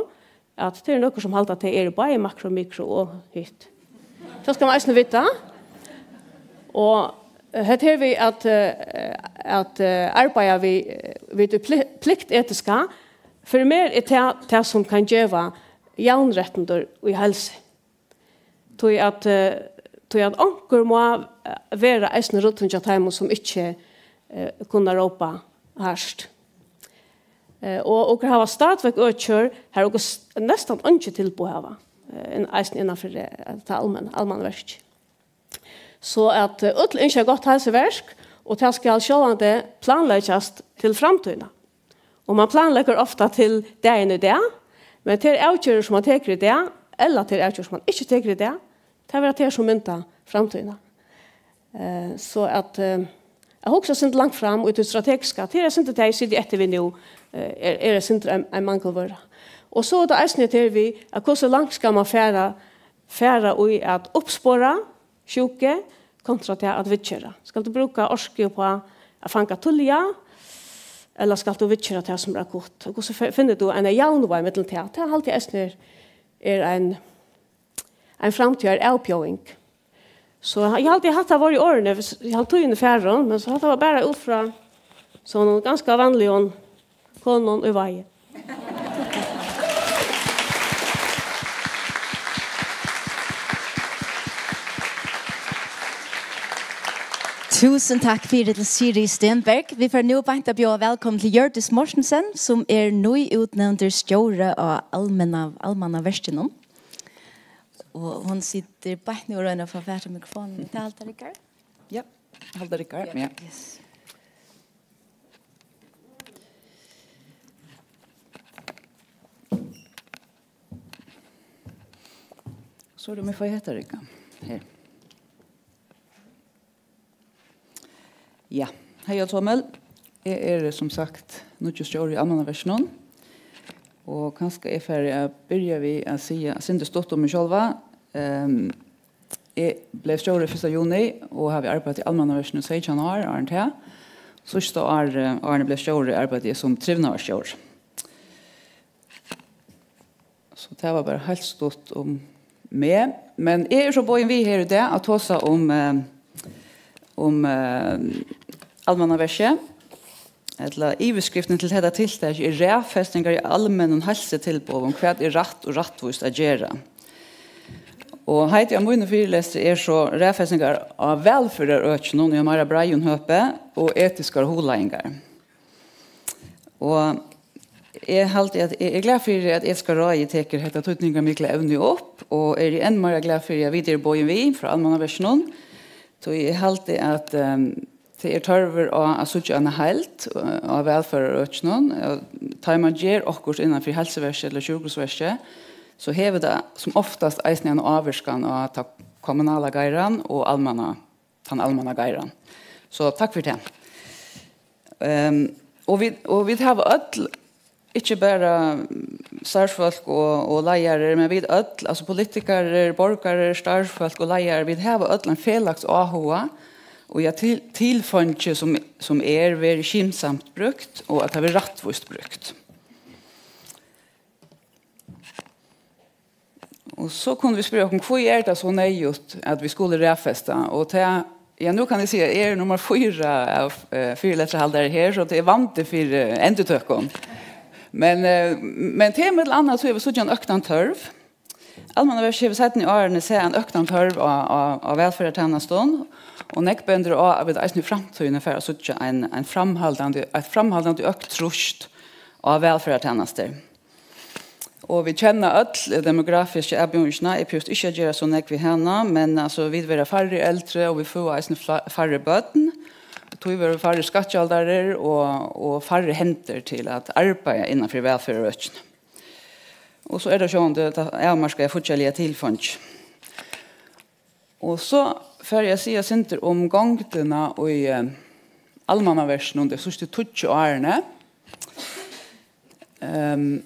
at tað eru nøkur sum halda at tað eru bæði makro og mikro og hitt. Tað skal man eisini vita. Og, eh, hetta her við at, eh, at, eh, arbeiða við, eh, við tí pli-, pliktetiska, fyri mær er tað, tað sum kann geva javnrættindi í heilsu. Tí at, eh, tí at onkur má, eh, vera eisini ruddin hjá teimum, sum ikki, eh, kunna rópa hart. Eh, og okur hava stadigvæk økir, har okur s-, næstan eingi tilboð hava, eh, inn-, eisini innanfyri, eh, tað almenna, almanna verkið. So at, eh, øll ynskja gott heilsuverk, og tað skal sjálvandi planleggjast til framtíðina. Og man planleggur ofta til dagin í dag, men tær avgerðir, sum man tekur í dag, ella tær avgerðir, sum man ikki tekur í dag, tað verða tær, sum mynda framtíðina. Eh, so at, eh, at hugsa sindur langt fram í tí strategiska, tað er eitt sindur tað, eg siti eftir við nú, eh, er, er eitt sindur ein, ein mangulvøra. Og so er tað eisini tað við, at hvussu langt skal man fara, fara í at uppspora sjúku kontra tað at viðgera? Skal tú brúka orku upp á at fanga tíðliga, ella skalt tú viðgera tað sum er akutt? Og hvussu fi-, finnur tú eina javnvág millum tað? Tað haldi eg eisini er, er ein, ein framtíðaravbjóðing. So eg haldi, at hatta var í orðini, hvis, eg haldi, tíðin er farin, men so hatta var bara út frá sovorðnum ganska vanligum konum í Vági. Túsund takk fyri til Sirið Stenberg. Vit fara nú beint at bjóða vælkomin til Hjørdis Mortensen, sum er nýútnevndur stjóri á Almenna, Almannaverkinum. Og hon situr beint nú og roynir at fáa fatt í mikrofonini. Tað haldi eg riggar. Ja, haldi eg riggar. Ja. Yes. So er tað, um eg fái hetta at rigga. Her. Ja, hei øll somul. Eg eri, sum sagt, nýggjur stjóri í Almannaverkinum. Og kanska eg fari at byrja við at siga eitt sindur stutt um meg sjálva. Ehm, eg bleiv stjóri fyrsta juni og havi arbeitt í Almannaverkinum í seytjan ár, áðrenn tað. Síðsta ár, eh, áðrenn eg bleiv stjóri, arbeiddi eg sum trivnaðarstjóri. So tað var bara heilt stutt um meg. Men eg eri so boðin við her í dag at tosa um, eh, um, eh, Almannaverkið. Ella yvirskriftin til hetta tiltakið er raðfestingar í almennum heilsutilboðum. Hvat er rætt og rættvíst at gera? Og heitið á mínum fyrilestri er so raðfestingar á vælferðarøkinum í meira breiðum høpi og etiskar hugleiðingar. Og eg haldi, at eg eri glað fyri, at Etiska ráðið tekur hetta týdningarmikla evnið upp, og eri enn meira glað fyri, at vit eru boðin við frá Almannaverkinum, tí eg haldi, at, ehm, tað er tørvur á at síggja eina heild, eh, á vælferðarøkinum. Eh, tá ið man ger okkurt innan fyri heilsuverkið ella sjúkrahúsverkið, so hevur tað sum oftast eisini eina ávirkan á ta kommunala geiran og almanna, tann almanna geiran. So takk fyri tað. Ehm, og vit, og vit hava øll ikki bara starvsfólk og, og leiðarar, men vit øll, altso politikarar, borgarar, starvsfólk og leiðarar, vit hava øll ein felags áhuga í at til, tilfeingi, sum, sum er, verður skynsamt brúkt og at tað verður rættvíst brúkt. Og so kunnu vit spyrja okkum, hví er tað so neyðugt, at vit skulu raðfesta? Og tað, ja, nú kann eg siga, eg eri nummar fýra av, eh, fyrilestrarhaldarum her, so tað er vandi fyri, eh, endurtøkum. Men, eh, men tað er millum annað, so hevur vit síggja ein øktan tørv. Almannaverkið hevur seinnu árini sæð ein øktan tørv á, á, á vælferðartænastum, og nógv bendir á, at vit eisini í framtíðini fara at síggja ein, ein framhaldandi, eitt framhaldandi økt trýst á vælferðartænastur. Og vit kenna øll demografisku avbjóðingina. Eg prøvi ikki at gera so nógv við hana, men, altso, vit verða færri eldri, og vit fáa eisini fla-, færri børn. Tí verður færri skattgjaldarar og, og færri hendur til at arbeiða innan fyri vælferðarøkini. Og so er tað sjálvandi tað avmarkaða fíggjarliga tilfeingi. Og so fari eg at siga eitt sindur um gongdina í, eh, almannaverkinum tey síðstu tíggju árini. Ehm,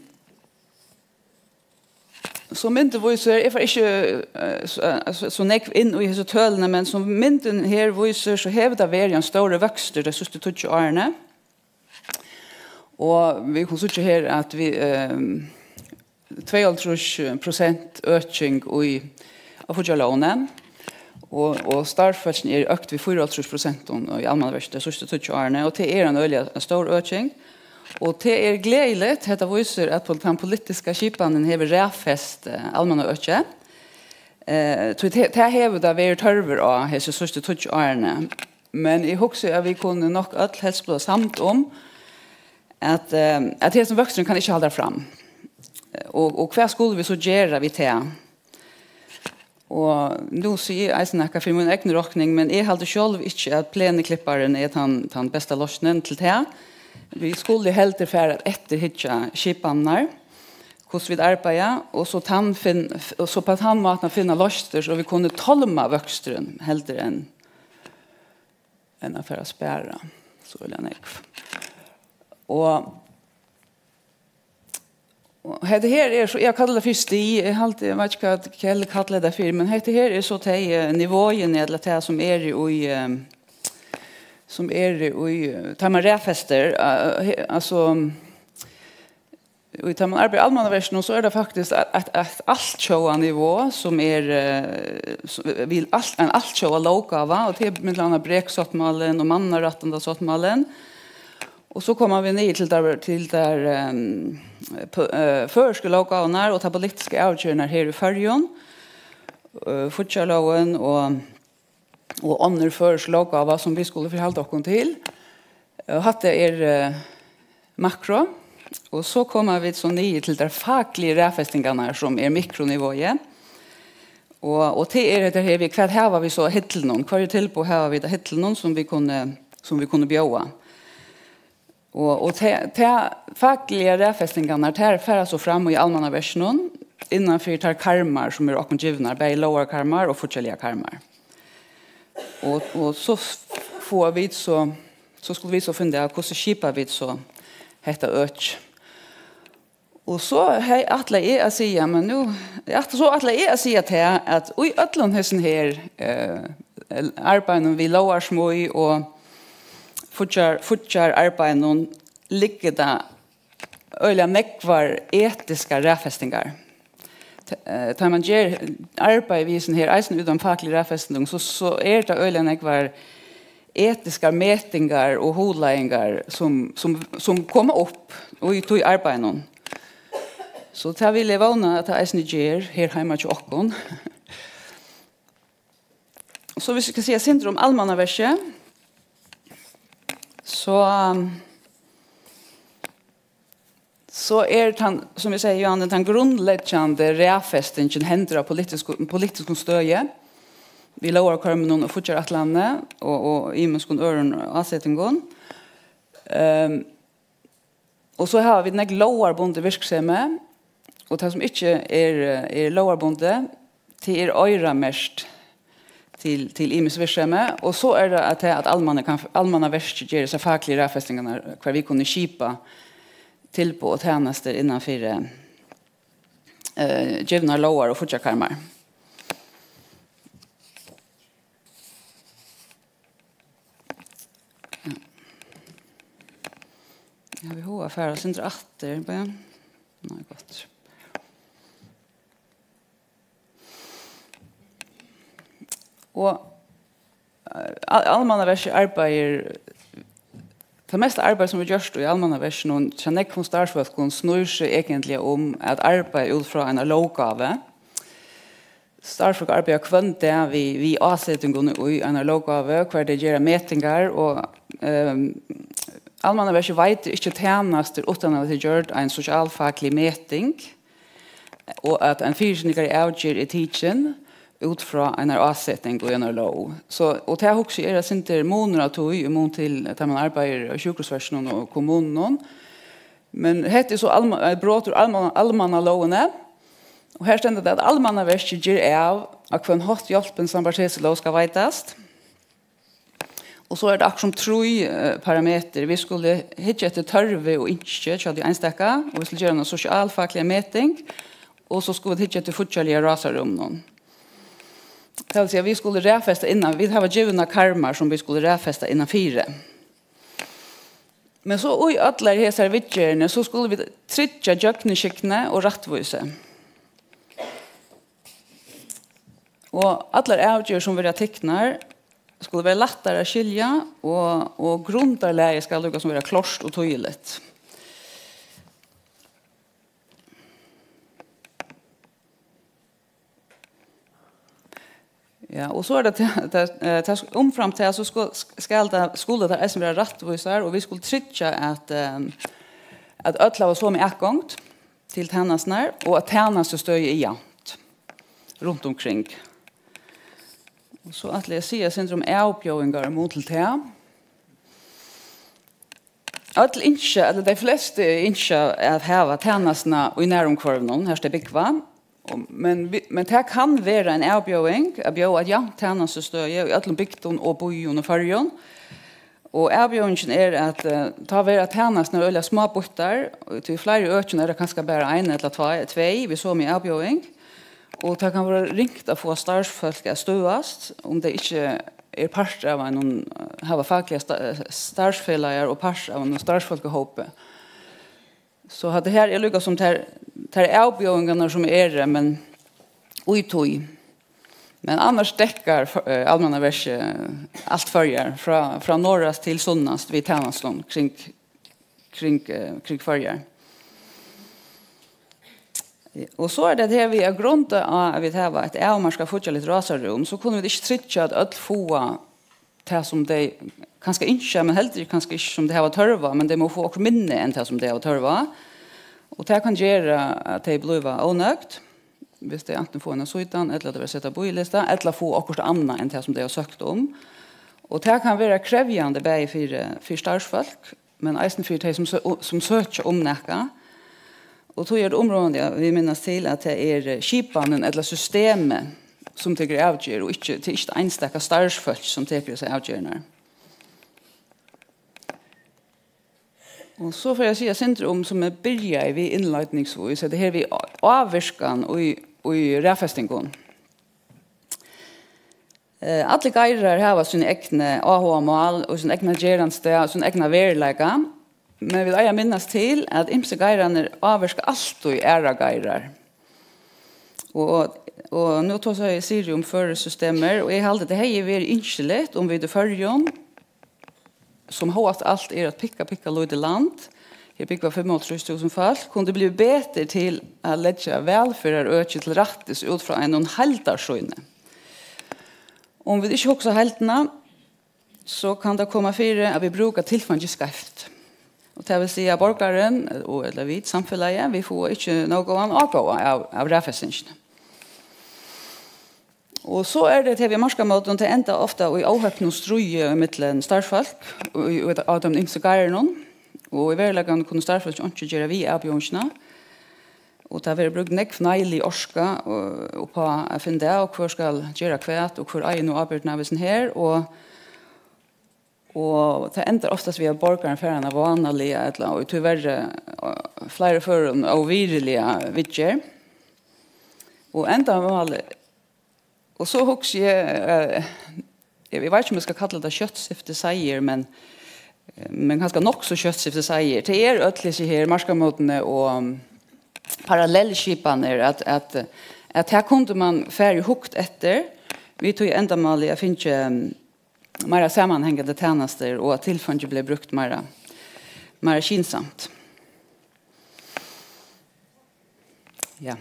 so myndin vísir, eg fari ikki, eh, so, eh, so, so nógv inn í hesi tølini, men sum myndin her vísir, so hevur tað verið ein stórur vøkstur tey síðstu tíggju árini. Og vit kunnu síggja her, at vit, ehm, tveyoghálvtrýss prosent øking í, á fíggjarlógini, og, og starvsfólkini eru økt við fýraoghálvtrýss prosent í almannaverkinum tey síðstu tíggju árini, og tað er ein øgiliga stór øking. Og tað er gleðiligt, hetta vísir, at pol-, tann politiska skipanin hevur raðfest, eh, almannaøkið. Eh, tí tað, tað hevur tað verið tørvur á hesi síðstu tíggju árini. Men eg hugsi, at vit kunnu nokk øll helst blíva samd um, at, eh, at hesin vøksturin kann ikki halda fram. Og, og hvat skulu vit so gera við tað? Og nú sigi eg eisini nakað fyri mína egnu rokning, men eg haldi sjálv ikki, at pleniklipparin er tann, tann besta loysnin til tað. Vit skulu heldur fara at eftirhyggja skipanirnar, hvussu vit arbeiða, og so tann finn-, og so á tann mátan finna loysnir, so vit kunnu tálma vøksturin heldur enn, enn at fara at spara so øgiliga nógv. Og, og hetta her er so, eg kalli tað fyri stig, eg haldi, eg veit ikki, hvat Kjell kallar tað fyri, men hetta her er so tey, eh, niveauini, ella tað sum er í, eh, sum er í, eh, tá man raðfestir, eh, he-, altso, og tá man arbeiðir í almannaverkinum, so er tað faktiskt eitt, eitt, eitt altjóða niveau, sum er, eh, sum, við alt, ein altjóða lóggáva, og tað er millum annað breksáttmálin og mannarættindasáttmálin. Og so koma vit niður til tær, til tær, ehm, p-, eh, føroysku lóggávurnar og tær politisku avgerðirnar her í Føroyum, eh, fíggjarlógin og og onnur føroysk lóggáva, sum vit skulu forhalda okkum til. Og hatta er, eh, makro. Og so koma vit so niður til tær fakligu raðfestingarnar, sum er mikroniveauið. Og, og tað er hetta her við, hvat hava vit so á hillunum? Hvørji tilboð hava vit á hillunum, sum vit kunnu, sum vit kunnu bjóða? Og, og te, te fakligu raðfestingarnar, tær fara so fram í almannaverkinum, innan fyri tær karmar, sum eru okkum givnar, bæði lógarkarmar og fíggjarligar karmar. Og, og so f-, fáa vit so, so skulu vit so finna av, hvussu skipa vit so hetta økið. Og so hei, ætlaði eg at siga, men nú, eg ætla, so ætlaði eg at siga tað, at í øllum hesum her, eh, arbeiðinum við lógarsmíð og fíggjar-, fíggjararbeiðinum liggur tað øgiliga nógvar etiskar raðfestingar. T-, eh, tá man ger arbeiði við hesum her, eisini út um faklig raðfesting, so, so er tað øgiliga nógvar etiskar metingar og hugleiðingar, sum, sum, sum koma upp í tí arbeiðinum. So tað vil eg vóna, at tað eisini ger her heima hjá okkum. So hvis vi skal siga eitt sindur um almannaverkið, so, so er tann, sum eg sigi, Johanne, tann grundleggjandi raðfestingin hendir á politisku-, politiskum støði, við lógarkørmunum og fíggjarætlanini og, og ymiskum øðrum ásetingum. Ehm, og so hava vit nógv lógarbundið virksemi, og tað, sum ikki er, er lógarbundið, tað er oyramerkt til, til ymisk virksemi, og so er tað at, at almanna kann, almannaverkið ger hesar fakligu raðfestingarnar, hvar vit kunnu skipa tilboð og tænastur innan fyri, eh, givnar lógar og fíggjarkarmar. Ja. Havi hug at fara eitt sindur aftur, bara. Nei, gott. Og, eh, al-, Almannaverkið arbeiðir, tað mesta arbeiði, sum er gjørt í Almannaverkinum hjá nógvum starvsfólkum, snýr seg eigentliga um at arbeiða út frá einari lóggávu. Starvsfólk arbeiða hvønn dag við, við ásetingum í einari lóggávu, har tey gera metingar, og, ehm, Almannaverkið veitir ikki tænastur uttan at tað er gjørd ein sosialfaglig meting, og at ein fyrisitingar avgerð er tikin út frá einari áseting í einari lóg. So, og tað hugsi eg er eitt sindur munur á tí, í mun til, tá man arbeiðir í sjúkrahúsverkinum og kommununum. Men hetta er so alma-, eh, brot úr alma-, almannalógini, og her stendur tað, at Almannaverkið ger av, á hvønn hátt hjálpin sambært hesi lóg skal veitast. Og so er tað akkurát sum trý, eh, parametrar. Vit skulu hyggja eftir tørvi og ynski hjá tí einstaka, og vit skulu gera eina sosialfaglig meting, og so skulu vit hyggja eftir fíggjarliga rásarrúminum. Tað vil siga, vit skulu raðfesta innan, vit hava givnar karmar, sum vit skulu raðfesta innan fyri. Men so í allari hesari viðgerðini, so skulu vit tryggja gjøgnumskygni og rættvísi. Og allar avgerðir, sum verða tiknar, skulu vera lættar at skilja, og, og grundarlagið skal líka sum vera klárt og týðiligt. Ja, og so er tað, tað, tað, eh, tað, umframt tað, so sko-, skal tað, skulu tær eisini vera rættvísar, og vit skulu tryggja, at, eh, at øll hava somu atgongd til tænasturnar, og at tænastustøðið er javnt runt umkring. Og so ætli eg at siga eitt sindur um avbjóðingar í mun til tað. Øll ynskja, ella tey flestu ynskja at hava tænastuna í nærumhvørvinum, har tey búgva. Og, men vi-, men tað kann vera ein avbjóðing at bjóða eitt javnt tænastustøði í øllum bygdum og býum í Føroyum. Og avbjóðingin er, at, eh, tá verða tænasturnar øgiliga smábýttar, og tí fleiri økjum er tað kanska bara ein ella tvei, tvey við somu avbjóðing. Og tað kann vera ringt at fáa starvsfólk at støðast, um tey ikki eru partur av einum, eh, hava fakligar sta-, eh, starvsfelagar og partur av einum starvsfólkahópi. So hatta her er líka sum tær, tær avbjóðingarnar sum eru, men í tí. Men annars dekkar, eh, Almannaverkið alt Føroyar, frá, frá norðast til sunnast við tænastum kring, kring, eh, kring Føroyar. Og so er tað her við at grunda á, at vit hava eitt avmarkað fíggjarligt rásarrúm, so kunnu vit ikki tryggja, at øll fáa tað, sum tey kanska ynskja, men heldur kanska ikki, sum tey hava tørv á, men tey má fáa okkurt minni enn tað, sum tey hava tørv á. Og tað kann gera, at tey blíva ónøgd, viss tey antin fáa eina síðan, ella tey verða sett á bíðilista, ella fáa okkurt annað enn tað, sum tey hava søkt um. Og tað kann vera krevjandi bæði fyri, fyri starvsfólk, men eisini fyri tey, sum sø-, sum søkja um nakað. Og tí er tað umráðandi, at vit minnast til, at tað er, eh, skipanin ella systemið, sum tekur avgerð, og ikki, tað er ikki einstaka starvsfólk, sum tekur hesar avgerðirnar. Og so fari eg at siga eitt sindur um, sum eg byrjaði við innleiðingsvís, hetta her við á-, ávirkan í, í raðfestingum. Eh, allir geirar hava síni egnu áhugamál og sín egna gerandisdag og sín egna veruleika, men vit eiga at minnast til, at ymsu geirarnir ávirka altíð aðrar geirar. Og, og nú tosaði Siri um føroysk systemir, og eg haldi, tað hevði verið ynskiligt, um vit í Føroyum, sum hóast alt er eitt pikka, pikka lítið land, her búgva fimmoghálvtrýss túsund fólk, kundu blivið betur til at leggja vælferðarøki til rættis út frá einum heildarsýni. Um vit ikki hugsa heildina, so kann tað koma fyri, at vit brúka tilfeingi skeivt. Og tað vil siga, at borgarin, og ella vit, samfelagið, vit fáa ikki nóg góðan ágóða av, av raðfestingini. Og so er tað, at vit marka móti, tað endar ofta í óhepnum stríði millum starvsfólk í, í, á teimum ymsu garðunum, og í veruleikanum kunnu starvsfólk einki gera við avbjóðingina. Og tað verður brúkt nógv neglilig orka, eh, upp á at finna av, hvør skal gera hvat, og hvør eigur nú ábyrgdina av hesum her, og Og tað endar oftast við, at borgarin fær eina vánaliga, ella í tíverri, eh, fleiri førum óvirðiliga viðgerð. Og endamálið, og so hugsi eg, eh, eg, eg veit ikki, um eg skal kalla tað skjóttsifti seiður, men, eh, men kanska nokk so skjóttsifti seiður. Tað er øll hesi her markamótini og parallellskipanir, at, at, at her kundi man farið hugt eftir, við tí endamáli at fingið, um, meira samanhangandi tænastur, og at tilfeingi bleiv brúkt meira, meira skynsamt. Ja.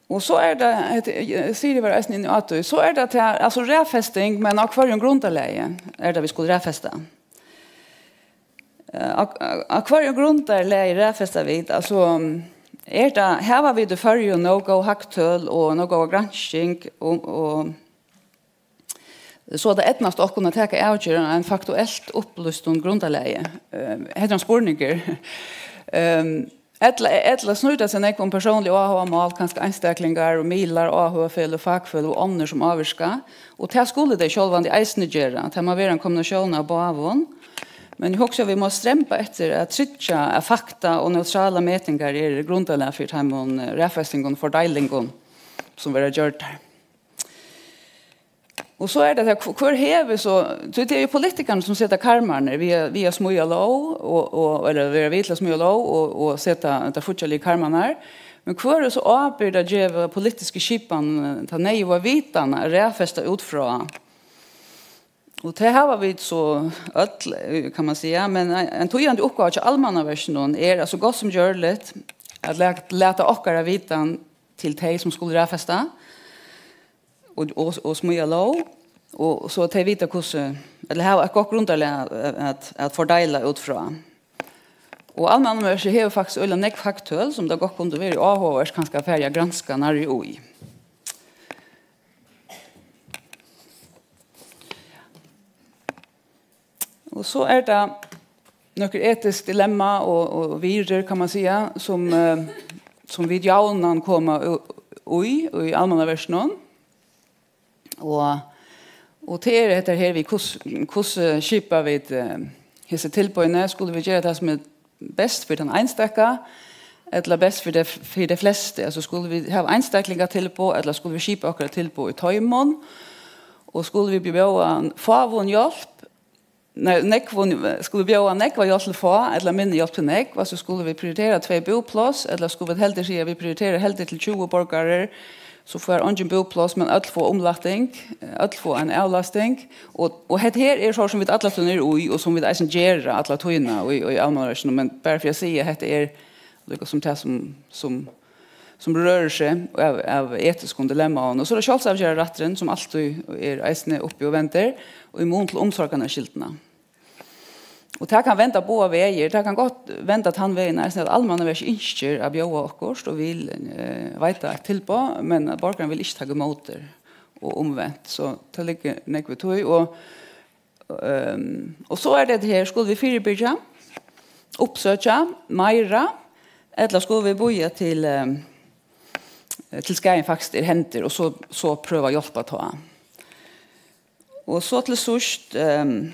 Og so er tað, hetta, eh, Siri var eisini inni á tí, so er tað tað, altso raðfesting, men á hvørjum grundarlagi er tað, vit skulu raðfesta? Eh, á, á, á hvørjum grundarlagi raðfesta vit? Altso, er tað, hava vit í Føroyum nóg góð hagtøl og nóg góða gransking og, og so at tað eydnast okkum at taka avgerðir á einum faktuelt upplýstum grundarlagi? Eh, hetta er ein spurningur. Ehm, ella, ella snýr tað seg nógv um persónlig áhugamál, kanska einstaklingar og miðlar, áhugafeløg, fakfeløg og onnur sum ávirka, og tað skulu tey sjálvandi eisini gera. Tað má vera ein kombinatión av báðum. Men eg hugsi, at vit má stremba eftir at tryggja, at fakta og neutralar metingar eru grundarlag fyri teimum, eh, raðfestingum og fordeilingum, sum verða gjørdar. Og so er tað, at hvør hevur so, tí tað eru jo politikararnir, sum seta karmarnar við at, við at smíða lóg, og, og, ella vera við til at smíða lóg og, og seta tær fíggjarligu karmarnar. Men hvør er so ábyrgd at geva politisku skipan, eh, ta neyðuga vitan at raðfesta út frá? Og tað hava vit so øll, eh, kann man siga, men ein, ein týðandi uppgáva hjá Almannaverkinum er at so gott sum gjørligt at la-, lata okkara vitan til tey, sum skulu raðfesta og, og, og smíða lóg, og so at tey vita hvussu, ella hava eitt gott grundarlag at, at, at fordeila út frá. Og Almannaverkið hevur faktiskt øgiliga nógv hagtøl, sum tað gott kundi verið áhugavert kanska at farið at granska nærri í. Og so er tað nøkur etisk dilemma og, og virðir, kann man siga, sum, eh, sum vit javnan koma í, í, í Almannaverkinum. Og, og tað er hetta her við, hvussu, hvussu skipa vit, eh, hesi tilboðini? Skulu vit gera tað sum er best fyri tann einstaka, ella best fyri tey, fyri tey flestu? Altso, skulu vit hava einstaklingatilboð, ella skulu vit skipa okkara tilboð í toymum? Og skulu vit bjóða fáum hjálp, nei, nógvum, skulu vit bjóða nógva hjálp til fá, ella minni hjálp til nógv? Altso, skulu vit prioritera tvey búpláss, ella skulu vit heldur siga, at vit prioritera heldur til tjúgu borgarar, so fær eingin búpláss, men øll fáa umlætting, øll fáa ein avlasting, og, og hetta her er so, sum vit alla tíðina eru í, og sum vit eisini gera alla tíðina í, í Almannaverkinum, men bara fyri at siga, at hetta er líka sum tað, sum, sum, sum rørir seg av, av etiskum dilemmaum. Og so er tað sjálvsavgerðarrætturin, sum altíð er eisini uppi og vendir, og í mun til umsorganarskylduna. Og tað kann venda báðar vegir. Tað kann gott venda tann vegin eisini, at Almannaverkið ynskir at bjóða okkurt og vil, eh, veita eitt tilboð, men at borgarin vil ikki taka ímóti og umvent. So tað liggur nógv í tí. Og, ehm, og so er tað her, skulu vit fyribyrgja, uppsøkja meira, ella skulu vit bíða til, ehm, til skaðin faktiskt er hendur, og so, so prøva at hjálpa tá? Og so til síðst, ehm,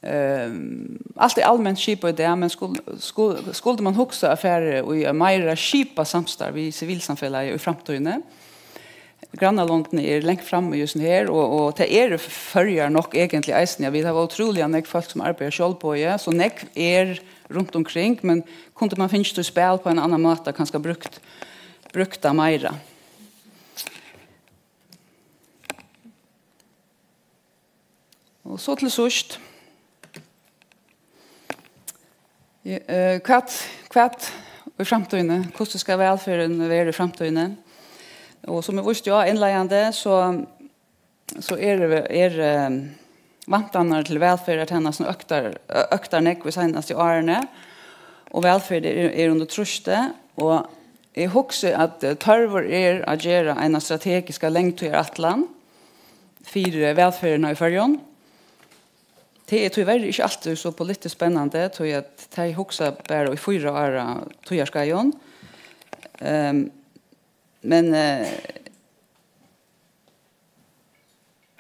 ehm, alt er alment skipað í dag, men skul-, skul-, skuldi man hugsa at fara í eitt meira skipað samstarv við sivilsamfelagið í framtíðini? Grannalondini eru langt frammi í hesum her, og, og tað eru Føroyar nokk eigentliga eisini, ja, vit hava ótrúliga nógv fólk, sum arbeiða sjálvboðið, so nógv er runt umkring, men kundi man fingið tí spæl á ein annan máta, kanska brúkt, brúkt tað meira? Og so til síðst, ja, eh, hvat, hvat í framtíðini? Hvussu skal vælferðin vera í framtíðini? Og sum eg vísti á innleiðandi, so, so er, er, eh, væntanirnar til vælferðartænastuna øktar, øktar nógv í seinastu árini, og vælferð er, er undir trýsti, og eg hugsi, at, eh, tørvur er at gera eina strategiska langtíðarætlan fyri vælferðina í Føroyum. Tað er tíverri ikki altíð so politiskt spennandi, tí at tey hugsa bara í fýra ára tíðarskeiðum. Ehm, men, eh,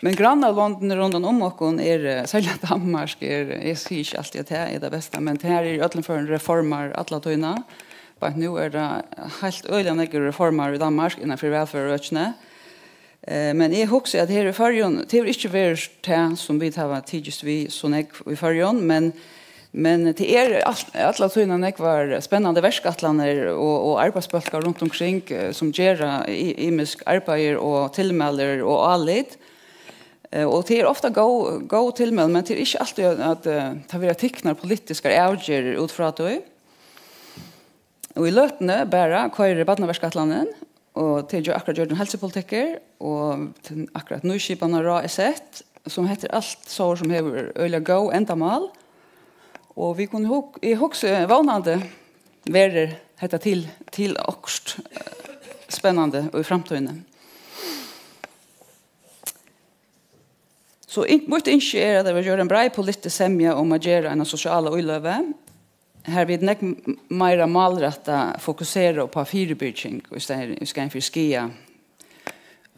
Men grannalondini rundan um okkum er, eh, serliga Danmark er, eg sigi ikki altíð, at tað er tað besta, men tað er í øllum førum reformar alla tíðina. Beint nú er tað heilt øgiliga nógvir reformar í Danmark innan fyri vælferðarøkini. Eh, men eg hugsi, at her í Føroyum, tað hevur ikki verið tað, sum vit hava tikist við so nógv í Føroyum, men, men tað er alt, alla tíðina nógvar spennandi verkætlanir og, og arbeiðsbólkar runt umkring, eh, sum gera y-, ymisk arbeiðir og tilmælir og álit. Eh, og tað er ofta góð, góð tilmæli, men tað er ikki altíð, at, at, eh, tað verða tiknar politiskar avgerðir út frá tí. Og í løtuni bara koyrir barnaverkætlanin, og tað er akkurát gjørt ein heilsupolitikkur, og til akkurát nýskipanaráð er sett, sum hetta er alt so, sum hevur øgiliga góð endamál. Og vit kunnu hug-, eg hugsi, vónandi verður hetta til, til okkurt, eh, spennandi í framtíðini. So in-, mítt ynski er, at tað verður gjørd ein breið politisk semja um at gera eina sosiala íløgu, har vit nógv m-, meira málrætta fokusera upp á fyribyrging í staðin, í staðin fyri skaða.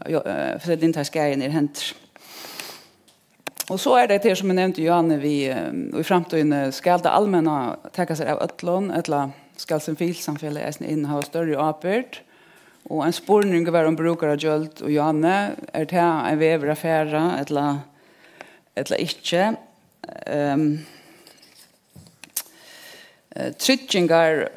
Jo, eh, fyri at hindra skaðin er hendur. Og so er tað her, sum eg nevndi, Johanne, við, eh, í framtíðini skal tað almenna taka sær av øllum, ella skal sivilsamfelagið eisini inn og hava størri ábyrgd? Og ein spurningur var um brúkaragjøld, og Johanne, er tað ein vegur at fara, ella, ella ikki? Ehm, eh, tryggingar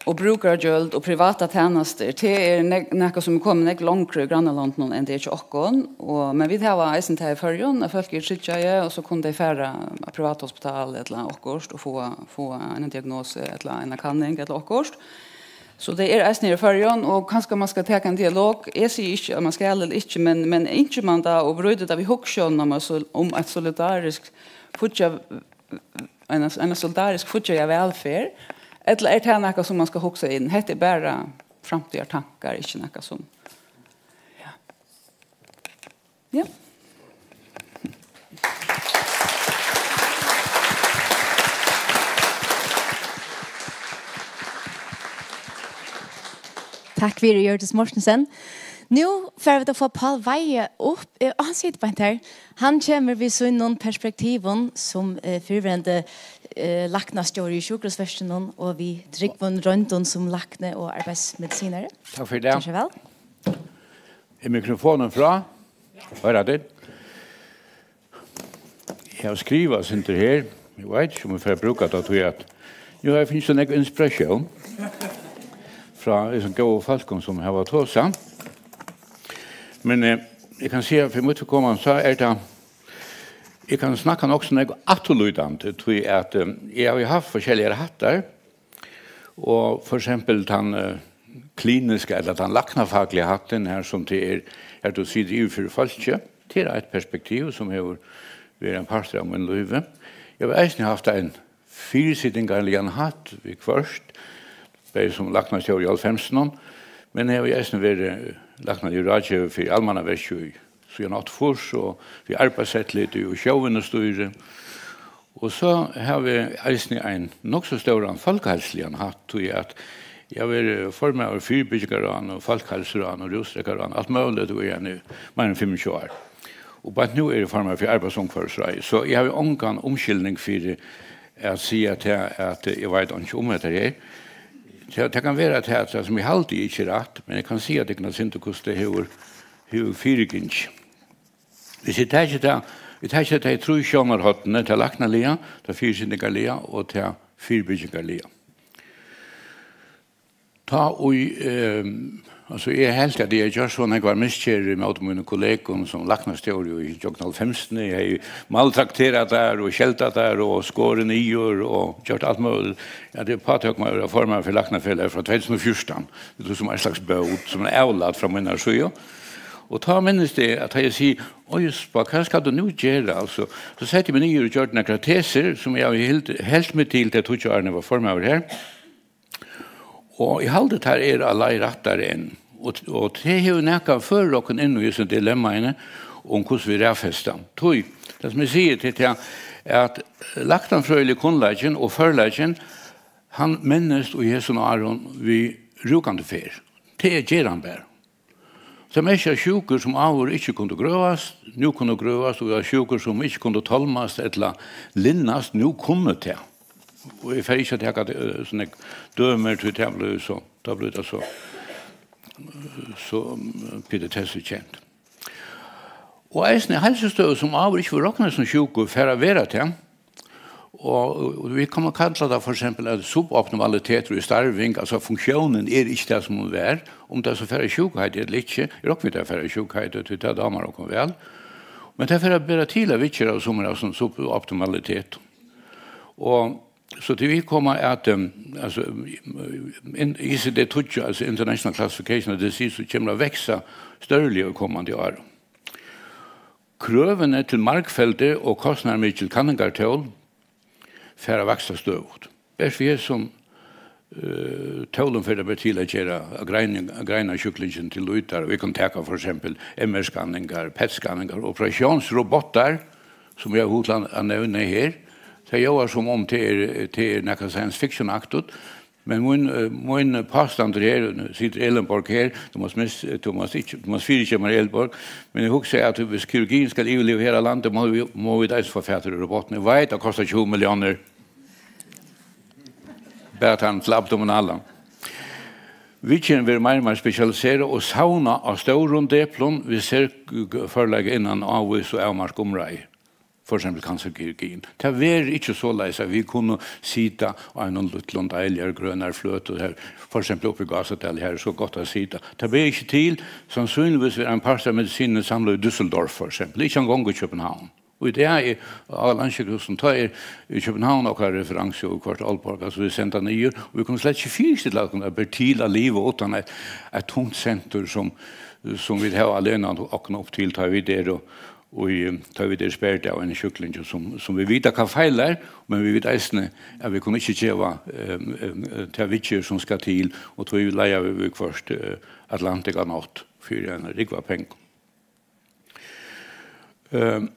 og brúkaragjøld og privatar tænastur, tað er neg-, nakað, sum er komið nógv longri í grannalondunum enn tað er hjá okkum. Og, men vit hava eisini tað í Føroyum, at fólk eru tryggjað, og so kunnu tey fara á privathospital ella okkurt og fáa, fáa eina diagnosu ella eina kanning ella okkurt. So tað er eisini í Føroyum, og kanska man skal taka ein dialog. Eg sigi ikki, at man skal ella ikki, men, men ynskir man tað og brýtur tað við hugsjónina um at so-, um eitt solidariskt fíggja-, eina, eina solidarisk fíggjarliga vælferð, ella er tað nakað, sum man skal hugsa inn? Hetta er bara framtíðartankar, ikki nakað sum, ja. Ja. Takk fyri, Hjørdis Mortensen. Nú fara vit at fáa Pál Weihe upp. Eh, hann situr beint her. Hann kemur við sínum perspektivum sum, eh, fyrrverandi, eh, læknastjóri í sjúkrahúsverkinum og við drúgvum royndum sum lækni og arbeiðsmedisinari. Takk fyri tað. Ger so væl. Er mikrofonin frá? Hoyra tit? Eg havi skrivað eitt sindur her. Eg veit ikki, um eg fari at brúka tað, tí at nú havi eg fingið so nógv inspiratión frá hesum góðu fólkum, sum hava tosað. Men, eh, eg kann siga, fyri mítt viðkomandi, so er tað, eg kann snakka nokk so nógv afturlítandi, tí at, eh, eg havi havt forskelligar hattar, og for eksempel tann, eh, kliniska ella tann læknafagliga hattin, har sum tað er, har tú situr yvir fyri fólki, tað er eitt perspektiv, sum hevur verið ein partur av mínum lívi. Eg havi eisini havt ein fyrisitingarligan hatt viðhvørt, bæði sum læknastjóri í hálvfemsunum, men eg havi eisini verið læknaligur ráðgevi fyri Almannaverkið í síðan áttaogfýrs og við Arbeiðseftirlitið og Sjóvinnustýri. Og so havi eg eisini ein nokk so stóran fólkaheilsuligan hatt, tí at eg havi verið formaður fyribyrgingarráðnum og fólkaheilsuráðnum og rúsdrekkaráðnum, alt møguligt, í eini meira enn fimmogtjúgu ár. Og beint nú eri eg formaður fyri Arbeiðsumhvørvisráðið, so eg havi ongan umskylning fyri at siga tað, at eg veit einki um hetta her. Tað, tað kann vera, at tað, tað sum eg haldi, er ikki rætt, men eg kann siga tykkum eitt sindur, hvussu tað hevur, hevur fyrigingið. Hvis eg taki tað, eg taki tey trý sjónarhornini, tað læknaliga, tað fyrisitingarliga og tað fyribyrgingarliga. Tá í, ehm, altso, eg helt, at eg hevði gjørt so nógvar misgerðir ímóti mínum kollegum sum læknastjóri í gjøgnum hálvfemsini. Eg hevði maltrakterað teir og skeldað teir og skorið niður og gjørt alt møguligt. Ja, tað er pátøk, man er formaður fyri Læknafelagið frá tvey túsund og fjúrtan. Tað er sum ein slags bót, sum er avlat frá mínari síðu. Og tá minnist eg, at tá eg sigi: «Oj, Jospa, hvat skal tú nú gera?» Altso, so setti eg meg niður og gjørdi nakrar tesur, sum eg havi helt, helt meg til tey tíggju árini eg var formaður her. Og eg haldi, tær eru á leið rættar enn. Og, og tað hevur nakað ført okkum inn í hesum dilemmaini um, hvussu vit raðfesta. Tí, tað sum eg sigi til tað, at læknafrøðiligi kunnleikin og førleikin, hann mennist í hesum árum við rúkandi ferð. Tað ger hann bara. Tað merkir, at sjúkur, sum áður ikki kundu grøvast, nú kunnu grøvast, og at sjúkur, sum ikki kundu tálmast ella linnast, nú kunnu tað. Og eg fari ikki at taka, eh, so nógv dømir, tí tað blívur so, tá blívur tað so, so, mm, petitessukent. Og eisini heilsustøður, sum áður ikki vóru roknaðar sum sjúkur, fara at vera tað. Og, og vit kunnu kalla tað for eksempel at suboptimalitet í starving, altso funktiónin er ikki tað, sum hon var. Um tað so fer í sjúkuheiti ella ikki, eg rokni við, tað fer í sjúkuheiti, tí tað dámar okkum væl. Men tað fer at bera til at viðgera sum er av suboptimalitet. Og so til vit koma at, em, altso, in-, I C D tíggju, altso International Classification of Disease, so kemur at vaksa stórliga í komandi ár. Krøvini til margfeldi og kostnaðarmikil kanningartól fara at vaksa støðugt. Bert við hesum, eh, tólum fer tað bara til at gera, at greina, at greina sjúklingin til lýtar. Og vit kunnu taka for eksempel M R-skanningar, P E T-skanningar, operatiónsrobotar, sum eg havi hug til at, at nevna her. Tað ljóðar sum um tað er, tað er nakað science fiction-aktigt. Men mín, eh, mín pástand er her, nú situr Elinborg her, tú mást mis-, tú mást ikki, tú mást fyrigeva mær, Elinborg, men eg hugsi, at hvis kirurgin skal yvirliva her á landi, má vit, má vit eisini fáa fatur í robotin. Eg veit, tað kostar tjúgu milliónir. Bara tann til abdominalan. Viðgerðin verður meir og meir spesialiserað og savnað á stórum deplum við serførleika innan ávís og avmarkað umráði. For eksempel cancerkirurgin. Tað verður ikki soleiðis, at vit kunnu sita á einum lítlum deiligari grønari fløtu her, for eksempel uppi í Gásadali, har er so gott at sita. Tað ber ikki til, sannsynligvis verður ein partur av medisinini samlað í Düsseldorf, for eksempel, ikki eingong í København. Og í dag er, á Landssjúkrahúsinum, tá er í København okkara referensi og hvørt Aalborg, altso vit senda niður, og vit kunnu slett ikki fyristilla okkum, at ber til at liva uttan eitt, eitt tungt sentur, sum, sum vit hava at lena okkum upp til, tá vit eru, og í, tá vit eru spurd av einum sjúklingi, sum, sum vit vita hvat feilar, men vit vita eisini, at vit kunnu ikki geva, eh, eh, ta viðgerð, sum skal til, og tí leiga vit viðhvørt, eh, Atlantic á nátt fyri ein rúgvu av pengum. Eh,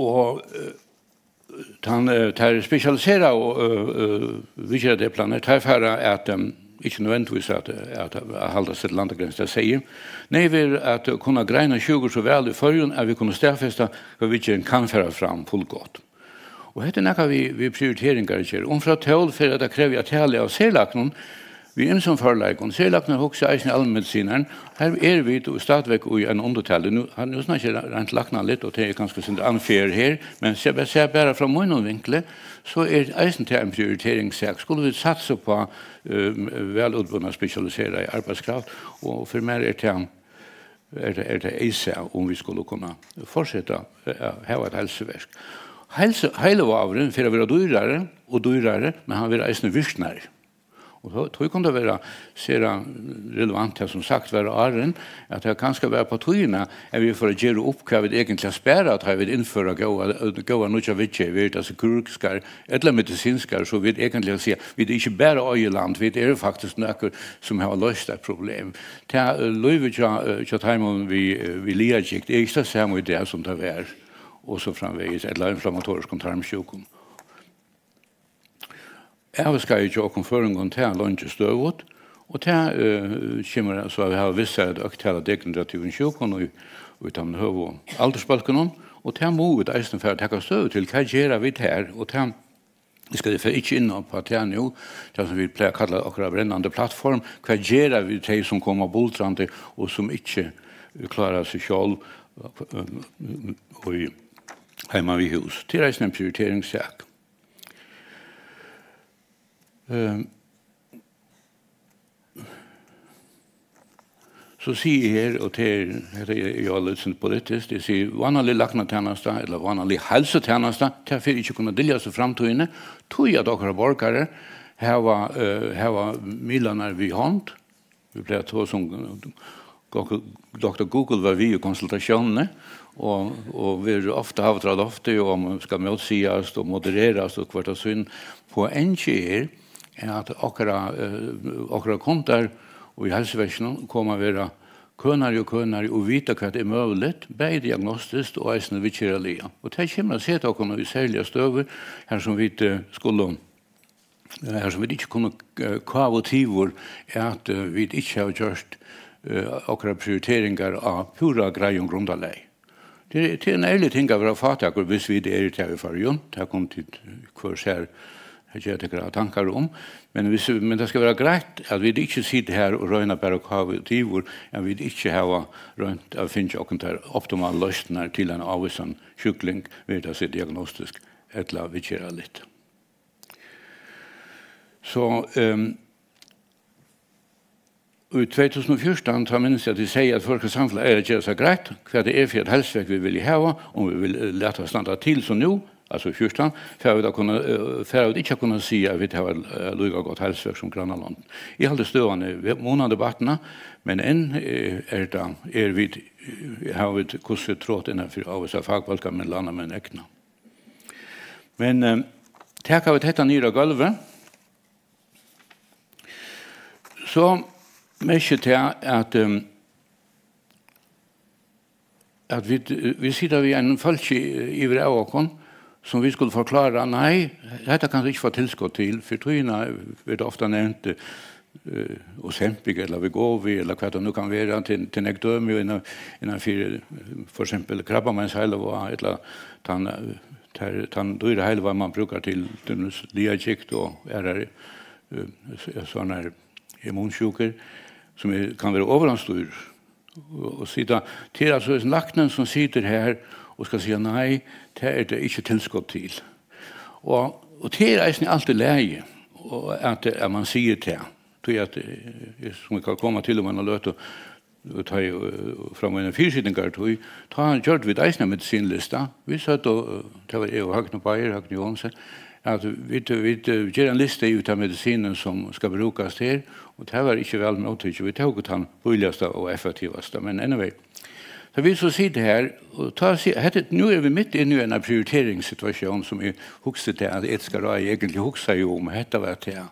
og, eh, Tann, eh, tær spesialiseraðu, eh, eh, viðgerðardeplarnir, tær fara at, em, ikki nødvendigvis at, at, at halda seg til landagrensur, tað sigi eg. Neyðugt verður at kunna greina sjúkur so væl í Føroyum, at vit kunnu staðfesta, hvat viðgerðin kann fara fram fullgott. Og hetta er nakað við, við prioriteringar at gera. Umframt tól fer at krevja at talið av serlæknum við ymsum førleikum. Serlæknar hugsa eisini allmennmedisinarin. Her eru vit og stadigvæk í ein undirtali. Nú, hann, nú snakki eg reint læknaligt, og tað er kanska eitt sindur unfair her, men sé, sé bara frá mínum vinkli, so er eisini tað ein prioriteringssak. Skulu vit satsa upp á, eh, vælútbúna spesialiseraða arbeiðskraft, og fyri mær er tað, er tað, er tað eyðsæð, um vit skulu kunna fortseta, eh, at hava eitt heilsuverk. Heilsu-, heilivágurin fer at vera dýrari og dýrari, men hann verður eisini virknari. Og tó, tó kundi tað vera sera relevant, tað sum sagt var áðrenn, at tað kanska var á tíðini, at vit fóru at gera upp, hvat vit eigentliga spara, tá vit innføra góða, góða nýggja viðgerð, veri tað so kirurgiskar ella medisinskar, so vit eigentliga siga, vit eru ikki bara oyðiland, vit eru faktiskt nøkur, sum hava loyst eitt problem. Tað, eh, lívið hjá, eh, hjá teimum við, eh, við liðagigt er ikki tað sama í dag, sum tað var, og so framvegis, ella inflammatoriskum tarmsjúkum. Æviskeiðið hjá okkum føroyingum, tað er leingi støðugt, og tað, eh, kemur so at hava við sær eitt økt tal av degenerativum sjúkum í, í teimum høgu aldursbólkunum, og tað mugu vit eisini fara at taka støðu til. Hvat gera vit her? Og tað, eg skal, eg fari ikki inn á, á tað nú, tað sum vit plaga at kalla okkara brennandi plattform, hvat gera vit tey sum koma buldrandi og sum ikki klára seg sjálv, eh, í, heima við hús? Tað er eisini ein prioriteringssak. Ehm, so sigi eg her, og tað er, hetta er jo litt sånn politiskt, eg sigi, vánalig læknatænasta, ella vánalig heilsutænasta, tað fer ikki kunna dyljast í framtíðini, tí at okkara borgarar hava, eh, hava miðlarnar við hond, vit plaga at tosa um, Google, doktor Google var við í konsultatiónini, og, og verður ofta havdur á lofti, og man skal mótsigast og modererast og hvørt á sín. Poengið er, er at okkara, eh, okkara kundar í heilsuverkinum koma at vera kønari og kønari og vita, hvat er møguligt, bæði diagnostiskt og eisini viðgerðarliga. Og tað kemur at seta okkum í serliga støðu, har sum vit, eh, skulu, har sum vit ikki kunnu, eh, káva út yvir, at, eh, vit ikki hava gjørt, eh, okkara prioriteringar á púra greiðum grundarlagi. Tað er, tað er ein ærlig ting at vera fátækur, viss vit eru tað í Føroyum. Tað kunnu tit hvør sær gera tykkara tankar um. Men, viss, men tað skal vera greitt, at vit ikki sita her og royna bara at káva út yvir, at vit ikki hava roynt at finna okkum tær optimalu loysnirnar til ein ávísan sjúkling, veri tað seg diagnostisk ella viðgerðarligt. So, ehm, í tvey túsund og fjúrtan, tá minnist eg, at eg segði, at føroyska samfelagið eigur at gera sær greitt, hvat tað er fyri eitt heilsuverk, vit vilja hava, um vit vilja, eh, lata standa til sum nú, altso í fjúrtan, fara vit at kunna, eh, fara vit ikki at kunna siga, at vit hava, eh, líka gott heilsuverk sum grannalond. Eg haldi, støðan er ve-, munandi batnað, men enn, eh, er tað, er vit, eh, hava vit hvussu trot innan fyri ávísar fakbólkar, men landa men egna. Men, eh, taka vit hetta niður á gólvið, so merkir tað, at, ehm, at vit, vit sita við einum fólki yvir av okkum, sum vit skulu forklára, nei, hetta kanst tú ikki fáa tilskot til. Fyri tíðina verður tað ofta nevnt, eh, Ozempic ella Wegovy, ella hvat tað nú kann vera, til, til nógv dømi innan, innan fyri, eh, for eksempel krabbameinsheilivág, ella tann, eh, tær, tann dýra heilivágin, man brúkar til, til dømis liðagikt og aðrar, eh, s-, sovorðnar immunsjúkur, sum er, kann vera ovurándstýrur. Og, og sita, tað er altso hesin læknin, sum situr her og skal siga, nei, tað er tað ikki tilskot til. Og, og tað er eisini alt í lagi, og at, at man sigur tað. Tí at, eh, sum vit kunnu koma til um eina løtu, og tá eg, eh, frá mínum fyrisitingartíð, tá gjørdu vit eisini ein medisinlista. Vit søgdu, eh, tað var eg og Høgni báðir, Høgni Johansen, at vit, vit, eh, gera ein lista yvir ta medisinin, sum skal brúkast her, og tað var ikki væl móttikið. Vit tóku tann bíligasta og effektivasta, men anyway. Tá vit so sita her, og tá si-, hetta, nú eru vit mitt inni í eina prioriteringssituatión, sum eg hugsi til, at Etiska ráðið eigentliga hugsaði um, hetta var tað.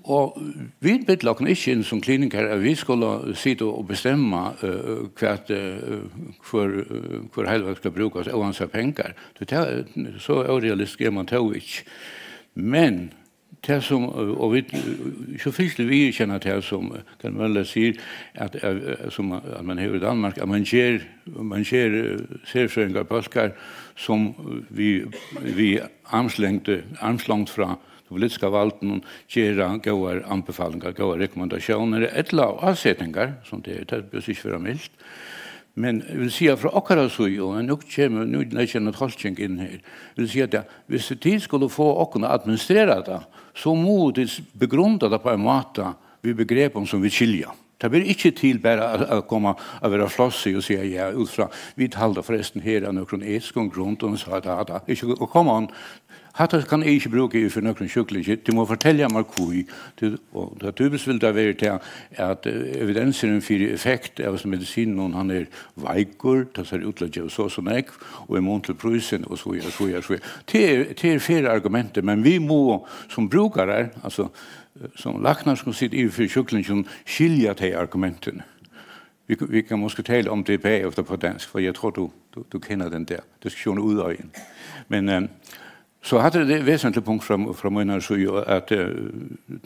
Og vit billa okkum ikki inn sum klinikarar, at vit skulu sita og bestemma, eh, hvat, eh, hvør, eh, hvør heilivágur skal brúkast, óansæð pengar. So tað, so órealistisk er man tó ikki. Men tað sum, eh, og vit, eh, so fyrst viðurkenna tað sum, eh, Gary Möller sigur, at, eh, sum at man hevur í Danmark, at man ger, man ger, eh, serfrøðingabólkar, sum við, við armslengd, armslongd frá tí politiska valdinum gera góðar anbefalingar, góðar rekommendatiónir, ella ásetingar, sum tað er, tað behøvist ikki vera milt. Men eg vil siga frá okkara síðu, og nú kemur, nú leggi eg eina tulking inn her, vil siga tað, viss tit skulu fáa okkum at administrera tað, so mugu tit begrunda tað á ein máta við begrepum, sum vit skilja. Tað ber ikki til bara at, at koma at vera flossig og siga, ja, út frá, vit halda forrestin her av nøkrum etiskum grundum, so at, at, at, ikki, og come on, hatta kann eg ikki brúka yvir fyri nøkrum sjúklingi, tú má fortelja mær hví. Tú, og tað typiskt vil tað vera til at, eh, evidensurin fyri effekt av hesum medisininum, hann er veikur, tað sær út til at geva so og so nógv, og í mun til prísin, og so víðari, so víðari, so víðari. Tað er, tað er fair argumentir, men vit mugu sum brúkarar, altso, sum læknar sum sita yvir fyri sjúklingin, skilja tey argumentini. Vi, vi kan måske tale om det bagefter på dansk, for jeg tror, du, du, du kender den der diskussion ud og ind. Men, øh, så hatta er eitt vesentligt punkt frá, frá mínari síðu, at, øh,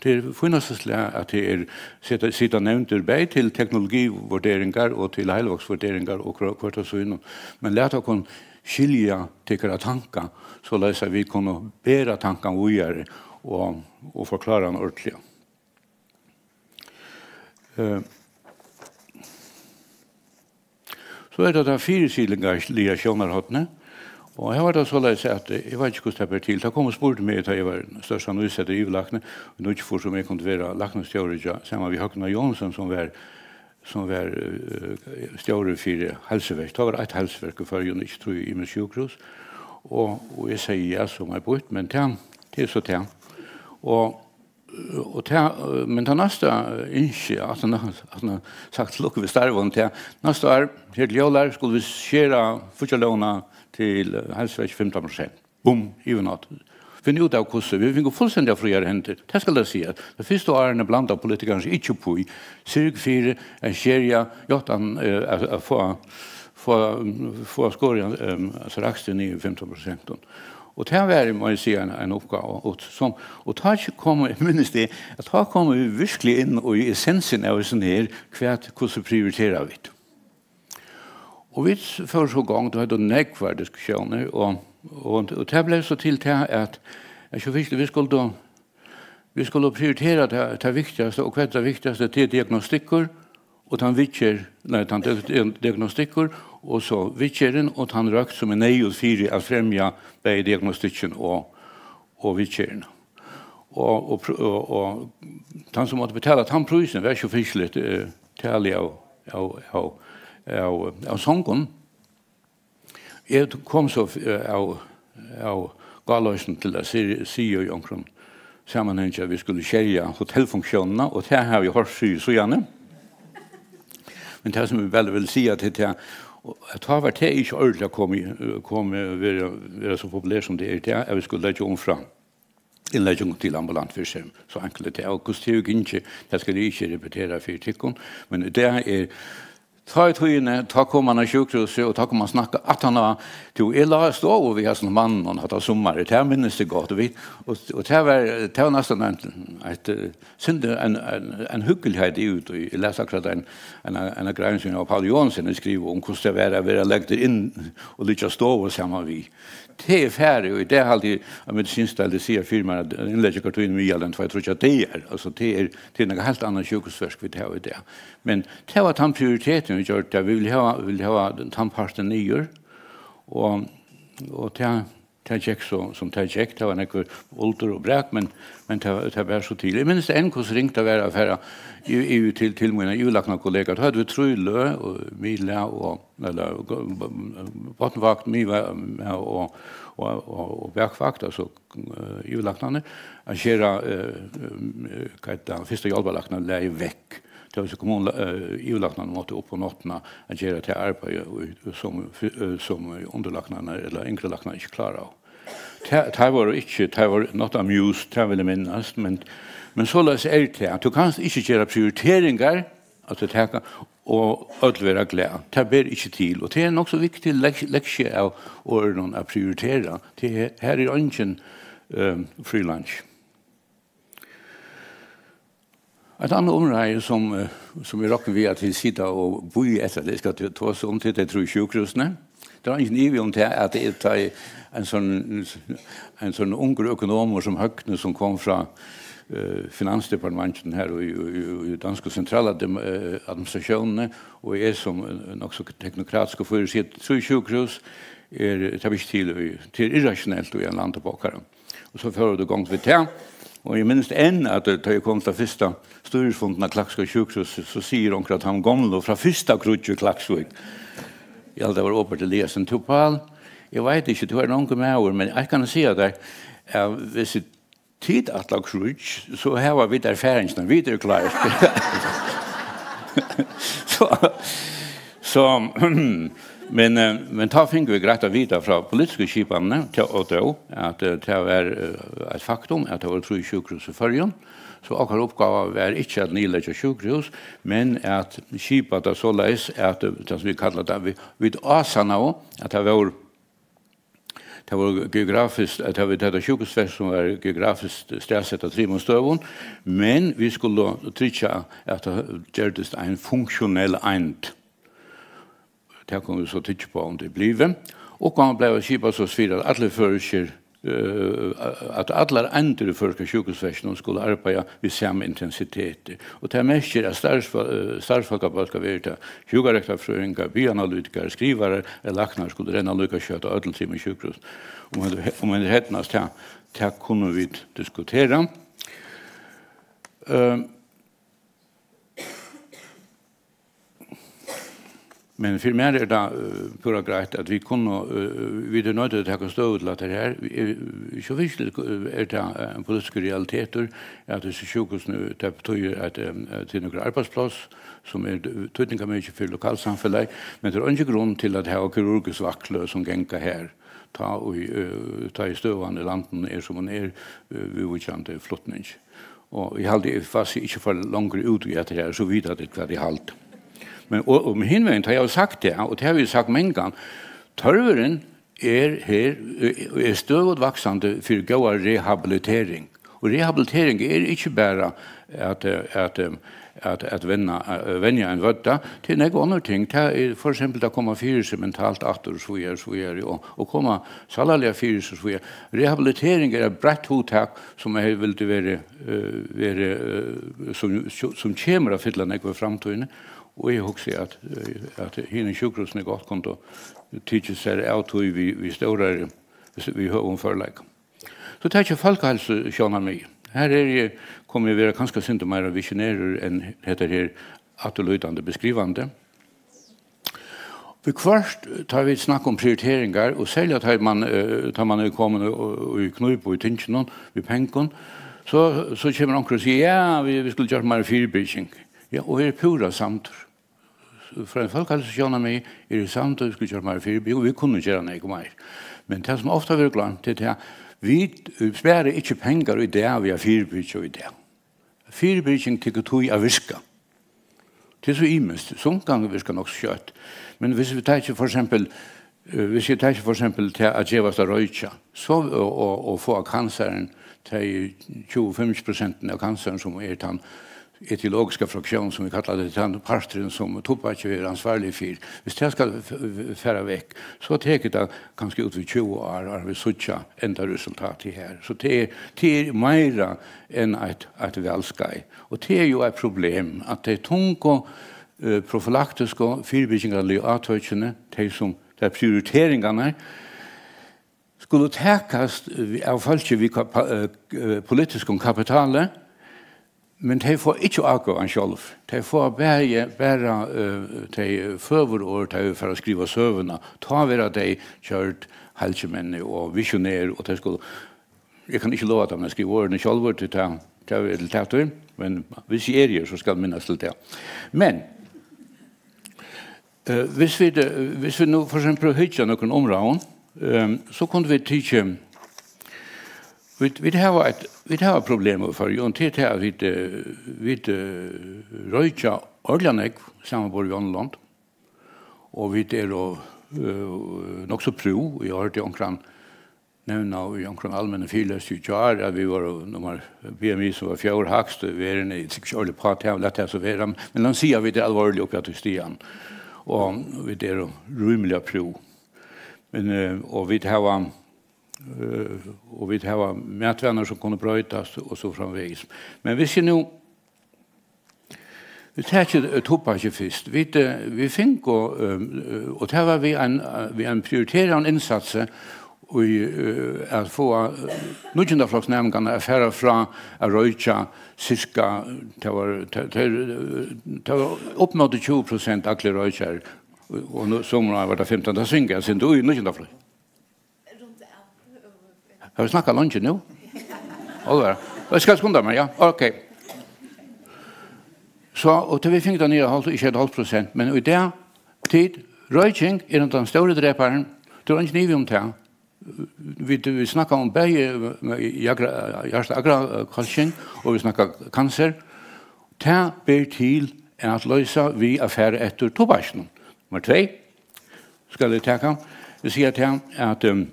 tað er fínasta slag, at tað er seta, seta nevndir bæði til teknologivurderingar og til heilivágsvurderingar og hvør, hvørt av sínum. Men lat okkum skilja tykkara tanka, soleiðis at vit kunnu bera tankan víðari og, og forklára hann ordiliga. Eh, so er tað tað fyrisitingarliga sjónarhornið, og her var tað soleiðis, at, eh, eg veit ikki, hvussu tað ber til. Tað kom og spurdi meg, tá eg var størsta nýsetti yvirlækni, í níggjuogfýrs, um eg kundi vera læknastjóri hjá, saman við Høgna Johansen, sum var, sum var, eh, stjóri fyri heilsuverk. Tá var eitt heilsuverk í Føroyum, ikki trý ymisk sjúkrahús. Og, og eg segði ja sum eitt býtt, men tað, tað er so tað. Og Og tað, men tað næsta ynski, at hann, at hann sagt lukku við starvum, tað næsta ár, her til jólar, skulu vit skera fíggjarlógina til heilsuverk fimtan prosent. Bum, yvirnátt. Finn út av hvussu. Vit fingu fullstendiga fríar hendur. Tað skal tað sigast. Tað fyrsta árini blanda politikararnir seg ikki upp í. Syrg fyri at skerja, játtan, eh, at, at fáa, fáa, fáa skorið, eh, altso raksturin niður fimtan prosent. Og tað var, má eg siga, ein, ein uppgáva. Og, sum, og tá kom, minnist eg, at tá komu vit virkliga inn í essensin av hesum her, hvat, hvussu prioritera vit? Og vit fóru so í gongd, og høvdu nógvar diskussiónir, og, og, og tað bleiv so til tað, at, at so fyrst, vit skuldu, vit skuldu prioritera tað, tað viktigasta, og hvat er tað viktigasta? Tað er diagnostikkur, og tann viðgerð, nei, tann diag-, diag-, diagnostikkur, og so viðgerðin, og tann røkt, sum er neyðug fyri at fremja bæði diagnostikkin og, og viðgerðina. Og, og, pr-, og, og tann, sum mátti betala tann prísin, var so fyrstiligt, eh, talið av, av, av, av, av songum. Eg kom so, eh, av, av gáloysni til at si-, siga í onkrum samanhangi, at vit skulu skerja hotellfunksjónina, og tað havi eg hoyrt sigi síðani. Men tað, sum eg bara vil siga til tað, og at tá var tað ikki ordiliga komið, komið vera, vera so populert, sum tað er í dag, at vit skulu leggja um frá innleggingum til ambulant virksemi. So enkelt er tað. Og hvussu tað hevur gingið, tað skal eg ikki repetera fyri tykkum, men í dag er, tá í tíðini, tá kom man á sjúkrahúsið, og tá kom man snakka aftan á, tú, eg lá í stovu við hasum manninum hatta summarið, tað minnist eg gott, og vit, og, og tað var, tað var næstan ein, eitt, eh, sindur ein, ein, ein hugnaligheit út í, eg las akkurát ein, ein, ein grein, sum Paul Joensen hevur skrivað um, hvussu tað var at vera lagdur inn og liggja á stovu saman við. Tað er farið, og í dag haldi eg, at medisinsk deildin sigur fyri mær, at innleggingartíðin er miðal ein tveir, tríggjar dagar. Altso, tað er, tað er nakað heilt annað sjúkrahúsverk, vit hava í dag. Men tað var tann prioritetin, vit gjørdu, at vit vilja hava, vilja hava tann partin niður. Og, og tað, tað gekk so, sum tað gekk. Tað var nakað buldur og brak, men, men tað, tað bar so til. Eg minnist enn, hvussu ringt tað var at fara í, í, til, til mínar yvirlæknakollegar. Tá høvdu vit trý løg, og miðlag og ella botnvakt, miðva-, og, og, og, og bakvakt, altso, eh, yvirlæknarnir, at gera, eh, eh, hvat eitur tað, fyrsta hjálparlæknalagið vekk. Tað vil siga, kommunu-, eh, yvirlæknarnir máttu upp á náttina at gera tað arbeiðið, í, sum, eh, sum undirlæknarnir ella yngri læknar ikki kláraðu. Tað, tað var ikki, tað var not amused, tað vil eg minnast, men, men soleiðis er tað. Tú kanst ikki gera prioriteringar, at taka, og øll vera glað. Tað ber ikki til, og tað er nokk so viktig lek-, leksia av orðunum at prioritera. Tað er, her er eingin, ehm, frí lunch. Eitt annað umræði, sum, eh, sum eg rokni við, at tit sita og bíða eftir, at eg skal to-, tosa um, tað er tey trý sjúkrahúsini. Tað er eingin ivi um tað, at tað er ein sånn, ein sånn ungur økonomur sum Høgni, sum kom frá, eh, Finansdepartementet her í, í, í, í dansku centraladmi-, eh, administratiónini, og eg sum, eh, nokk so teknokratiskur fyri, siga, trý sjúkrahús er, tað ber ikki til í, tað er irrationelt í ein landbókara. Og so fóru vit í gongd við tað, og eg minnist enn, at, eh, tá eg kom til fyrsta stýrisfundin av Klaksvíkar sjúkrahúsi, so sigur onkur av teimum gomlu frá fyrsta kríggj í Klaksvík, eg haldi, tað var Robert Eliasen, tú, Pál, eg veit ikki, tú ert ein ungur maður, men eg kann siga tær, at viss tit ætla kríggj, so hava vit erfaringina, vit eru klár. So, so, men, eh, men tá fingu vit greitt at vita frá politisku skipanini, til, og tó, at, eh, tað var, eh, eitt faktum, at tað vóru trý sjúkrahús í Føroyum, so okkara uppgáva var ikki at niðurleggja sjúkrahús, men at skipa tað soleiðis, at, eh, tað sum vit kalla tað, vit, vit ásannaðu, at tað vóru, tað vóru geografiskt, at tað var, tað var sjúkrahúsverk, sum var geografiskt staðsett á trimum støðum, men vit skuldu tryggja, at tað gjørdist ein funktionell eind. Tað kunnu vit so tyggja upp á, um tað er blivið. Uppgávan bleiv at skipa so fyri, at allir føroyskir, eh, at allar eindir í føroyska sjúkrahúsverkinum skulu arbeiða við sama intensiteti. Og tað merkir, at starvsfó-, eh, starvsfólkabólkar, verið tað sjúkrarøktarfrøðingar, bioanalítikarar, skrivarar ella læknar, skulu renna líka skjótt á øllum trimum sjúkrahúsum. Um hann, um hann er heppnast, tað, tað kunnu vit diskutera. Eh, Men fyri mær er tað, eh, púra greitt, at vit kunnu, eh, vit eru noydd at taka støðu til hatta her. Eh, sjálvsagt er tað, eh, ein politiskur realitetur, at hesi sjúkrahúsini, tað betýðir, at, eh, at tað er nøkur arbeiðspláss, sum er týdningarmikil fyri lokalsamfelagið, men tað er eingin grund til at hava kirurgisk vaktløg sum ganga har, tá ið, eh, tá ið støðan í landinum er, sum hon er, eh, viðvíkjandi flutningi. Og eg haldi, eg fari ikki for longur út í hetta her, so vita tit, hvat eg haldi. Men, og, og hin vegin, tá eg havi sagt tað, og tað havi eg sagt mangan, tørvurin er her, eh, er støðugt vaksandi fyri góða rehabilitering. Og rehabilitering er ikki bara at, eh, at, eh, at, at venja, eh, venja ein vødda, tað er nógv onnur ting. Tað er for eksempel at koma fyri seg mentalt aftur og so víðari, so víðari, og, og koma sálarliga fyri seg, so víðari. Rehabilitering er eitt breitt hugtak, sum eg vildi verið, eh, verið, eh, sum, sum kemur at fylla nógv í framtíðini, og eg hugsi, at, eh, at hini sjúkrahúsini gott kundu tikið sær av tí við, við stórari, við høgum førleika. So taki eg fólkaheilsusjónarmið. Her er eg, komi eg vera kanska eitt sindur meira visionerur enn hetta her afturlítandi beskrivandi. Viðhvørt, tá vit snakka um prioriteringar, og serliga tá man, eh, tá man er komin í, í knípu í tinginum við pengum, so, so kemur onkur og sigur, "Ja, vit, vit skuldu gjørt meira fyribygging." Ja, og eg eri púra samdur. Frá ein fólkaheilsusjónarmið eri eg samdur, vit skuldu gjørt meira fyribygging, og vit kunnu gera nógv meir. Men tað, sum ofta verður gloymt, er tað, vit, eh, spara ikki pengar í dag við at fyribyggja í dag. Fyribygging tekur tíð at virka. Tað er so ymiskt. Sum kann virka nokk so skjótt. Men viss vit taka for eksempel, eh, viss vit taka for eksempel til at gevast at roykja, so, og, og, og fáa kansarin, tey tjúgu, fimmogtjúgu prosent av kansarin, sum er tann etiologiska fraktión, sum vit kalla tað, tann parturin, sum tobakk er ansvarlig fyri. Viss tað skal f-, f-, fara vekk, so tekur tað kanska út við tjúgu ár, áðrenn vit síggja endaresultatið her. So tað er, tað er meira enn eitt, eitt valskeið. Og tað er jú eitt problem, at tey tungu, eh, profylaktisku, fyribyggingarligu átøkini, tey sum, tær prioriteringarnar, skulu takast av fólki við kapa-, eh, eh, politiskum kapitali, men tey fáa ikki ágóðan sjálv. Tey fáa bæði, bara, eh, tey føgur orð, tey fara at skriva søguna. Tá verða tey gjørd heilsumenn og visionær, og tey skulu, eg kann ikki lova teimum at skriva orðini sjálvir, tí tað, tað er til tað, men viss eg eri her, so skal eg minnast til tað. Men, eh, viss vit, eh, viss vit nú for eksempel hyggja nøkrum umráðum, ehm, so kundu vit tikið, vit, vit hava eitt, vit hava eitt problem í Føroyum, og tað er tað, at vit, eh, vit, eh, roykja ordiliga nógv samanborið við onnur lond, og vit eru, eh, nokk so prúð. Eg hoyrdi onkran nevna í onkrum almennum fyrilestri í gjár, at vit vóru nummar, B M I sum var fjórða hægst í verðini, eg trúgvi ikki ordiliga uppá tað, lat tað so vera, men lat siga, at vit eru alvorliga uppi á tí stiganum, og vit eru rímiliga prúð. Men, eh, og vit hava, eh, og vit hava matvanar, sum kunnu broytast, og so framvegis. Men viss eg nú Vit taka, eh, tobakkið fyrst. Vit, eh, vit fingu, eh, og tað var við ein, eh, við ein prioriteraðum innsatsi í, eh, at fáa, eh, níggjundafloksnæmingarnar at fara frá at roykja sirka, tað var, tað, tað, eh, tað var upp móti tjúgu prosent allir roykjarar, og, og nú, sum var tað fimtan, tað svingaði eitt sindur í níggjundaflokk. Hava vit snakka leingi nú? Álvara. Eg skal skunda mær, ja. Ok. So, og til vit fingu tað niður á hálvt, ikki eitt hálvt prosent, men í dag, tit, royking er tann stóri dreparin. Tað er eingin ivi um tað. Vit, vit snakka um bæði, eh, hjarta-, hjarta-, agra-, eh, kálking, og vit snakka kansar. Tað ber til at loysa við at fara eftir tobakkinum. Nummar tvey, skal eg taka. Eg sigi at, at, um,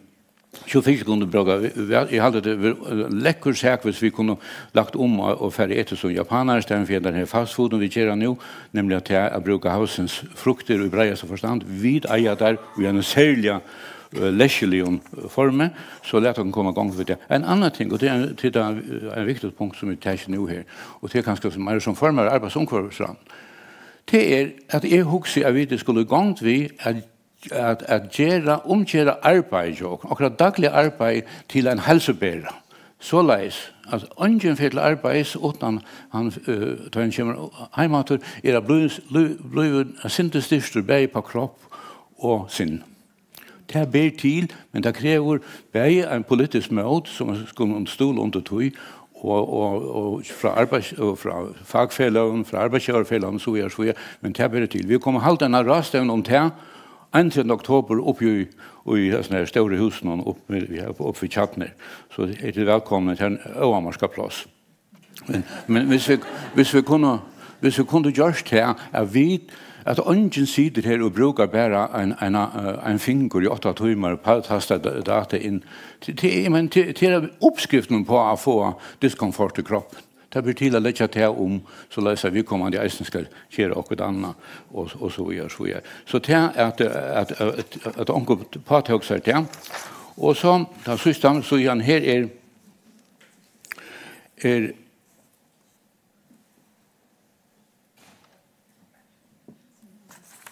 sjálvt ikki kunnu brúka, eg haldi, tað er ein lekkur sak, viss vit kunnu lagt um og, og fara eftir sum japanar, í staðin fyri at henda her fast food, vit gera nú, nemliga at, at brúka havsins fruktir í breiðasta forstand. Vit eiga tær í einum serliga, eh, leskjuligum formi, so lat okkum koma í gongd við tað. Ein annan ting, og tað er ein, tað er ein viktig punkt, sum vit taka nú her, og tað er kanska sum, meira sum formaður arbeiðsumhvørvisráðnum, tað er, at eg hugsi, at vit skulu í gongd við at, at, at gera, umgera arbeiðið hjá okkum, okkara dagliga arbeiði, til ein heilsubera. Soleiðis, at eingin fer til arbeiðis, uttan hann, eh, tá hann kemur heim aftur, er at blív-, blív-, blíva eitt sindur styrktur, bæði uppá kropp og sinn. Tað ber til, men tað krevur bæði ein politisk mót, sum skulu stuðla undir tí, og, og, og frá arbeiðs-, og frá fakfeløgum, frá arbeiðsgevarafelagnum, so víðari, so víðari. Men tað ber til. Vit koma at halda eina ráðstevnu um tað, einogtretivta oktober, uppi í, í hesum her stóru húsunum, uppi við, uppi við Tjarnir. So er tit vælkomin, tað er ein óavmarkað pláss. Men, men viss vit, viss vit kunnu, Hvis vit kundu gjørt tað, at vit, at eingin situr her og brúkar bara ein, ein, eh, ein fingur í átta tímar og pa-, tastar da-, data inn. Til, til, eg meini, til, til uppskriftin uppá at fáa diskomfort í kroppin. Tað ber til at leggja tað um, soleiðis at viðkomandi eisini skal gera okkurt annað, og, og so víðari, so víðari. So tað at, at, at, at onkur pátók sær tað. Og so, tað síðsta, síðan her er, er,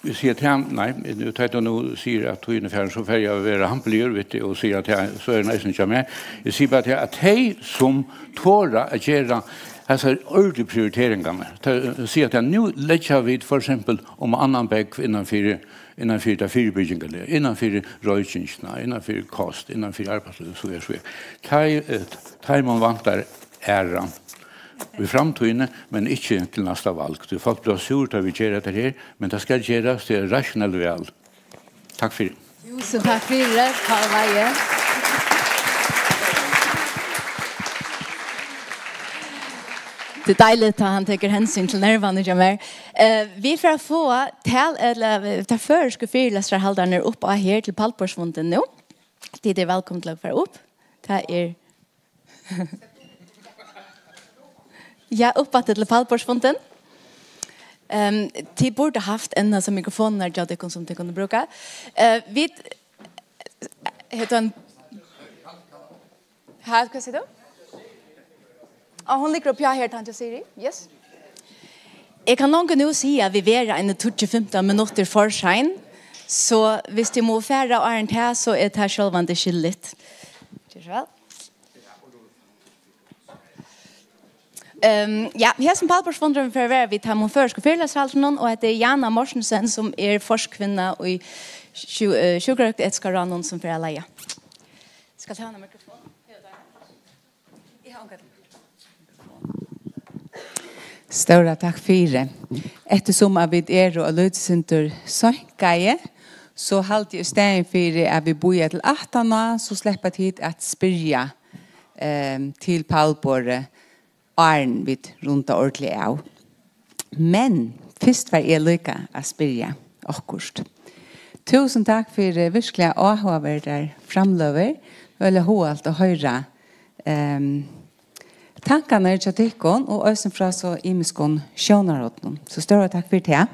eg sigi tað, nei, nú, tá tú nú sigur, at tíðin er farin, so fari eg at vera hampiligur við teg og siga, at tað, so er tað eisini hjá mær. Eg sigi bara tað, at tey, sum tora at gera hasar ordiligu prioriteringarnar, tá, siga, at nú leggja vit for eksempel um annan bekk innan fyri, innan fyri ta fyribyrgingarliga, innan fyri roykingina, innan fyri kost, innan fyri arbeiðslív, so er, so er. Tey, eh, teimum vantar æra í framtíðini, men ikki til næsta val. Tí fólk blíva sur, tá vit gera hetta her, men tað skal gerast, tað er rationelt val. Takk fyri. Túsund takk fyri, Paul Weihe. Tað er deiligt, at hann tekur hensyn til nervarnar hjá mær. Eh, vit fara at fáa tal-, ella, eh, teir føroysku fyrilestrarhaldararnar upp á her til pallborðsfundin nú. Tit eru vælkomin til at fara upp. Tað er Ja, uppaftur til pallborðsfundin. Ehm, tit burdu havt ein av mikrofonunum hjá tykkum sum tit kunnu brúka. Eh, vit, hetta ein, ha, hvat sigur tú? Á, hon liggur uppi á her, tanta Siri. Yes. Eg kann longu nú siga, at vit verða eini tíggju fimtan minuttir for sein, so hvis tit mugu fara áðrenn tað, so er tað sjálvandi skilligt. Ger so væl. Ehm, ja, hesin pallborðsfundurin fer at vera við teimum føroysku fyrilestrarhaldunum, og hetta er Jana Mortensen, sum er forkvinna í sjú-, eh, sjúkrarøktaretiska ráðnum, sum fer at leiða. Skal tú hava eina mikrofon? Eg havi ongan. Stóra takk fyri. Eftirsum at vit eru eitt lítið sindur seinkaði, so haldi eg í staðin fyri, at vit bíða til aftaná, so sleppa tit at spyrja, ehm, til pallborðið, áðrenn vit runda ordiliga av. Men fyrst var eg líka at spyrja okkurt. Túsund takk fyri virkiliga áhugaverdar framløgur. Øgiliga hugaligt at hoyra, ehm, tankarnar hjá tykkum og eisini frá so ymiskum sjónarhornum. So stóra takk fyri tað.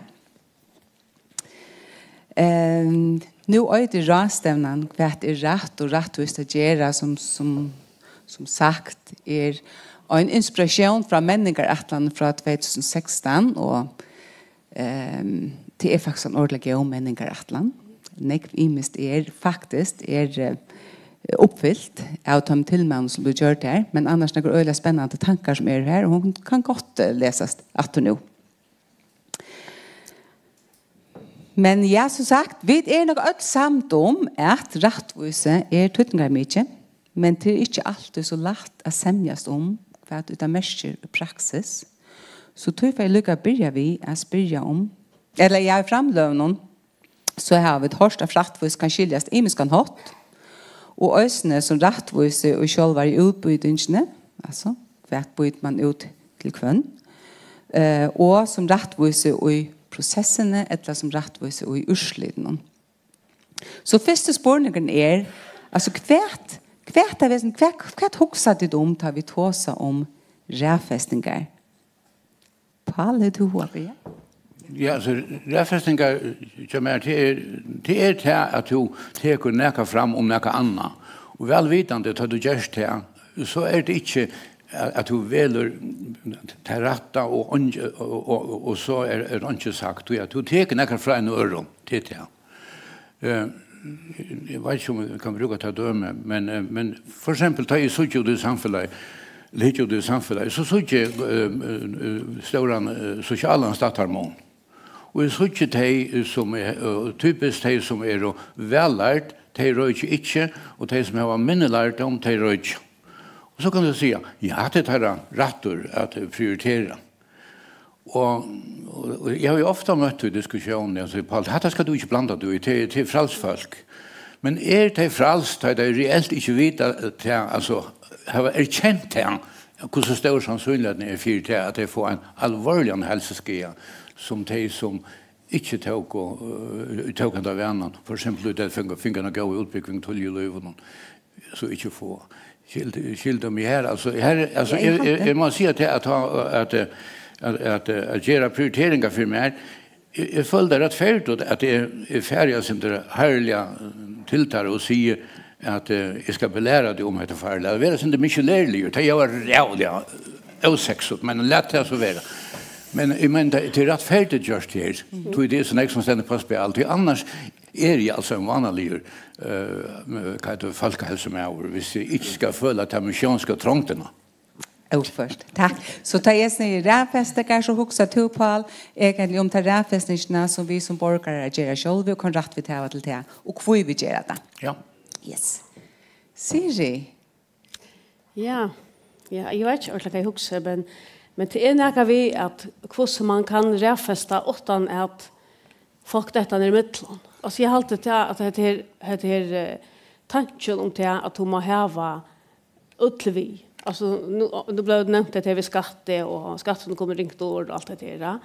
Ehm, nú eitur ráðstevnan Hvat er rætt og rættvíst at gera, sum, sum, sum sagt er ein inspiratión frá menningarætlan frá tvey túsund og sekstan, og, ehm, tað er faktiskt ein ordiliga góð menningarætlan. Nógv ymiskt er faktiskt, er, eh, uppfylt av teimum tilmælum, sum blíva gjørd har, men annars nakrar øgiliga spennandi tankar, sum eru har, og hon kann gott, eh, lesast aftur nú. Men ja, sum sagt, vit eru nokk øll samd um, at rættvísi er týdningarmikið, men tað er ikki altíð so lætt at semjast um, hvat ið tað merkir í praksis. So tí fari eg líka at byrja við at spyrja um, ella ja, í framløgunum, so hava vit hoyrt, at rættvísi kann skiljast á ymiskan hátt, og eisini sum rættvísi í sjálvari útbýtingini, altso, hvat býtir mann út til hvønn, eh, og sum rættvísi í prosessini, ella sum rættvísi í úrslitinum. So fyrsti spurningurin er, altso, hvat, hvat av hesum, hvat, hvat hugsa tit um, tá vit tosa um raðfestingar? Paul, hevur tú hug at byrja? Ja, altso, raðfestingar, eh, hjá mær, tað er, tað er tað, at tú tekur nakað fram um nakað annað. Og væl vitandi, tá tú gert tað, so er tað ikki at, at tú velur tað rætta og eingi-, og, og, og, og so er, er einki sagt. Tú, ja, tú tekur nakað frá einum øðrum, tað er tað. Eh, eg veit ikki, um eg kann brúka tað dømi, men, eh, men for eksempel, tá eg síggi út í samfelagið, ella hyggi út í samfelagið, so síggi eg, eh, eh, stóran, eh, sosialan stættarmun. Og eg síggi tey, eh, sum er, eh, typiskt tey, sum eru væl lærd, tey roykja ikki, og tey, sum hava minni lærdóm, tey roykja. Og so kann tú siga, ja, hatta er teirra rættur at prioritera. Og, og, og eg havi jo ofta møtt í diskusjónini, eg sigi, Paul, hatta skal tú ikki blanda teg í, tað er, tað er fræls fólk. Men eru tey fræls, tá tey reelt ikki vita tað, altso, hava erkent tað, hvussu stór sannsynligheitin er fyri tað, at tey fáa ein alvorligan heilsuskaða, sum tey, sum ikki tóku, øh, tóku henda vanan, for eksempel, at tey fingu, fingu eina góða útbúgving tíðliga í lívinum, so ikki fáa. Skilti, skilti meg her, altso, her, altso, Ja, eg eg, eg, haldi. eg má siga til at, at, at, at, at gera prioriteringar fyri mær, eg, eg føli tað rættferdigt, at eg, eg fari eitt sindur harðliga, øh, til teir og sigi, at, øh, eg skal belæra teg um hetta farlag. At vera eitt sindur missionerligur, tað er jo ræðuliga ósexigt, men lat tað so vera. Men eg meini, tað, tað er rættferdigt gjørt her, tí tað er so nógv sum stendur á spæli, tí annars eri eg altso ein vanaligur, øh, hvat eitur, fólkaheilsumaður, viss eg ikki skal føla ta missiónsku trongdina. Óført. Takk. So tá eg sigi raðfestingar, so hugsar tú, Pál, eigentliga um ta raðfestingina, sum vit sum borgarar gera sjálvi og kunnu rætt vit hava til tað, og hví vit gera tað. Ja. Yes. Siri? Ja. Ja, eg veit ikki ordiliga hvat eg hugsi, men, men tað er nakað við, at hvussu mann kann raðfesta uttan at fólk detta niður ímillum. Altso, eg haldi tað, at hetta her, hetta her, eh, tankin um tað, at tú má hava øll við. Altso, nú, nú bleiv nevnt hetta her við skatti, og skatturin kom ringt orð og alt hetta her, ja.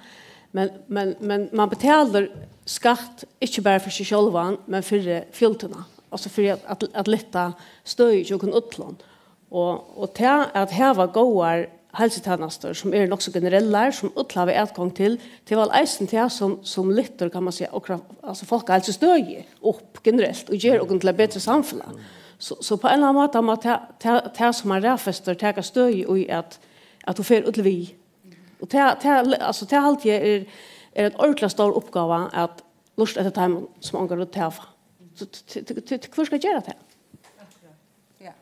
Men, men, men mann betalir skatt ikki bara fyri seg sjálvan, men fyri fjøldina. Altso fyri at, at, at lyfta støðið hjá okkum øllum. Og, og tað at hava góðar heilsutænastur, sum eru nokk so generellar, sum øll hava atgongd til, tað er væl eisini tað, sum, sum lyftir, kann man siga, okra, altso fólkaheilsustøðið upp generelt og ger okkum til eitt betri samfelag. So, so á ein ella annan máta má tað, tað, tað sum man raðfestir, taka støði í at, at tú fært øll við. Og tað, tað, altso, tað haldi eg er, er ein ordiliga stór uppgáva at lurta eftir teimum, sum onga rødd hava. So, t-, t-, t-, t-, hvør skal gera tað? Ja.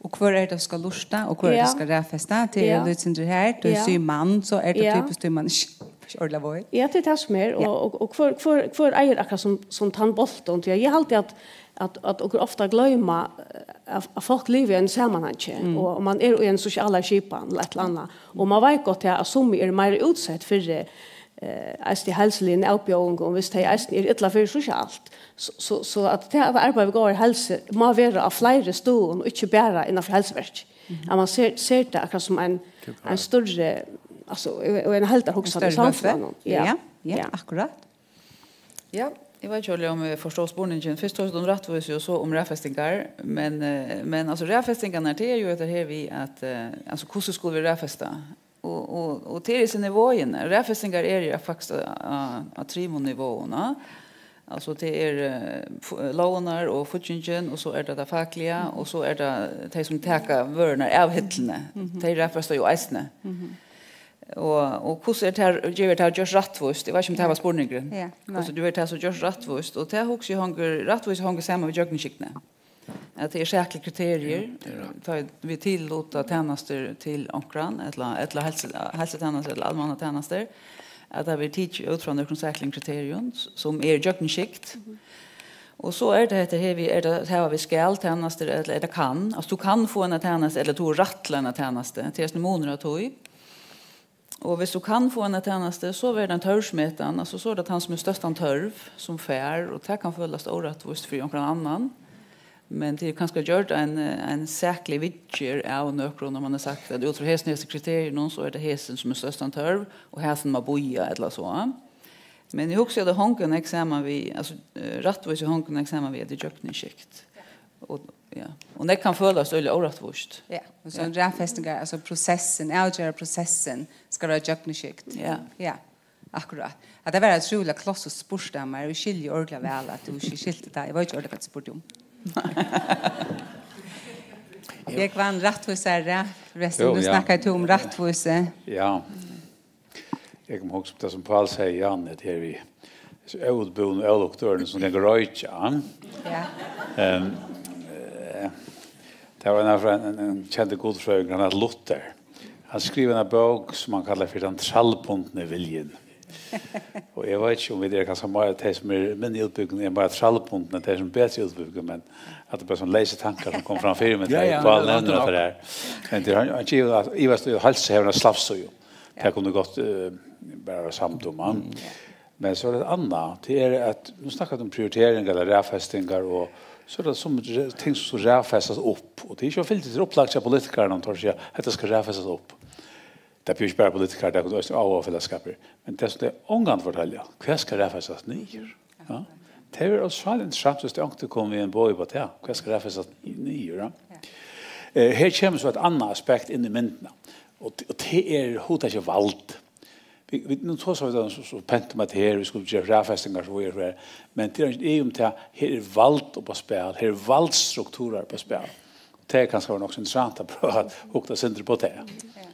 Og hvør er tað, sum skal lurta, og hvør er tað, Ja. sum skal raðfesta? Tað er Ja. jo eitt sindur her, tú Ja. sigur mann, so er tað Ja. typiskt, tí mann ikki, ikki ordiliga veit. Ja, tað er tað sum er, Ja. og, og, og hvør, hvør, hvør eigur akkurát sum, sum tann bóltin? Tí eg haldi at, at, at okur ofta gloyma, eh, at, at fólk liva í einum samanhangi, Mm. og, og mann er í eini sosialari skipan, ella eitt ella annað. Og mann veit gott, ja, at summi eru meira útsett fyri, eh, eisini heilsuligum avbjóðingum, viss tey eisini eru illa fyri sosialt. So, so, so at tað at arbeiða við góðari heilsu má vera á fleiri støðum, og ikki bara innanfyri heilsuverkið. Mhm. At mann sær, sær tað akkurát sum ein, Tað er ein størri, altso, og ein heildarhugsan í Ein størri samfelagnum. høgd. Ja, ja, Ja. akkurát. Ja, eg veit ikki, Olli, um eg forstóð spurningin. Fyrst tosaði tú um rættvísi og so um raðfestingar, men, eh, men altso, raðfestingarnar, tað er jo hetta her við at, eh, altso, hvussu skulu vit raðfesta? Og, og, og tað eru hesi niveauini. Raðfestingar eru jo faktiskt á, á, á trimum niveauum, ja. Altso, tað er, eh, f-, lógirnar og fíggingin, og so er tað tað fakliga, og so er tað tey, sum taka vørurnar av hillini. Mhm. Tey raðfesta jo eisini. Mhm. Og, og hvussu er tað, gevur tað gjørt rættvíst? Eg veit ikki, um tað var spurningurin. Ja, nei. Hvussu gevur tað so gjørt rættvíst? Og tað hugsi eg hongur, rættvísi hongur saman við gjøgnumskygnið. At tað er saklig kriteriur, Ja, tað er rætt. tá vit tilluta tænastur til onkran, ella, ella heilsu-, heilsutænastur ella almannatænastur, at tað verður tikið út frá nøkrum sakligum kriterium, s-, sum er gjøgnumskygt. Mhm. Og so er tað hetta her við, er tað, hava vit skal tænastur, ella er tað kann? Altso, tú kann fáa eina tænastu, ella tú hevur rætt til eina tænastu, tað er eisini munur á tí. Og viss tú kann fáa eina tænastu, so verður tað ein tørvsmetan, altso, so er tað tann, sum hevur størstan tørv, sum fær, og tað kann følast órættvíst fyri onkran annan. Men tað er kanska gjørt ein, ein saklig viðgerð av nøkrum, og mann hevur sagt, at út frá hesum, hesum kriteriunum, so er tað hesin, sum hevur størstan tørv, og hesin má bíða, ella so. Men eg hugsi, at tað hongur nógv saman við, altso, eh, rættvísi hongur nógv saman við, at tað er gjøgnumskygt. Og, ja. Og nógv kann følast øgiliga órættvíst. Ja, og so Ja. raðfestingar, altso prosessin, avgerðarprosessin skal vera gjøgnumskygt. Ja. Ja, akkurát. At tað var ótrúliga klassiskt spurt av mær, og eg skilji ordiliga væl, at tú ikki skilti tað. Eg veit ikki ordiliga, hvat tú spurdi um. Eg vann rættvísari, forrestin, Jú, nú ja. snakkaði tú um rættvísi. Ja. Eg kom hugsa um tað, sum Pál segði, Jan, at her við hesi óútbúnu ólukkdørunum, sum ganga og roykja, ja. Ja. Ehm, eh, tað var ein, ein, ein, ein kendur gudfrøðingur, hann æt Luther. Hann skrivaði eina bók, sum hann kallar fyri Den trælbundne viljen. Og eg veit ikki, um vit eru kanska meira, tey, sum eru minni útbúgvin, eru meira trælbundin enn tey, sum eru betri útbúgvin, men at tað er bara sovorðnir leysir tankar, sum koma fram fyri meg, Ja, tá ja, Pál ja, nevnir ja. tað her. Men tað er, hann, hann gevur, at ivast í heilsu hevur eina slavsíðu. Ja. Tað kunnu vit gott, eh, bara vera samd um, ja. Mm. Men so er tað eitt annað, tað er at, nú snakka vit um prioriteringar ella raðfestingar og, So er tað sum ting sum skulu raðfestast upp, og tað er ikki fylgt til upplagt av politikarunum, teir siga, hetta skal raðfestast upp. Tað er ikki bara politikarar, tað er eisini áhugafelagsskapir. Men tað sum tey ongantíð fortelja, hvat skal raðfestast niður? Ja. Tað er so sera interessant, viss tey onkuntíð koma við einum boði uppá tað, hvat skal raðfestast niður, ja? Eh, her kemur so eitt annað aspekt inn í myndina, og, og tað er hugtakið vald. Vit, vit, nú tosa vit so, so pent um at her, vit skulu gera raðfestingar, so er her. Men tað er ikki um tað, her er vald uppá spæl, her er valdstrukturar uppá spæl. Tað er kanska nokk so interessant at prøva at hugna seg upp á tað. Ja.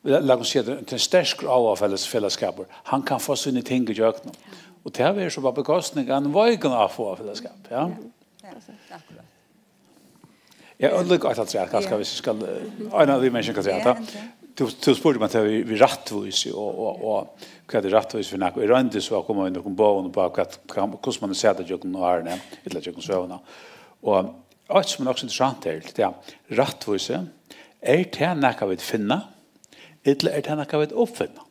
La, lat okkum siga, at ein sterkur áhugafelags-, felagsskapur, hann kann fáa síni ting ígjøgnum. Og tað verður so á kostnað av einum veikum áhugafelagsskap, ja. Ja, akkurát. Ja, og líka eitt afturat, kanska, ja, viss eg skal, eh, ein av de menn, kanska, ja, ta, endiliga. Tú, tú spurdi meg til við, við rættvísi og, og, og hvat er rættvísi fyri nakað. Eg royndi so at koma við nøkrum boðum upp á hvat, hvat, hvussu man hevur sæð tað gjøgnum árini, ella gjøgnum søguna. Og eitt sum er nokk so interessant her, tað er, rættvísi, er tað nakað vit finna, ella er tað nakað vit uppfinna?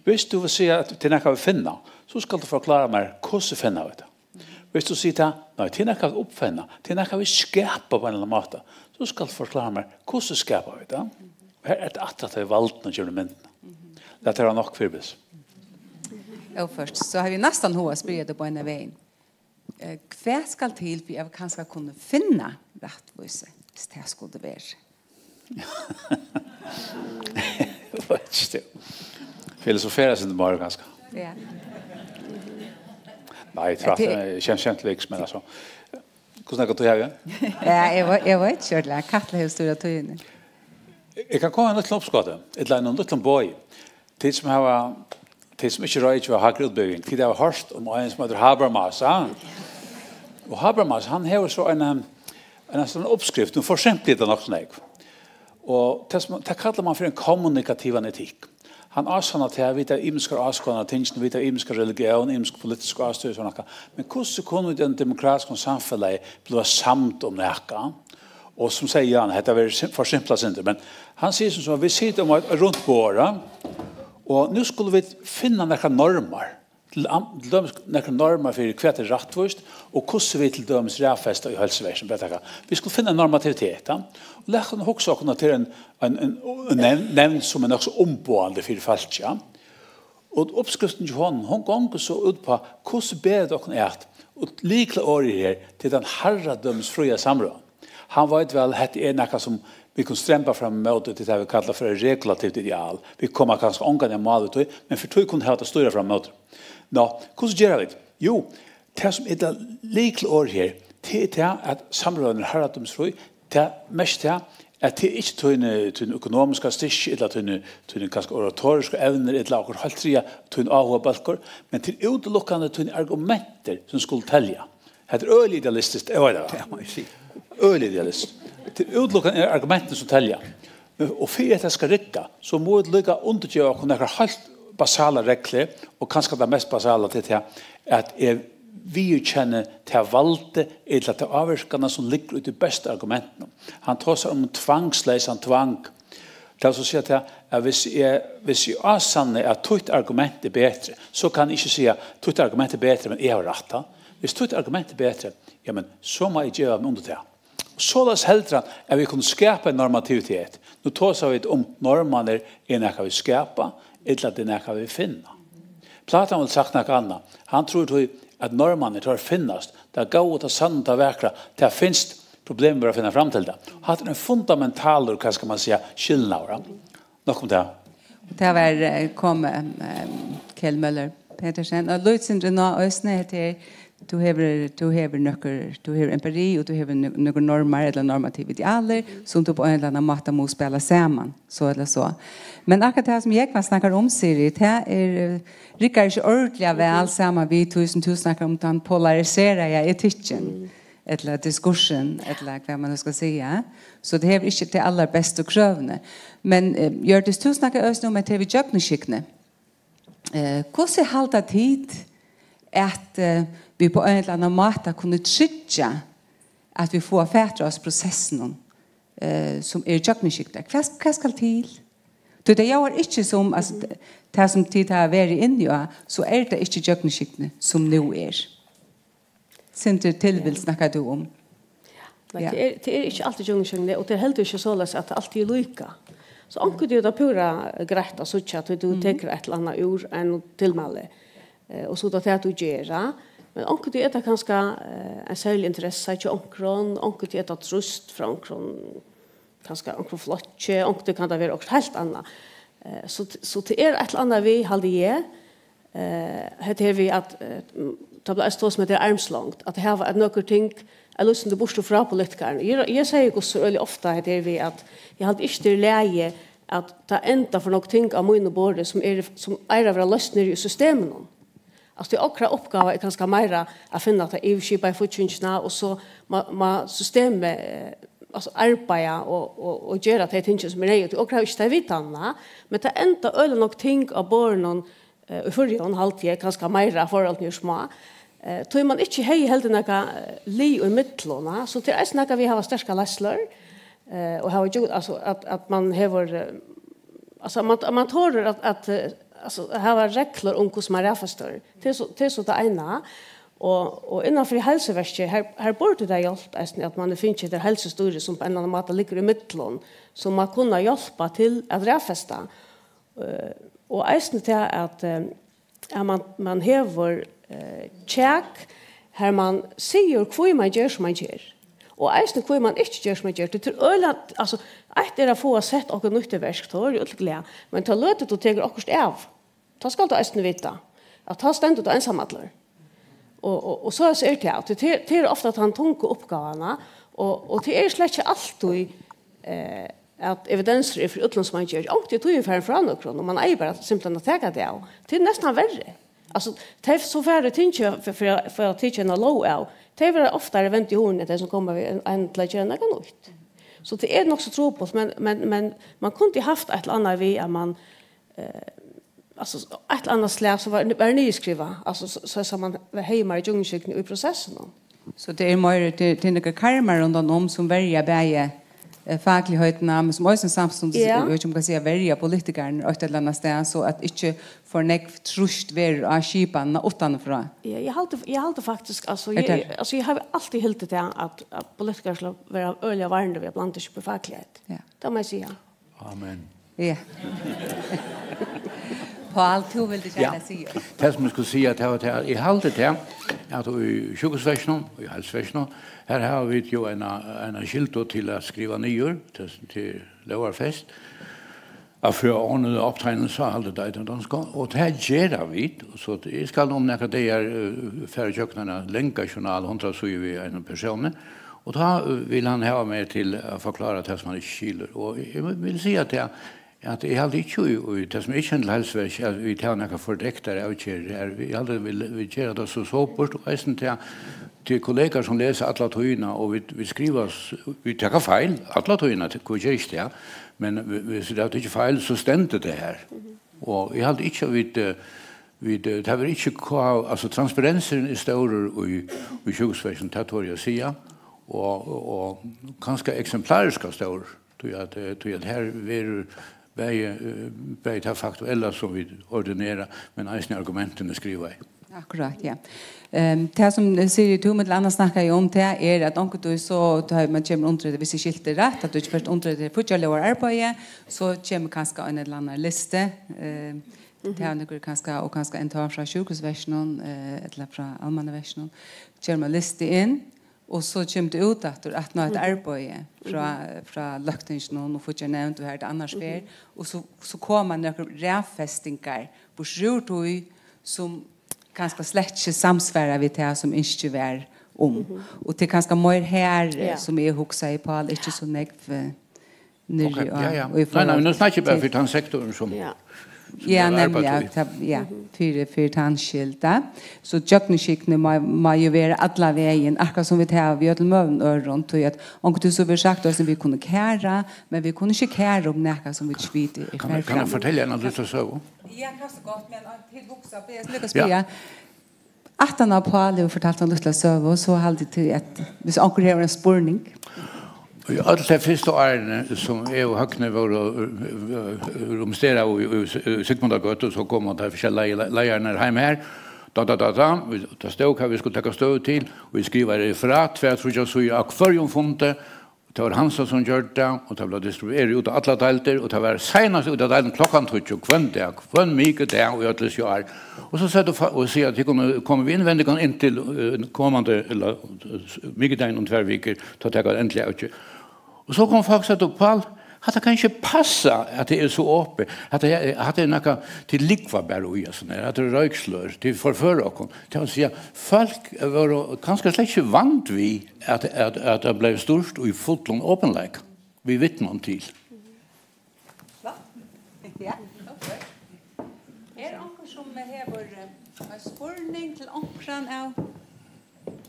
Viss tú vil siga at tað er nakað vit finna, so skalt tú forklára mær, hvussu finna vit tað? Viss tú sigur tað, nei, tað er nakað vit uppfinna, tað er nakað vit skapa á ein ella annan máta, so skalt tú forklára mær, hvussu skapa vit tað? Og her er tað aftur at tað er valdið sum kemur inn í myndina. Lat tað vera nokk fyribils. Óført, so havi eg næstan hug at spyrja teg beinanvegin. Eh, hvat skal til fyri at vit kanska kunnu finna rættvísi, viss tað skuldi verið? Eg veit ikki, tað. Filosofera eitt sindur meir, kanska. Ja. Nei, tvært, eh, kent, kent líks, men altso. Hvussu nógv tíð havi eg? Ja, eg veit, eg veit ikki, Katla hevur stýrt tíðini. Eg kann koma við einum lítlum uppskoti, ella einum lítlum boði. Tit sum hava, tit sum ikki roykja og hava hægri útbúgving, tit hava hoyrt um ein sum eitur Habermas, ha? Og Habermas, hann hevur so eina, eina sovorðna uppskrift, nú forsimpli eg tað nokk so nógv. Og tað sum, tað kallar man fyri ein kommunikativan etikk. Hann ásannar tað, at vit hava ymiskar áskoðanir á tingini, vit hava ymiska religión, ymisk politisk ástøði og sovorðið nakað. Men hvussu kunnu vit í einum demokratiskum samfelagi bliva samd um nakað? Og sum eg sigi, ja, hetta verður sim-, forsimplað eitt sindur, men hann sigur sum so, vit sita um eitt, eitt runt borð, ja, og nú skulu vit finna nakrar normar, til am-, til dømis nakrar normar fyri hvat er rættvíst, og hvussu vit til dømis raðfesta í heilsuverkinum, bara taka. Vit skulu finna normativitet, ja, og lat okkum hugsa okkum at tað er ein, ein, ein, ein nevnd, nevnd sum er nokk so umboðandi fyri fólki, ja. Og uppskriftin hjá honum, hon gongur so út uppá, hvussu ber okkum at, og lyklaorðið her, til tann harradømis fría samrøðan. Hann veit væl, hetta er nakað sum vit kunnu stremba fram ímóti, til tað vit kalla fyri regulativt ideal. Vit koma kanska ongantíð í mál við tí, men fyri tí kunnu hava tað at stýra fram ímóti. Nå, hvussu gera vit? Jú, tað sum er tað lyklaorðið her, tað er tað, at samrøðan er harradømisfrí, tað merkir tað, at tað er ikki tíni, tíni økonomiska styrki, ella tíni, tíni kanska oratorisku evnir, ella okkurt heilt triðja, tín áhugabólkur, men tað er útilukkandi tíni argumentir, sum skulu telja. Hetta er øgiliga idealistiskt, eg veit tað. Ja, má eg siga. Øgiliga idealistiskt. Tað er útilukkandi argumentir, sum telja. Og fyri at tað skal rigga, so mugu vit líka undirgeva okkum nakrar heilt basalar reglur, og kanska tað mest basala, tað er tað, at eg viðurkenni tað valdið, ella ta ávirkan, sum liggur í tí besta argumentinum. Hann tosar um tvangsleysan tvang. Tað vil so siga tað, at viss eg, viss eg ásanni, at títt argument er betri, so kann eg ikki siga, títt argument er betri, men eg havi rætt, ha? Viss títt argument er betri, ja, men so má eg geva meg undir tað. Og soleiðis heldur hann, at vit kunnu skapa ein normativitet. Nú tosa vit um, normarnir er nakað, vit skapa, ella tað er nakað, vit finna. Platon vil sagt nakað annað. Hann trýr tí, at normarnir, teir finnast. Tað góða, tað sanna, tað vakra, tað finst. Problemið er at finna fram til tað. Hatta er ein fundamentalur, hvat skal man siga, skilnaður, ja. Nokk um tað. Og tað var, eh, kom, eh, Kjell Møller Petersen, og lítið sindur inn á eisini, hetta her, tú hevur, tú hevur nøkur, tú hevur empiri, og tú hevur nø-, nøkur normar ella normativ idealir, sum tú á ein ella annan máta má spæla saman, so ella so. Men akkurát tað sum Jógvan snakkar um, Siri, tað er, eh, riggar ikki ordiliga væl saman við tí sum tú snakkar um, tann polariseraða etikkin, ella diskursin, ella hvat man nú skal siga. So tað hevur ikki tey allarbestu krøvini. Men, eh, Hjørdis, tú snakkar eisini um, at tað er við gjøgnumskygni. Eh, hvussu halda tit, at, eh, vit á ein ella annan máta kunnu tryggja, at vit fáa fatur á prosessinum, eh, sum er gjøgnumskygdur? Hvat, hvat skal til? Tí tað ljóðar ikki sum, altso, tað sum tit hava verið inni á, so er tað ikki gjøgnumskygni, sum nú er. Sindur tilvild snakkar tú um. Nei, ja, tað er, tað er ikki altíð gjøgnumskygni, og tað er heldur ikki soleiðis, at tað altíð er líka. So onkuntíð er tað púra greitt at síggja, at tú, mhm, tekur eitt ella annað úr einum tilmæli, eh, og so er tað tað, tú ger, ja. Men onkuntíð er tað kanska, eh, ein serlig interessa hjá onkrum, onkuntíð er tað trýst frá onkrum, kanska onkrum flokki, onkuntíð kann tað vera okkurt heilt annað. Eh, so, so tað er eitt ella annað við, haldi eg, eh, hetta her við at, eh, tað bleiv eisini tosað um, hetta er armslongd, at hava, at nøkur ting er lýsandi burtur frá politikarunum. Eg, eg sigi hvussu øgiliga ofta hetta her við, at eg haldi ikki, tað er í lagi, at tað enda for nøkur ting á mínum borði, sum er, sum eigur at vera loyst niðri í systeminum. Altso, tað er okkara uppgáva er kanska meira at finna ta yvirskipaðu fíggingina, og so má, má systemið, eh, altso, arbeiða og, og, og gera tey tingini, sum er neyðugt. Okkara hava ikki tey vitanina, men tað enda øgiliga nógv ting á borðinum, eh, í Føroyum, haldi eg, kanska meira í forhold til smá. Eh, tí man ikki hevði heldur nakað, eh, lið í millum, ja. So tað er eisini nakað, vit hava sterkar leiðslur, eh, og hava gjørt, altso, at, at man hevur, eh, altso, man, man torir at, at, eh, altso, hava reglur um, hvussu man raðfestir. Tað er so, tað er so tað eina. Og, og innan fyri heilsuverkið, her, her burdi tað hjálpt eisini, at man hevur fingið tað heilsustýri, sum á ein ella annan máta liggur í millum, sum man kunnu hjálpa til at raðfesta. Eh, og eisini tað at, eh, at man, man hevur, eh, kjak, har man sigur, hví man ger, sum man ger. Og eisini, hví man ikki ger, sum man ger. Tað er øgiliga, altso, eitt er at fáa sett okkurt nýtt í verk, tá eru øll glað. Men tá løtu tú tekur okkurt av, tá skalt tú eisini vita, at tá stendur tú einsamallur. Og, og, og so er tað, tað, tað er ofta tann tungu uppgávan, og, og tað er slett ikki altíð, eh, at evidensur er fyri øllum, sum man ger. Onkuntíð er tíðin farin frá nøkrum, og man eigur bara simpelthen at taka tað av. Tað er næstan verri. Altso, tey sum fara í tingið fyri, fyri, fyri at taka eina lóg av, tey verða oftari vend í hurðini enn tey, sum koma við ein, ein til at gera nakað nýtt. So tað er nokk so trupult, men, men, men man kundi havt eitt ella annað við, at man, eh, altso, eitt ella annað slag, sum var, var niðurskrivað, altso, so, so, so man hevði meira gjøgnumskygni í prosessinum. So tað er meira, tað, tað er nakrir karmar rundan um, sum verja bæði, eh, fakligheitina, men sum eisini samstundis, ja, eg veit ikki, um man kann siga, verja politikararnar eitt ella annað stað, so at ikki for nógv trýst verður á skipanina uttanfrá. Ja, eg haldi, eg haldi faktiskt, altso, er eg, tað, altso, eg havi altíð hildið tað, at, at politikarar skulu vera øgiliga varnir við at blanda seg upp í fakligheit. Ja. Tað má eg siga. Amen. Ja. Pál, tú vildi gjarna, ja, siga. Tað sum eg skuldi siga, tað var tað, eg haldi tað, at í sjúkrahúsverkinum, í heilsuverkinum, her hava vit jú eina, eina skyldu til at skriva niður, til, til lógarfest, at føre ordnede optegnelser, alt det der, den danske, og tað gera vit, so eg skal um nakrar dagar, eh, fara ígjøgnum eina langa journal, hundrað síður við einum persóni, og tá, eh, vil hann hava meg til at forklára tað, sum hann ikki skilur. Og eg vil, vil siga at eg, at eg haldi ikki í, í tað, sum eg kenni til heilsuverk, at vit hava nakrar fordektar avgerðir her. Eg haldi, at vit, vit gera tað so soburt, og eisini til, til kollegar, sum lesa alla tíðina, og vit, vit skriva s-, vit taka feil alla tíðina, til, hví gera ikki tað? Men vi-, viss vit hava tikið feil, so stendur tað her. Og eg haldi ikki, at vit, eh, vit, eh, tað verður ikki ká-, altso, transparensurin er stórur í, í sjúkrahúsverkinum, tað tori eg at siga. Og, og, og kanska eksemplariska stórur, tí at, eh, tí at her verður bæði, eh, bæði tað faktuella, sum vit ordinera, men eisini argumentini skrivaði. Akkurát, ja. Ehm, tað sum, eh, Sigrid, tú millum annað snakkaði um, tað er, at onkuntíð so, tá man kemur undir, viss eg skilti rætt, at tú ikki fert undir tað fíggjarlógararbeiðið, so kemur kanska ein ella annan listi, eh, mhm, tað er nøkur kanska, og kanska enntá frá sjúkrahúsverkinum, eh, ella frá almannaverkinum, kemur ein listi inn, og so kemur tað út aftur, aftan á eitt, mhm, arbeiði frá, mhm, frá løgtinginum og fíggjarnevnd, og har er tað annars, mhm, fer, og so, so koma nøkur raðfestingar, burtur úr tí, sum kanska slett ikki samsvarar við tað, sum ynskið var um. Mhm. Og tað er kanska meir her, eh, ja, sum eg hugsaði, Pál, ikki so nógv, eh, niðri, ok, á, ja, ja, í, nei, nei, men nú snakki eg bara fyri tann sektorin, sum, ja, sum, ja, er, nemliga, arbeitt í. Tað, ja, mhm, fyri, fyri tann skyld, ja. So gjøgnumskygni má, má jú vera alla vegin, akkurát sum vit hava við øllum øðrum øðrum, tí at onkuntíð so verður sagt, at vit kunnu kæra, men vit kunnu ikki kæra um nakað, sum vit ikki vita er. Kann eg, kann eg fortelja eina lítla søgu? Ja, kanska gott, men, eh, til hugsa, eg skal spyrja. Ja. Aftan á Pál hevur fortalt eina lítla søgu, so haldi eg til at, viss onkur hevur ein spurning. Í øll tey fyrstu árini, sum eg og Høgni vóru, eh, rumsteraðu í, í, í Sigmundargøtu, so komu teir forskelligu lei-, leiðararnir heim her, Da, da, da, da, vit, tað stóð, hvat vit skuldu taka støðu til, og vit skrivaðu referat, tvær, tríggjar síður á hvørjum fundi, og tað var Hansa, sum gjørdi tað, og tað bleiv distribuerað út á allar deildir, og tað var seinast út á deildini klokkan tíggju hvønn dag, hvønn mikudag í øll hesi ár. Og so sett og fa-, og siga, at tit kunnu koma við innvendingum inntil, eh, komandi, ella, eh, mikudagin um tvær vikur, tá taka vit endiliga avgerð. Og so kom fólk og søgdu: "Pál, hatta kann ikki passa, at tað er so opið. Hatta er, hatta er nakað, tit lúgva bara í hasum her. Hatta er roykslør, tit forføra okkum." Tað vil siga, fólk vóru kanska slett ikki vand við, at, at, at tað bleiv stýrt í fullum opinleika, við vitnum til. Flott. Ja, takk fyri. Er onkur sum hevur, eh, ein spurning til onkran av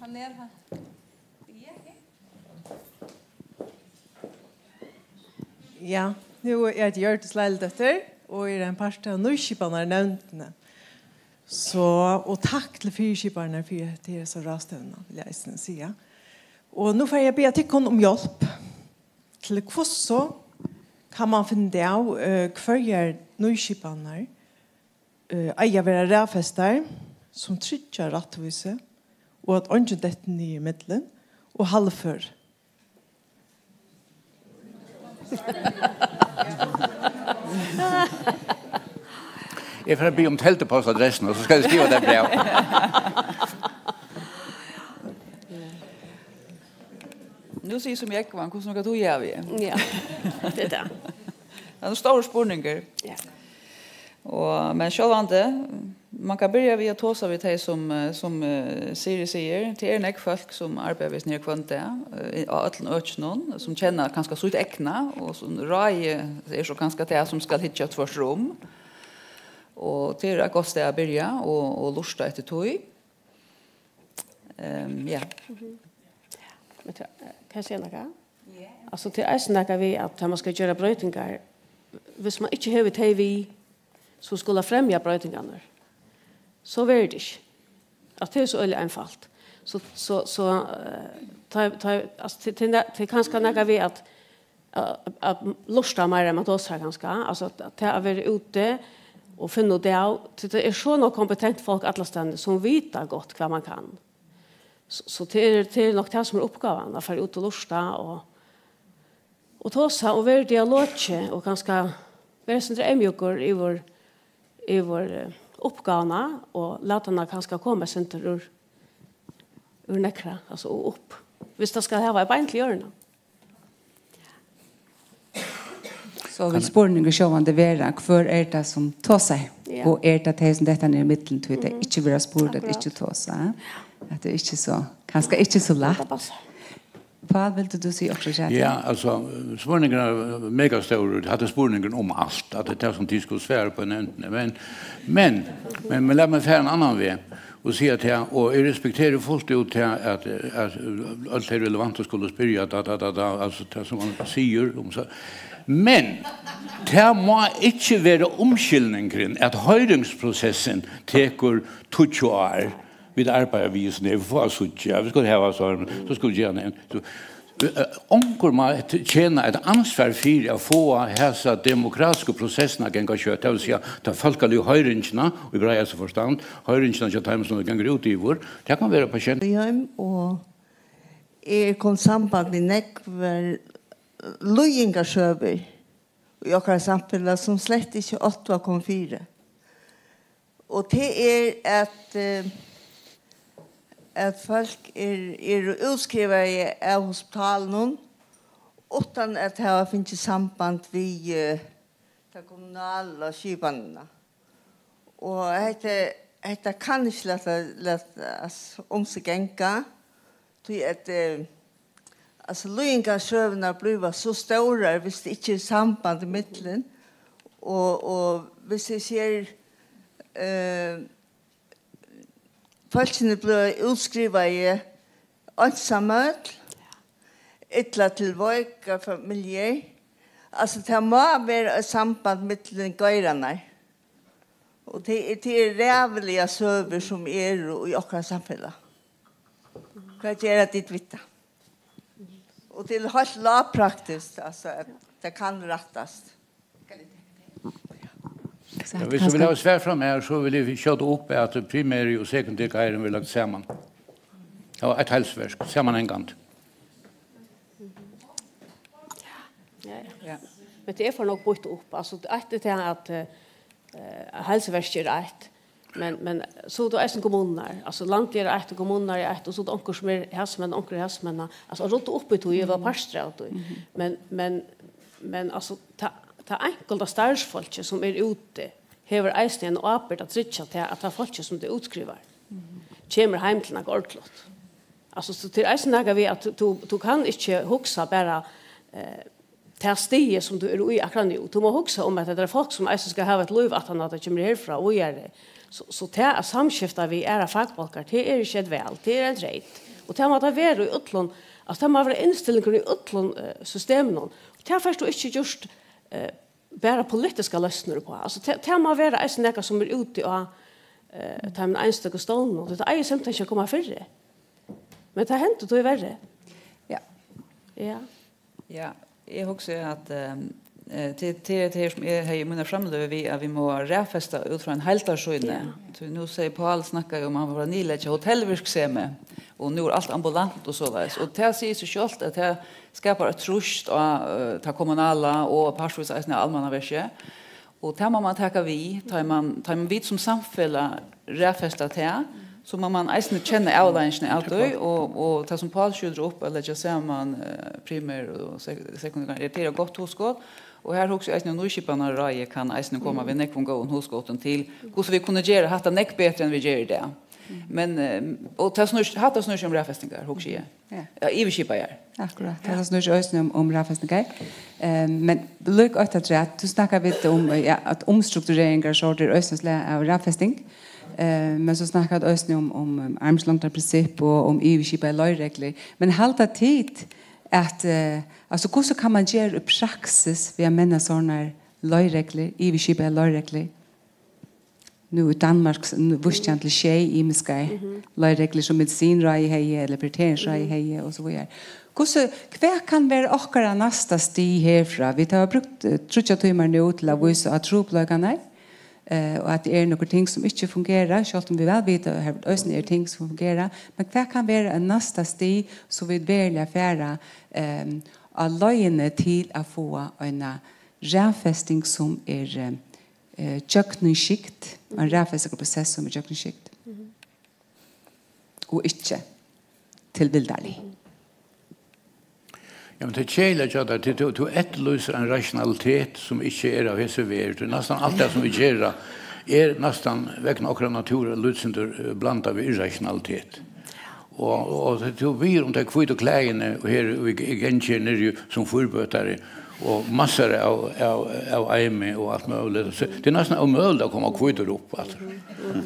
panel her? Ja, ja. Ja, nú er tað Hjørdis Leilidóttir, og eg eri ein partur av nýskipanarnevndini. So, og takk til fyriskipararnar fyri at tað er so ráðstevna, vil eg eisini siga. Og nú fari eg at biðja tykkum um hjálp. Til hvussu kann man finna av, eh, hvørjar nýskipanir, eh, eiga at vera raðfestar, sum tryggja rættvísi, og at eingin dettur niður ímillum, og halvfør? Eg fari at biðja um teldupostadressuna, so skal eg skriva tær bræv. Nú sig sum Jógvan, hvussu nógva tíð havi eg? Ja, tað er tað. Tað er ein stórur spurningur. Ja. Og, men sjálvandi, man kann byrja við at tosa við tey, sum, eh, sum, eh, Siri sigur. Tað eru nógv fólk, sum arbeiða við hesum her hvønn dag, eh, á øllum økinum, sum kenna kanska sítt egna, og sum ráðið er so kanska tað, sum skal hyggja tvørtur um. Og tað er eitt gott stað at byrja og, og lurta eftir tí. Ehm, ja. Mhm. Men tað, kann eg siga nakað? Ja. Altso, tað er eisini nakað við, at tá man skal gera broytingar, viss man ikki hevur tey við, sum skulu fremja broytingarnar, so verður tað ikki. At tað er so øgiliga einfalt. So, so, so, eh, tá, tá, altso, tað, tað er ne-, tað er kanska nakað við, at at, at lurta meira enn man tosar kanska. Altso, at, at tað at vera úti og finna út av, tí tað er so nógv kompetent fólk allastaðni, sum vita gott, hvat man kann. So, so tað er, tað er nokk tað, sum er uppgávan, at fara út og lurta og, og tosa og vera í dialogi og kanska vera eitt sindur eyðmjúkur yvir, yvir, eh, uppgávuna og lata hana kanska koma eitt sindur úr, úr neðra, altso, og upp. Viss tað skal hava eitt bein til jørðina. So vil spurningurin sjálvandi vera, hvør er tað, sum tosar? Ja. Og er tað tey, sum detta niður í millum, tí tey ikki verða spurd at ikki tosa? At tað er ikki so, kanska ikki so lætt. Pál, vildi tú siga okkurt, Kjartan? Ja, altso, spurningurin er mega stórur. Hatta er spurningurin um alt, at tað er tað, sum tit skulu svara uppá í nevndini. Men, men, men, men lat meg fara ein annan veg og siga tað, og eg respekteri fult út tað, at, at øll tey relevantu skulu spyrja, da, da, da, da, altso tað, sum man sigur um so. Men tað má ikki vera umskylningurin, at hoyringsprosessin tekur tíggju ár. Vit arbeiða við hesum her, vit fáa at síggja, vit skulu hava so, so skulu vit gera ein, so, eh, onkur má t-, kena eitt ansvar fyri at fáa hesa demokratisku prosessina at ganga skjótt, tað vil siga, ta fólkaligu hoyringina, í breiðasta forstand, hoyringina hjá teimum, sum tað gongur út yvir, tað kann vera patient. Í heim, og eg kom í samband við nógvar líðingarsøgur í okkara samfelag, sum slett ikki áttu at koma fyri. Og tað er, at, eh, at fólk er, eru útskrivaði av hospitalinum uttan at hava fingið samband við, eh, ta kommunala skipanina. Og hetta, hetta kann ikki lata, lata, altso, um seg ganga, tí at, eh, altso, líðingarsøgurnar blíva so stórar, viss tað ikki er samband ímillum, og, og viss eg sigi, eh, fólkini blíva útskrivaði einsamøll, ella til veikar familjur. Altso, tað má vera eitt samband millum geirarnar. Og tað er, tað er ræðuligar søgur, sum eru í okkara samfelag. Hvat gera tit við tað? Og tað er heilt lagpraktiskt, altso, at tað kann rættast. Ja, hvis du vil ha svar frá mær, so vil eg skjóta upp, at primæri og sekundæri geirin verður lagt saman. Ja, eitt heilsuverk, samanhangandi. Ja, ja. Ja. Men tað er for nokk býtt upp. Altso, eitt er tað at eh, heilsuverkið er eitt, men, men so er tað eisini kommunurnar. Altso, landið er eitt, og kommunurnar er eitt, og so er tað onkur sum er her sum ein, onkur er her sum ein. Altso, at rudda upp í tí, eg var partur av tí. Men, men, men altso, tað, tað einkulta starvsfólkið sum er úti, hevur eisini eina ábyrgd at tryggja tað, at tað fólkið sum tað útskrivar, kemur heim til nakað ordiligt. Altso, so tað er eisini nakað við, at tú, tú, tú kann ikki hugsa bara eh, tað stigið sum tú ert í akkurát nú. Tú má hugsa um, at tað er fólk sum eisini skal hava eitt lív aftan á tað kemur herfrá og víðari. So, so tað at samskifta við aðrar fakbólkar, tað er ikki eitt val, tað er ein treyt. Og tað má tað vera í øllum, altso, tað má vera innstillingur í øllum eh, systeminum. Og tað fært tú ikki gjørt eh, bara politiskar loysnir uppá. Altso, tað, tað má vera eisini nakað sum er úti á eh, teimum einstøku stovnunum. Tað eigur simpelthen ikki at koma fyri. Men tað hendir tíverri. Ja. Ja. Ja, eg hugsi at eh, eh, til, til, til her sum eg hevði mína framløgu við, at vit má raðfesta út frá ein heildarsýni. Ja. Tí nú segði Pál, snakkaði um, hann var at niðurleggja hotellvirksemi, og nú er alt ambulant og soleiðis. Og tað sigur seg sjálvt, at tað skapar eitt trýst á eh, tað kommunala og partvíst eisini almannaverkið. Og tað má man taka við, tá man, tá man vit sum samfelag raðfesta tað, so má man eisini kenna avleiðingina av tí, og, og tað sum Pál skjútur upp at leggja saman eh, primær og sek- sekundær, er tað eitt gott hugskot. Og her hugsi eg eisini, at nýskipanarráðið kann eisini koma við nógvum góðum hugskotum til hvussu vit kunnu gera hatta nógv betri enn vit gera í dag. Men eh, og tað snýr, hatta snýr seg um raðfestingar, hugsi eg. Ja. Ja, yvirskipaðar. Akkurát, tað snýr seg eisini um, um raðfestingar. Eh, men líka eitt afturat, tú snakkar við um eh, ja, at umstruktureringar, so er eisini slag av raðfesting. Eh, men so snakkar tú eisini um, um, um armslongdarprinsipp og um yvirskipaðar leiðreglur. Men halda tit at eh, altso, hvussu kann man gera í praksis við at menna sovorðnar leiðreglur, yvirskipaðar leiðreglur? Nú í Danmark s- nú vísti hann til sjey ymiskar leiðreglur, sum medisinráðið hevði, ella prioriteringsráðið hevði, og so víðari. Hvussu, hvat kann vera okkara næsta stig herfrá? Vit hava brúkt eh, tríggjar tímar nú til at vísa á trupulleikarnar, eh, og at tað eru nøkur ting sum ikki fungera, sjálvt um vit væl vita, at har eisini eru ting sum fungera. Men hvat kann vera eitt næsta stig, so vit veruliga fara eh, á leiðini til at fáa eina raðfesting, sum er eh, gjøgnumskyld, ein raðfestingarprosess, sum er gjøgnumskyld og ikki tilvildarlig? Ja, men tað keðiliga hjá tær, tú, tú, tú eftirlýsir ein rationalitet, sum ikki er av hesi verð. Tað er næstan alt tað, sum vit gera, er næstan vegna okkara náttúru eitt lítið sindur eh, blandað við irrationalitet. Og, og, og tú biður um tey hvítu klæðini, og her í Genki niðri sum fýrbøtari, og massar av, av, av eimi og alt møguligt. So tað er næstan ómøguligt at koma hvítur upp aftur.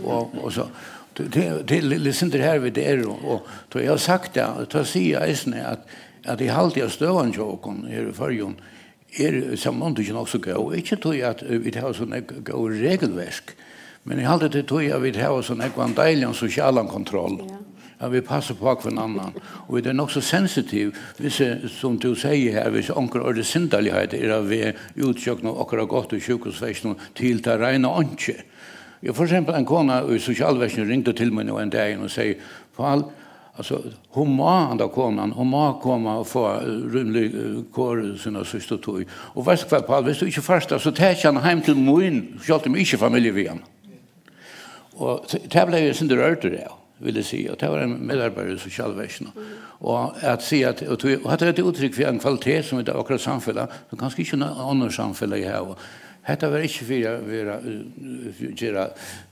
Og, og so, tað, tað, tað er li- litið sindur her vit eru, og, og tá eg havi sagt tað, tá sigi eg eisini, at, at eg haldi, at støðan hjá okkum her í Føroyum er í samanburði nokk so góð. Ikki tí, at eh, vit hava so nógv góð regelverk, men eg haldi, tað er tí, at vit hava so nógvan deiligan sosialan kontroll, at vit passa upp á hvønn annan. Og vit eru nokk so sensitiv, hvis, eh, sum tú sigur her, hvis onkur orðið syndarligheit er á veg út gjøgnum okkara gott í sjúkrahúsverkinum til tað reina einki. Ja, for eksempel ein kona í sosialverkinum ringdi til mín nú ein dagin og segði, Pál, altso, hon má, handa konan, hon má koma og fáa eh, rímilig eh, kor sína síðstu tíð. Og veitst hvat, Pál, hvis tú ikki fært tað, so taki eg hana heim til mín, sjálvt um eg ikki er familju við hana. Og t- tað bleiv eg eitt sindur rørdur av, vil eg siga. Og tað var ein medarbeidari í sosialverkinum. Og at siga at, og, tí- og hatta er eitt úttrykk fyri ein kvalitet, sum vit av okkara samfelag, sum kanska ikki nø- onnur samfelag hava. Hetta var ikki fyri at vera, eh, fyri at gera,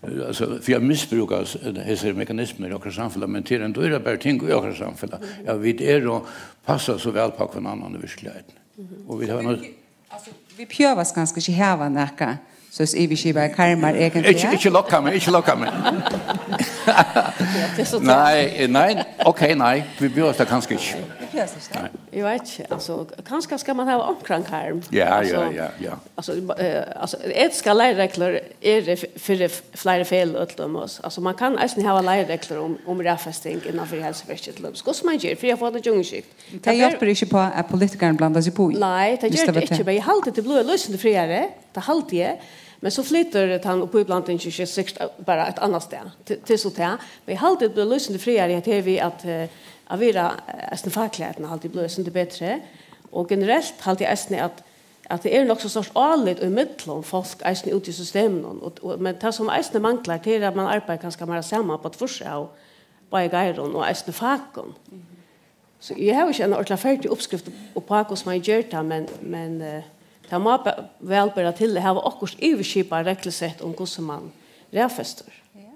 eh, altso, fyri at misbrúka s- hesar mekanismur í okkara samfelag, men tað er ein dýrabar ting í okkara samfelag, at vit eru og passa so væl upp á hvønn annan í virkuligheitin. Og vit hava nú Altso, vit pjøvast kanska ikki hava nakað, so yvirskipaðar karmar eigentliga. Ikki, ikki lokka meg, ikki lokka meg. Ja, tað er so Nei, eh, nei, ok, nei, vit pjøvast tað kanska ikki. Vit pjøvast ikki. Eg veit ikki, altso, kanska skal man hava onkran karm. Ja, Altso, ja, ja, ja. Altso, eh, altso, etiskar leiðreglur eru f- fyri f- fleiri feløg, øll dømis. Altso, man kann eisini hava leiðreglur um, um raðfesting innan fyri heilsuverkið, til dømis. Hvussu man ger fyri at fáa tað gjøgnumskylt. Tað hjálpir ikki upp á, at politikarin blandar seg upp í. Nei, tað Viss ger tað var tað ikki, men eg haldi, tað blívur lýsandi fríari, tað haldi eg. Men so flytur tann uppíblandingin seg sikkurt bara eitt annað stað. Til, til so tað. Men eg haldi, tað blívur lýsandi frægari, at her við at, eh, at vera, eh, eisini fakliga, haldi eg blívur eitt sindur betri. Og generelt haldi eg eisini, at, at tað er nokk so stórt álit ímillum fólk eisini úti í systeminum. Og, og, men tað, sum eisini manglar, tað er, at man arbeiðir kanska meira saman á tvørsi av báðum geirum og eisini fakum. So eg havi ikki eina ordiliga ferdiga uppskrift upp á, hvussu man ger tað, men, men, eh, tað má be-, væl bera til at hava okkurt yvirskipað reglusett um, hvussu man raðfestir. Ja.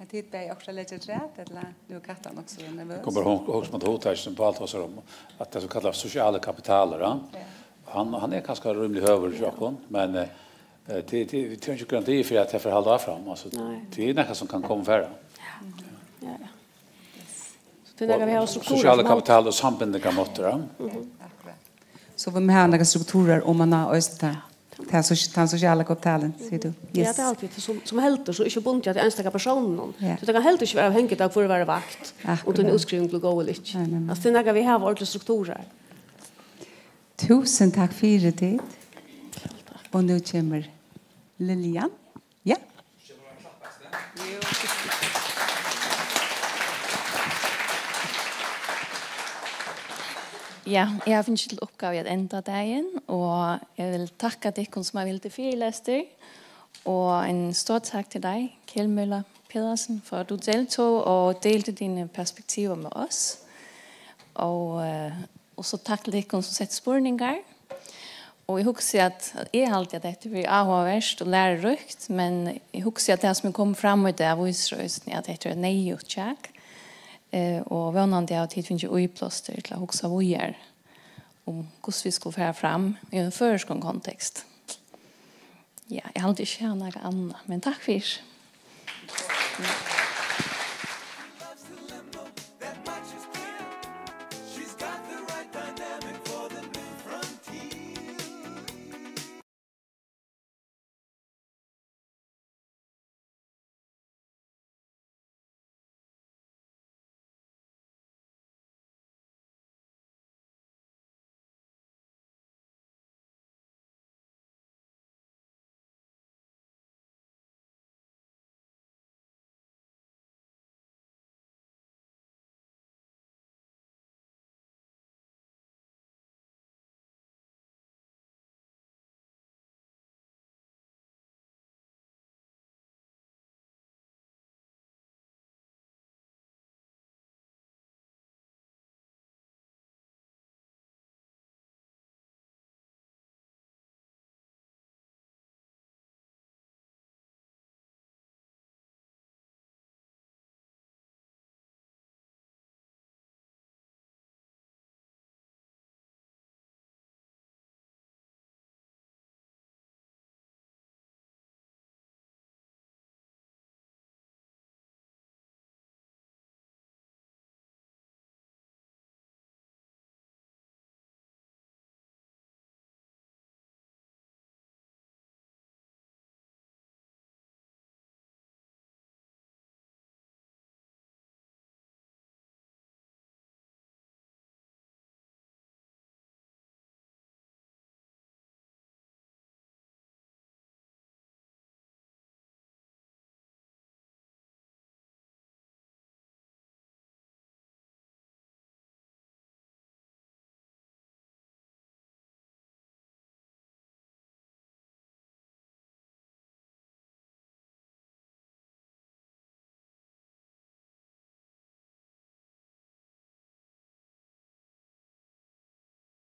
Hava tit bæði okkurt at leggja afturat, ella nú er Kattan nokk so nervøs? Kom bara hon, hon sum hon tók, sum Pál tosar um, at tað sum kallast sosiale kapitaler, ja. Ja. Hann, hann er kanska rímiliga høgur hjá okkum, men, eh, eh, tí, tí, vit hava ikki garanti fyri, at tað fer at halda áfram. Altso, nei, tað er nakað sum kann koma og fara. Ja, ja. So tað er nakað, vit hava strukturar sosiale for. Sosiale kapital og sambindingar máttur, ja. Mhm. Akkurát. So vit mugu hava nakrar strukturar, um man hevur eisini tað, tað sós-, tann sosiala kapitalin, sigur tú? Ja, yes, tað er altíð tað sum, sum heldur, so ikki bundið at einstaka persónum. Ja. So tað kann heldur ikki vera avhangigt av, hvør var á vakt, um tín, akkurát, útskriving bleiv góð ella ikki. Nei, nei, nei. Altso, tað er nakað, vit hava ordiliga strukturar. Túsund takk fyri tit. Og nú kemur Lillian. Ja. Ja, eg havi fingið til uppgávu at enda dagin, og eg vil takka tykkum, sum hava hildið fyrilestur, og ein stór takk til teg, Kjell Møller Pedersen, for at du deltog og delte dine perspektiver med os. Og, eh, og so takk til tykkum, sum settu spurningar. Og eg hugsi, at, at eg haldi, at hetta verður áhugavert og læruríkt, men eg hugsi, at tað, sum er komið fram í dag, vísir eisini, at hetta er eitt neyðugt kjak. Eh, og vónandi hava tit fingið íblástur til at hugsa víðari um, hvussu vit skulu fara fram í einum føroyskum konteksti. Ja, eg haldi ikki, eg havi nakað annað, men takk fyri.